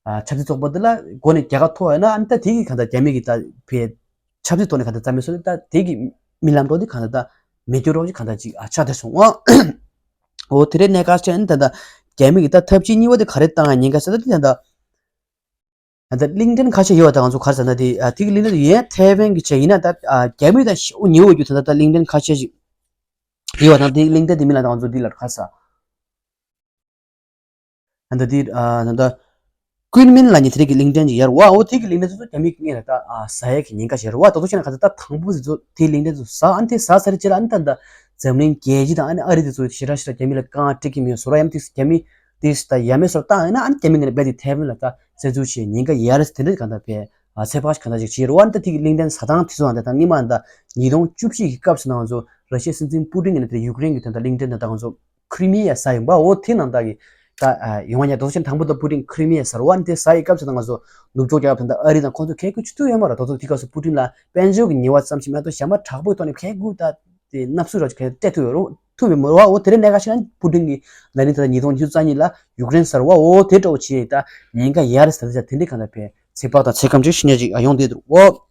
ཨ་ཆབ་སྲིད་ཚོགས་པ་འདི་ལ་འགོ་ནས་རྒྱལ་ཁ་ཐོབ་ཡོད་ན་ཨ་ནི་ད་དེ་གི་གང་ལྟར་རྒྱ་མི་གི་ད་ཕེ་ཆབ་སྲིད་ཐོག་ནས་གང་ལྟར་རྩ་མེད་བཟོ་ནས་ད་དེ་གི་རྨི་ལམ་འགྲོ་འདི་གང་ལྟར་ད་མེད་སྐྱོ་རོགས་ཀྱི་གང་ལྟར་ཅིག་ཨ་ཆགས་བསྡད་སོང་ཨ། འོ་དེ་རེད་གནས་སྐབས་ཅན་ད་ལྟ་རྒྱ་མི་གི་ད་ཐབས་ཇུས་གཉིས་པ་དེ་ག་རེ་བཏང་ཡ་ཉེན་ཁ་ཟེར་ད་དེ་ད་ལྟ་ད་ལྟ་གླིང་ཕྲན་ཁ་ཤས་ཡོད་པ་ད་ང་ཚོ་ག་རེ་ཟེར་ན་དེ་ཨ་དེ་གི་གླིང་ཕྲན་ཡན་ཐའེ་ཝན་གི་ཆ་ཡིན་ན་ད་ཨ་རྒྱ་མི་ད་ཤོ་ཉེ་བོ་རྒྱུ་ད་ལྟ་ད་གླིང་ཕྲན་ཁ་ཤས་ཤིག་ཡོད་པ་ད་དེ་གླིང་ཕྲན་དེ་མི་ལ་ད་ང་ཚོ་འདི་ལ་ག་རེ་ཟེར། ད་ལྟ་དེ་ཨ་ད་ལྟ་ཀུན་མིན་ལ་ཉེ་དེ་རིགས་ཀྱི་གླིང་ཕྲན་ཅིག་ཡོད་རེད་བ། འོ་དེ་གི་གླིང་ཕྲན་ཚོ་རྒྱ་མི་གི་སྔོན་ལ་ད་ཨ་ཟ་ཡས་ཀྱི་ཉེན་ཁ་ཞིག་རེད་བ། ད་དུང་བཤད་ན་ག་ཚོད་ད་དང་པོ་ཟེར་ཚོ་དེ་གླིང་ཕྲན་ཚོ་ཟ་ཨ་ནི་དེ་ཟ་ཚར་རྗེས་ལ་ཨ་ནི་ད་ད་འཛམ་གླིང་རྒྱལ་སྤྱི་དང་ཨ་ནི་ཨ་རི་དེ་ཚོ་ཞེ་དྲག་ཞེ་དྲག་རྒྱ་མི་ལ་དཀའ་ངལ་སྤྲད་ཀྱི་མེད་བཟོ་ར་ཡམ་དེ་རྒྱ་མི་དེ་ད་ཡ་མེད་བཟོ་བཏང་ཡོད་ན་ཨ་ནི་རྒྱ་མི་གི་ནས་རྦད་དེ་ཐའེ་ཝན་ལ་ད་བཙན་འཛུལ་བྱས་ཉེན་ཁ་ཡོད་རེད་དེ་འདྲ་ག་ད་བས་ཨ་ཚོད་དཔག་ཞིག་ག་ད་ཅིག་བྱས་རེད་བ། ཨ་ནི་ད་དེ་གི་གླིང་ཕྲན་ཟ་སྟངས་དེ་ཚོ་ཨ་ད་ད་སྔོན་མ་ཨ་ད་ཉིས་སྟོང་བཅུ་བཞི་གི་སྐབས་སུ་ན་ང་ཚོ་ར་ཤི་ཡའི་སྲིད་འཛིན་པུ་ཏིན་གི་ནས་དེ་ཡུཀ་རེན་གི་དོན་དག་གླིང་ཕྲན་ད་ད་ང་ཚོ། ཁྲི་མི་ཡ་ས་ཡིན་པ། འོ་དེ་ནང་ད་གི་ ད་ཡོང་བ་ཉག་དོ་ཚོ་ཆེན་དང་པོ་ད་པུ་ཏིན་ཁི་རི་མི་ཡ་ཟེར་བ་འདི་ཟ་ཡི་སྐབས་སུ་ད་ང་ཚོ་ནུབ་ཕྱོགས་རྒྱལ་ཁབ་དང་ཨ་རི་དང་ཁོང་ཚོ་གལ་དགོས་ཆུ་ཐུག་ཡོད་མ་རེད། དོ་ཚོ་དེ་སྐབས་སུ་པུ་ཏིན་ལ་དཔལ་འབྱོར་གྱི་ཉེས་པ་ཙམ་ཞིག་མེད་དོ་ཞྭ་མོ་དྲག་པོའི་ཐོག་ནས་གལ་དགོས་ད་དེ་མནའ་མ་རོགས་ཀྱི་གལ་སྤྲད་ཐུབ་ཡོད་རོགས་ཐུབ་ཡོད་མ་རེད་བ། འོ་དེ་རིང་གནད་འགག་ཞིག་ན་པུ་ཏིན་གྱིས་ན་ནིང་ད་ལྟ་ཉིས་སྟོང་ཉི་ཤུ་རྩ་གཉིས་ལ་ཡུཀ་རེན་ཟེར་བ་འོ་དེ་འདྲ་བོ་བྱས་ད་ཉེན་ཁ་ཡར་ཟེར་ད་དེ་འདྲའི་གང་ལྟར་བས་ཚེ་དཔག་དང་ཚེ་སྐམ་ཅིག་ཤི་ཉེན་ཅིག་ཡོང་བསྡད་འདུག་འོ།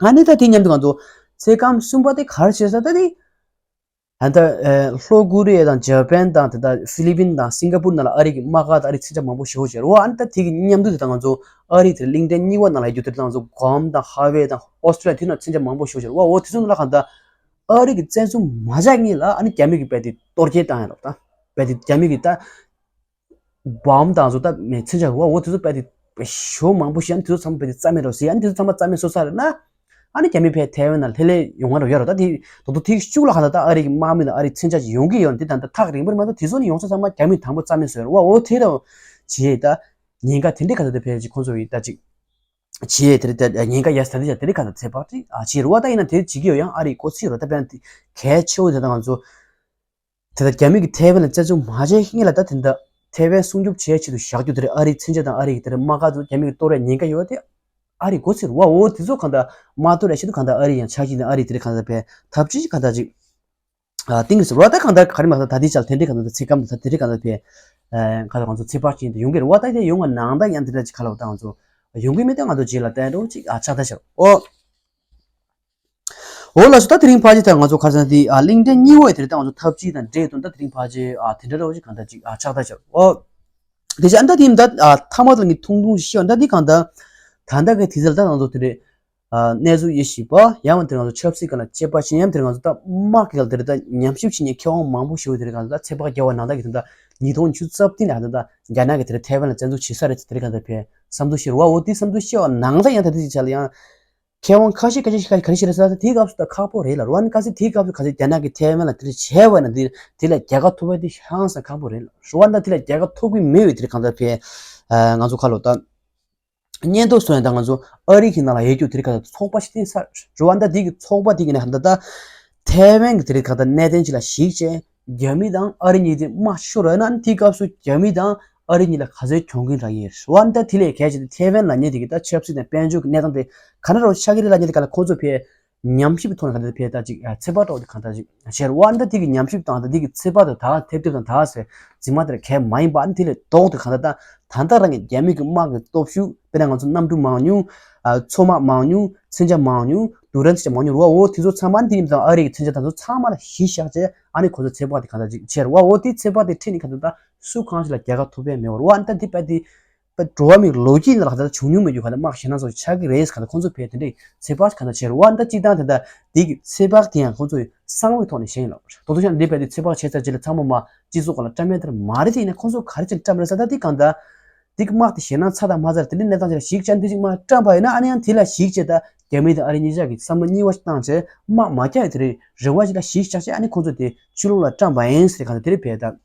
ཨ་ནི་ད་དེ་མཉམ་དུ་ང་ཚོ་ཚེ་སྐམ་གསུམ་པ་དེ་ག་རེ་བྱས་ས་ད་དེ། ད་ལྟ་ལྷོ་ཀོ་རི་ཡ་དང་ཇ་པན་དང་དེ་དག་ཧྥི་ལི་པིན་དང་སིང་ག་པུར་ནང་ལ་ཨ་རི་གི་དམག་སྒར་དང་ཨ་རི་མཚོན་ཆ་མང་པོ་ཞེ་པོ་ཅིག་ཡོད་རེད་བ། ཨ་ནི་ད་དེ་གི་མཉམ་དུ་དེ་དག་ང་ཚོ་ཨ་རི་དེ་གླིང་ཕྲན་གཉིས་པ་ནང་ལ་ཡོད་རྒྱུ་དེ་དག་ང་ཚོ་གོམ་དང་ཧ་ཝེ་དང་ཨོ་སི་ཀྲི་ལི་ཡ་དེ་ནང་མཚོན་ཆ་མང་པོ་ཞེ་པོ་ཅིག་ཡོད་རེད་བ། འོ་དེ་ཚོ་ནང་ལ་གང་ལྟར་ཨ་རི་གི་བཙན་འཛུལ་མ་བྱས་སྔོན་ལ་ཨ་ནི་རྒྱ་མི་གི་དཔེ་དེ་གཏོར་སྐྱོན་བཏང་ཡ་རེད་བ། ད་དཔེ་དེ་རྒྱ་མི་གི་ད་བོམ་དང་ཚོ་ད་མེ་མཚོན་ཆ་རེད་བ། འོ་དེ་ཚོ་དཔེ་དེ་ཞེ་པོ་མང་པོ་ཞིག་ཨ་ནི་དེ་ཚོ་ཚང་མ་དཔེ་དེ་རྩ་མེད་རོགས་ཟེར། ཨ་ནི་དེ་ཚོ་ཚང་མ་རྩ་མེད་བཟོ་ས་རེད་ན། ཨ་ནི་རྒྱ་མི་ཕར་ཐའེ་ཝན་ནང་ལྷོད་ལྷོད་ཡོང་ང་རོགས་ཡོད་རེད། ད་དེ་དོ་དོ་ཐིག་གཅིག་ལ་གང་ལྟར་ད་ཨ་རི་གི་དམག་མི་དང་ཨ་རི་མཚོན་ཆ་ཅིག་ཡོང་གི་ཡོད་རེད། དེ་ད་ལྟ་ཐག་རིང་པོ་རེད་མ་གཏོགས་དེ་ཚོ་ནི་ཡོང་ས་ཚང་མ་རྒྱ་མི་དང་པོ་རྩ་མེད་བཟོས་རེད་བ། འོ་དེ་རེད་བ། བྱས་ད་ཉེན་ཁ་དེ་འདྲའི་གང་ལྟར་དེ་ཕར་ཅིག་ཁོང་ཚོ་ཡིས་ད་ཅིག་བྱས་དེ་རེད། ད་ཉེན་ཁ་ཡ་ས་དེ་ཡ་དེ་འདྲའི་གང་ལྟར་ཚེ་དཔག་ཅིག་ཨ་བྱས་རེད་བ། ད་ཡིན་ན་དེ་བྱེད་ཀྱི་ཡོད་ཡང་ཨ་རི་གོ་ཚིག་རོ་ད་དཔེར་ན་དེ་གལ་ཆེ་བོ་དེ་ད་ང་ཚོ་དེ་ལྟར་རྒྱ་མི་གིས་ཐའེ་ཝན་ལ་བཙན་འཛུལ་མ་བྱས་སྔོན་ལ་ད་དེ་འདྲ་ཐའེ་ཝན་སྲུང་སྐྱོབ་བྱེད་ཆེད་དུ་བཞག་རྒྱུ་དེ་རེད། ཨ་རིའི་མཚོན་ཆ་དང་ཨ་རི་གི་དེ་རེད་དམག་སྒར་ཚོ་རྒྱ་མི་གིས་གཏོར་བའི་ཉེན་ཁ་ཡོད་དེ་ཨ་རིའི་འགོ་ཚུགས་རེད་བ། འོ་དེ་ཚོ་གང་ལྟར་དམག་གཏོར་ཡ་ཆེད་དུ་གང་ལྟར་ཨ་རི་ཡང་ཆ་ཤས་ནས་ཨ་རི་དེ་རེད་གང་ལྟར་བས་ཐབས་ཇུས་གང་ལྟར་ཅིག་ཨ་གཏིང་རེད་ཟེར་བ། ད་གང་ལྟར་ག་རེ་མ་ད་ད་དེ་ཅག་དེ་འདྲའི་གང་ལྟར་ཚེ་སྐམ་དང་ད་དེ་འདྲའི་གང་ལྟར་བས་གང་ལྟར་ང་ཚོ་ཚེ་དཔག་ཅིག་ཡོང་གི་རེད་བ། ད་དེ་ཡོང་བ་ནང་ད་ཡང་དེ་འདྲ་ཅིག་ག་ལ་བ་ད་ང་ཚོ་ཡོང་གི་མེད་ད་ང་ཚོ་རྗེས་ལ་བལྟ་འགྲོ་ཅིག་ཨ་ཆགས་ད་ཤར་ཨོ། འོ་ལགས་སོ། ད་དེ་རིང་ཕལ་ཆེར་ད་ང་ཚོ་ཁ་སང་དེ་ཨ་གླིང་ཕྲན་གཉིས་པ་དེར་ད་ང་ཚོ་ཐབས་ཇུས་དང་འབྲེལ་དོན་ད་དེ་རིང་ཕལ་ཆེར་ཨ་དེ་འདྲ་རོགས་ཅིག་གང་ལྟར་ཅིག་ཨ་ཆགས་ད་ཤར་ཨོ། དེ་བཞིན་ཨ་ད་དེ་ད་ཨ་ཐ་མ་དེ་ངས་ཐུང་ཐུང་ཞིག་ཤེས་པ་ད་དེ་གང་ལྟར་ད་ལྟ་གི་དུས་ཚོད་ལ་ད་ང་ཚོ་དེ་འདྲའི་ཨ་གནས་ཚུལ་ཡེ་ཤེས་པ་ཡང་བ་དེ་ང་ཚོ་ཆབ་སྲིད་སྒང་ལ་དཔྱད་པ་བྱེད་མཁན་དེ་ང་ཚོ་ད་དམག་གི་སྒང་དེ་རེད་ད་ཉམས་ཞིབ་བྱེད་མཁན་མཁས་དབང་མང་པོ་ཞིག་དེ་རེད་གང་ལྟར་ཚེ་དཔག་བརྒྱབ་པ་ནང་ད་གི་དེ་ད་ཉིས་སྟོང་ཉི་ཤུ་རྩ་བདུན་ལ་ད་ད་རྒྱ་ནག་གི་དེ་རེད་ཐའེ་ཝན་ལ་བཙན་འཛུལ་བྱེད་ས་རེད་དེ་རེད་གང་ལྟར་བས་བསམ་ཚུལ་བཤད་རོགས་འོ་དེ་བསམ་ཚུལ་བཤད་པ་ནང་ད་ཡང་ད་དེ་ཅིག་ཆ་ལ་ཡང་། མཁས་དབང་ཁ་ཤས་ཁ་ཤས་ཁ་ཤས་ཁ་ཤས་རེད་ཟེར་ད་དེའི་སྐབས་སུ་ད་ཁག་པོ་རེད་ལ་རོ། ཨ་ནི་གལ་སྲིད་དེའི་སྐབས་སུ་གལ་སྲིད་རྒྱ་ནག་གིས་ཐའེ་ཝན་ལ་དེ་འདྲ་བྱས་པ་ན་དེ་དེ་ལ་རྒྱལ་ཁ་ཐོབ་པ་དེ་ཧང་སང་ཁག་པོ་རེད་ལ་རོ། ཨ་ནི་ད་དེ་ལ་རྒྱལ་ཁ་ཐོབ་ཀྱི་མེད་པའི་དེ་རེད་གང་ལྟར་བས་ང་ཚོ་ཁ་ལོ་ད་བརྙན་ཐུང་སོང་ཡང་ད་ང་ཚོ་ཨ་རི་གི་ནང་ལ་ཡོད་རྒྱུ་དེ་རེད་གང་ལྟར་ཚོགས་པ་ཞིག་བསྟན་ས་རོ། ཨ་ནི་ད་དེ་གི་ཚོགས་པ་དེ་གི་ནས་གང་ལྟར་ད་ཐའེ་ཝན་གི་དེ་རེད་གང་ལྟར་གནད་དོན་ཅིག་ལ་གཞིགས་བྱས། རྒྱ་མི་དང་ཨ་རི་གཉིས་དེ་དམག་ཤོར་བ་ཡིན་ན་དེའི་སྐབས་སུ་རྒྱ་མི་དང་ཨ་རི་གཉིས་ལ་ག་ཚོད་གྱོང་གུན་རག་ཡས་རེད་བ། ད་དེ་ལས་གལ་ཆེ་དེ་ཐའེ་ཝན་ལབ་མཁན་དེ་གི་ད་ཆབ་སྲིད་དང་དཔལ་འབྱོར་གྱི་གནས་སྟངས་དེ་ག་འདྲ་རོ་ཆགས་ཀྱི་རེད་ལབ་མཁན་དེ་ག་ལ་ཁོང་ཚོ་ཕར་ཉམས་ཞིབ་ཀྱི་ཐོག་ནས་ག་འདྲ་ཕར་ད་ཅིག་ཚེ་དཔག་འགྲོ་དེ་ག་འདྲ་ཅིག་བྱས་རེད་བ། ད་དེ་གི་ཉམས་ཞིབ་དང་ད་དེ་གི་ཚེ་དཔག་དེ་ད་ཐེབས་ཐེབས་དང་ད་ཟེར་འཛིན་མ་དེ་ལ་གལ་མ་ཡིན་པ། ཨ་ནི་དེ་ལས་ལྡོག་དེ་ག་འདྲ་ད་ད་ལྟ་རང་གི་རྒྱ་མི་གི་དམག་གི་སྟོབས་ཤུགས་དཔེར་ན་ང་ཚོ་གནམ་གྲུ་མང་ཉུང་། མཚོ་དམག་མང་ཉུང་། མཚོན་ཆ་མང་ཉུང་། དུག་རན་མཚོན་ཆ་མང་ཉུང་རེད་བ། འོ་དེ་ཚོ་ཚང་མ་ཨ་ནི་དེ་ཡིན་ཙང་ཨ་རི་གི་མཚོན་ཆ་དང་ཚོ་ཚང་མ་ལ་གཞི་བཞག་བྱས་ཨ་ནི་ཁོ་ཚོ་ཚེ་དཔག་དེ་གང་འདྲ་ཅིག་བྱས་རེད་བ། འོ་དེ་ཚེ་དཔག་དེ་ཁྲིད་ནས་གང་འདྲ་ད་སུ་གང་ཞིག་ལ་རྒྱལ་ཁ་ཐོབ་པའི་མེད་བ་རེད་བ། ཨ་ནི་ད་དེ་དཔེ་དེ་དཔེ་འགྲོ་བ་མིའི་ལོ་རྒྱུས་ནང་ལ་གང་འདྲ་བྱུང་མྱོང་མེད་རྒྱུ་གང་འདྲ་དམག་ཞེད་སྣང་ཚོ་ཆགས་ཀྱི་རེད་གང་འདྲ་ཁོང་ཚོ་ཕེ་དེ་འདྲའི་ཚེ་དཔག་གང་འདྲ་བྱས་རེད་བ། ཨ་ནི་ད་སྤྱིར་བཏང་དེ་འདྲ་དེ་གི་ཚེ་དཔག་དེ་ཡང་ཁོང་ཚོ་གསང་བའི་ཐོག་ནས་བཞེངས་ཡིན་ལ་རེད། དོ་དོ་ཤང་འདི་དཔེ་དེ་ཚེ་དཔག་བྱས་ཚར་རྗེས་ལ་ཚང་མ་མ་སྤྱི་ཚོགས་སྒང་ལ་བཀྲམ་ཡ་དེ་མ་རེད། དེ་ཡིན་ན་ཁོང་ཚོ་ག་རེ་བྱས་ནས་བཀྲམ་རེད་ཟེར་ད་དེ་གང་འདྲ། དེ་གི་དམག་དེ་ཞེད་སྣང་ཚ་དང་མ་ཚ་དེ་འདྲའི་གནས་སྟངས་ཅིག་ལ་གཞིགས་བྱས་འདི་ཅིག་མ་བཀྲམ་པ་ཡིན་ན་ཨ་ནི་ཡང་དེ་ལ་གཞིགས་བྱས་ད་རྒྱ་མི་དང་ཨ་རི་གཉིས་ཆ་གི་བསམ་བློ་གཉིས་པ་ཞིག་བཏང་བྱས་དམག་མ་རྒྱག་ཡ་དེ་རེད་རེ་བ་ཞིག་ལ་གཞིགས་བྱས་བྱས་ཨ་ནི་ཁོང་ཚོ་དེ་ཕྱི་ལོགས་ལ་བཀྲམ་པ་ཡིན་ཟེར་གང་འདྲ་དེ་རེད་བས་ད།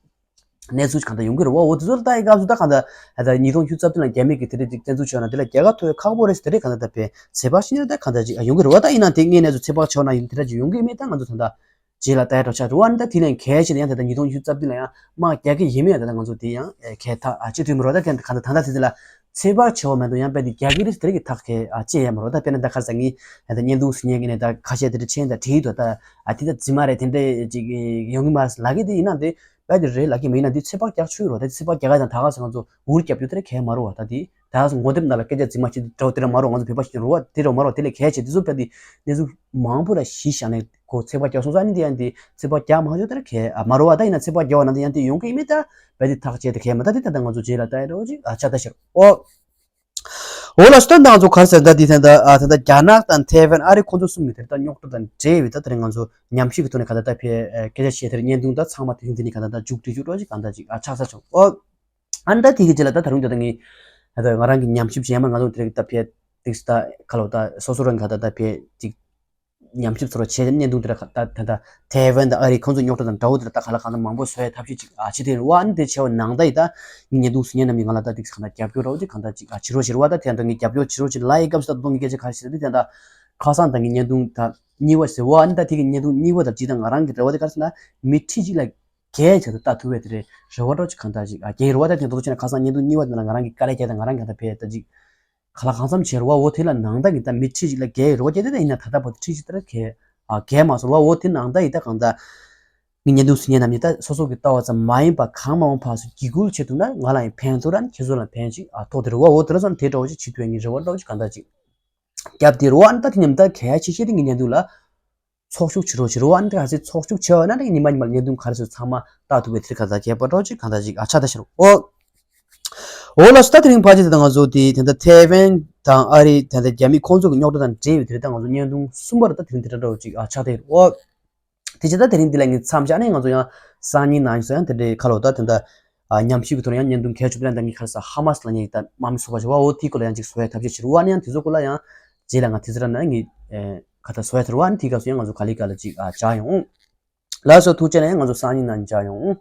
གནས་ཚུལ་གང་འདྲ་ཡོང་གི་རེད་བ། འོ་དེ་ཚོ་ལ་ལྟ་ཡི་སྐབས་སུ་ད་གང་འདྲ་ད་ཉིས་སྟོང་ཉི་ཤུ་རྩ་བདུན་ལ་རྒྱ་མི་གི་དེ་འདྲ་ཅིག་བཙན་འཛུལ་བྱས་ན་དེ་ལ་རྒྱལ་ཁ་ཐོབ་ཡ་ཁག་པོ་རེད་ཟེར་དེ་རེད་གང་འདྲ་ད་བས་ཚེ་དཔག་ཤི་ནས་ད་གང་འདྲ་ཅིག་ཡོང་གི་རེད་བ། ད་ཡིན་ན་དེ་དངོས་གནས་ཚུལ་ཚེ་དཔག་བྱས་ན་ཡིན་དེ་འདྲ་ཅིག་ཡོང་གི་མེད་ད་ང་ཚོ་ད་ལྟ། རྗེས་ལ་ལྟ་ཡ་འགྲོ་ཆགས་འགྲོ་བ་ནི་ད་དེ་ལས་གལ་ཆེ་ན་ཡང་ད་ལྟ་ཉིས་སྟོང་ཉི་ཤུ་རྩ་བདུན་ལ་ཡང་དམག་རྒྱག་གི་ཡིན་མིན་ཡང་ད་ལྟ་ང་ཚོ་དེ་ཡང་གལ་ཐག་ཨ་ཅི་ཐུབ་མི་རོགས་ད་གན་གང་ད་ད་ད་དེ་དེ་ལ་ཚེ་དཔག་བྱེད་པ་མ་གཏོགས་ཡང་དཔེ་དེ་རྒྱག་གི་རེད་དེ་རིགས་ཀྱི་ཐག་གི་ཨ་ཅི་ཡ་མ་རོགས་ད་དཔེར་ན་ད་ཁ་སང་ངས་ད་ལྟ་བརྙན་ཐུང་སུ་ཉན་གི་ནས་ད་ཁ་ཤས་དེ་འདྲ་ཆེན་ད་བྲིས་འདུག་ད་ཨ་དེ་ད་རྫི་མ་རེད་དེ་འདྲ་ཅིག་ཡོང་གི་མ་རེད་ལབ་གི་དེ་ཡིན་ན་དེ་དཔེ་དེ་རེད་ལབ་གི་མ་ཡིན་ན་དེ་ཚེ་དཔག་རྒྱག་ཆོག་གི་རོགས་ད་དེ་ཚེ་དཔག་རྒྱག་ག་ཡང་ད་ག་སེ་ང་ཚོ་འུར་རྒྱབ་རྒྱུ་དེ་ར་གལ་མ་རོགས་བ་ད་དེ། ད་ངོ་དེབ་ནང་ལ་སྐད་ཆ་རྫིག་མ་ཅིག་འདྲ་བོ་དེ་འདྲ་མ་རོགས། ང་ཚོ་བོད་པ་ཞིག་རུ་བ་དེ་འདྲ་མ་རོགས། དེ་ལས་གལ་ཆེ་དེ་ཚོ་ཕལ་དེ་གནས་ཚུལ་མང་པོ་ལ་གཞི་བཞག་ནས་ཁོ་ཚེ་དཔག་བརྒྱབ་སོང་ཙང་ཨ་ནི་དེ་ཡང་དེ་ཚེ་དཔག་བརྒྱབ་མ་བྱུང་དེ་ར་གལ་མ་རོགས་བ། ད་ཡིན་ན་ཚེ་དཔག་བརྒྱབ་པ་ན་དེ་ཡང་དེ་ཡོང་གི་ཡིན་མིན་ད་བལ་དེ་ཐག་བཅད་དེ་གལ་མ་ད་དེ་ད་ལྟ་ང་ཚོ་རྗེས་ལ་ལྟ་ཡ་འདྲ་བོ་ཅིག་ཨ་ཆ་ད་ཤར་ཨོ། འོ་ལ་སྟོན་དང་ཚོ་གར་ཟེར་ད་དེ་ད་ལྟ་ཨ་ད་ལྟ་རྒྱ་ནག་དང་ཐའེ་ཝན་ཨ་རི་ཁོ་ཚོ་གསུམ་གྱི་དེ་ད་རྙོག་དྲ་དང་འབྲེལ་བའི་ད་དེ་རིང་ང་ཚོ་ཉམས་ཞིབ་ཀྱི་ཐོག་ནས་ག་ད་ད་ཕེ་སྐད་ཆ་བཤད་དེ་ར་བརྙན་ཐུང་ད་ཚང་མ་དེ་རིང་དེ་ནས་ག་ད་ད་མཇུག་སྒྲིལ་རྒྱུ་འདྲ་བོ་ཅིག་ག་ད་ཅིག་ཨ་ཆགས་ས་བྱུང་ཨོ། ཨ་ནི་ད་དེ་གི་རྗེས་ལ་ད་ད་རུང་ད་ད་ངས་ད་ང་རང་གི་ཉམས་ཞིབ་བྱས་མ་ང་ཚོ་དེ་རིང་ད་ཕེ་ཏིག་ད་ག་ལོ་ད་སོ་སོ་རང་གི་ད་ད་ཕེ་ཅིག་ཉམས་ཞིབ་ཚོར་བ་བྱས་ཏེ་བརྙན་ཐུང་དེ་ར་ད་ད་ད་ཐའེ་ཝན་དང་ཨ་རི་ཁོང་ཚོ་རྙོག་དྲ་དང་འདྲ་བོ་དེ་ར་ད་ག་ལ་གང་ད་མང་པོ་བཟོ་ཡ་ཐབས་ཤེས་ཅིག་ཨ་བྱེད་དེ་རེད་བ། ཨ་ནི་དེ་བྱས་པ་ནང་ད་ཡི་ད་ངས་བརྙན་ཐུང་གཟིགས་མཁན་རྣམས་ཀྱིས་ང་ལ་ད་ཏིག་ག་ད་རྒྱབ་སྐྱོར་རོགས་ཅིག་ག་ད་ཅིག་ཨ་བྱེད་རོགས་བྱེད་རོགས་བ། ད་དེ་ད་ངས་རྒྱབ་སྐྱོར་བྱེད་རོགས་ཅིག་ལབ་ཡི་སྐབས་སུ་ད་གདོང་གི་སྐད་ཆ་ག་རེ་བཤད་ད་དེ་ད་ད་ཁ་སང་ད་ངས་བརྙན་ཐུང་ད་གཉིས་པ་ཟེར་བ། ཨ་ནི་ད་དེ་གི་བརྙན་ཐུང་གཉིས་པ་ད་ཅིག་ད་ང་རང་གི་རེ་བ་དེ་ག་རེ་ཟེར་ན་མི་ཁྲི་གཅིག་ལ། གས་བྱས་ཏེ་ལྟ་ཐུབ་པའི་དེ་རེད་རེ་བ་འདྲ་ཅིག་གང་ལྟར་ཅིག་ཨ་རྒྱའི་རེ་བ་ད་དེ་འདྲ་བྱས་ན་ཁ་སང་བརྙན་ཐུང་གཉིས་པ་དེ་ལ་ང་རང་གི་དཀའ་ལས་བརྒྱབ་དང་ང་རང་གང་ལྟར་བས་ད་ཅིག་ག་ལ་གང་འཚམ་བྱས་རེ་བ་འོ་དེ་ལ་ནང་ལྟ་གི་ད་མི་ཁྲི་ཅིག་ལ་རྒྱའི་རེ་བ་བརྒྱབ་དེ་ད་ཡིན་ན་ད་ལྟ་བར་དུ་ཁྲི་ཅིག་ལྟར་གས་ཨ་གས་མ་སོང་རེ་བ་འོ་དེ་ནང་ལྟ་ཡི་ད་གང་ལྟར། ངའི་བརྙན་ཐུང་གཟིགས་མཁན་རྣམས་ནི་ད་སོ་སོ་གི་ལྟ་བ་ཙམ་མ་ཡིན་པར་གང་མང་མང་ཕར་ཚུར་འཇིགས་སྐུལ་བྱེད་ཐུབ་ན་ང་ལ་ཡང་ཕན་ཐོགས་ར་ནི་ཁྱེད་ཚོ་ལ་ཕན་ཅིག་ཨ་ཐོགས་ཏེ་རེད་བ། འོ་དེ་ལ་སོང་དེ་འདྲ་བོ་ཅིག་བྱེད་ཐུབ་ཡ་ངའི་རེ་བ་འདྲ་བོ་ཅིག་གང་ལྟར་ཅིག་བརྒྱབ་སྟེ་རེད་བ། ཨ་ནི་ད་དེ་མཉམ་ད་གལ་ཆེ་ཤོས་དེ་ངའི་བརྙན་ཐུང་ལ་ཚོགས་ཞུགས་བྱེད་རོགས་བྱེད་རེད་བ། ཨ་ནི་ད་ག་ཚོད་ཚོགས་ཞུགས་བྱས་པ་ན་ད་ངའི་ཉི་མ་ཉི་མ་ལ་བརྙན་ཐུང་ག་རེ་ཚོད་ཚང་མ་ལྟ་ཐུབ་པའི་དེ་ག་ཚ་གལ་པ་འདྲ་བོ་ཅིག་གང་ལྟར་ཅིག་ཨ་ཆ་ད་ཤར་འོ། འོ་ལགས་སོ། ད་དེ་རིང་ཕལ་ཆེར་དེ་ད་ང་ཚོ་དེ་དེ་འདྲ་ཐེ་ཝན་དང་ཨ་རི་དེ་འདྲ་རྒྱ་མི་ཁོང་ཚོ་གི་རྙོག་དྲ་དང་འབྲེལ་བའི་དེ་རིང་ད་ང་ཚོ་བརྙན་ཐུང་གསུམ་པར་ད་དེ་རིང་དེ་འདྲ་འདྲ་བོ་ཅིག་ཨ་ཆ་ད་ཡོད་འོ། དེ་བྱས་ད་དེ་རིང་འདི་ལ་ངས་མཚམས་བཞག་ནས་ང་ཚོ་ཡང་སང་ཉིན་གནངས་ཉིན་སོགས་ཡང་དེ་འདྲའི་ཁ་ལོ་ད་དེ་འདྲ་ཨ་ཉམས་ཞིབ་ཀྱི་ཐོག་ནས་ཡང་བརྙན་ཐུང་གལ་ཆེ་དེ་ལ་འདང་གི་ཁ་ས་ཧ་མ་སི་ལ་ཉེ་ད་དམག་མི་སོགས་པ་བྱེད་བ་འོ་དེའི་སྐོར་ལ་ཡང་ཅིག་བཟོ་ཡ་ཐབས་ཤེས་བྱེད་རུ་བ་ནས་ཡང་དེ་ཚོ་སྐོར་ལ་ཡང་རྗེས་ལ་ང་དེ་ཚོ་ར་ན་ངས་ཁ་ད་བཟོ་ཡ་ཐར་བ་ནི་དེའི་སྐབས་སུ་ཡང་ང་ཚོ་ག་ལེ་ག་ལ་ཅིག་ཨ་བྱ་ཡོང་། ལགས་སོ། ཐུགས་རྗེ་ཆེ། ཡང་ང་ཚོ་སང་ཉིན་གནངས་ཉིན་བྱ་ཡོང་།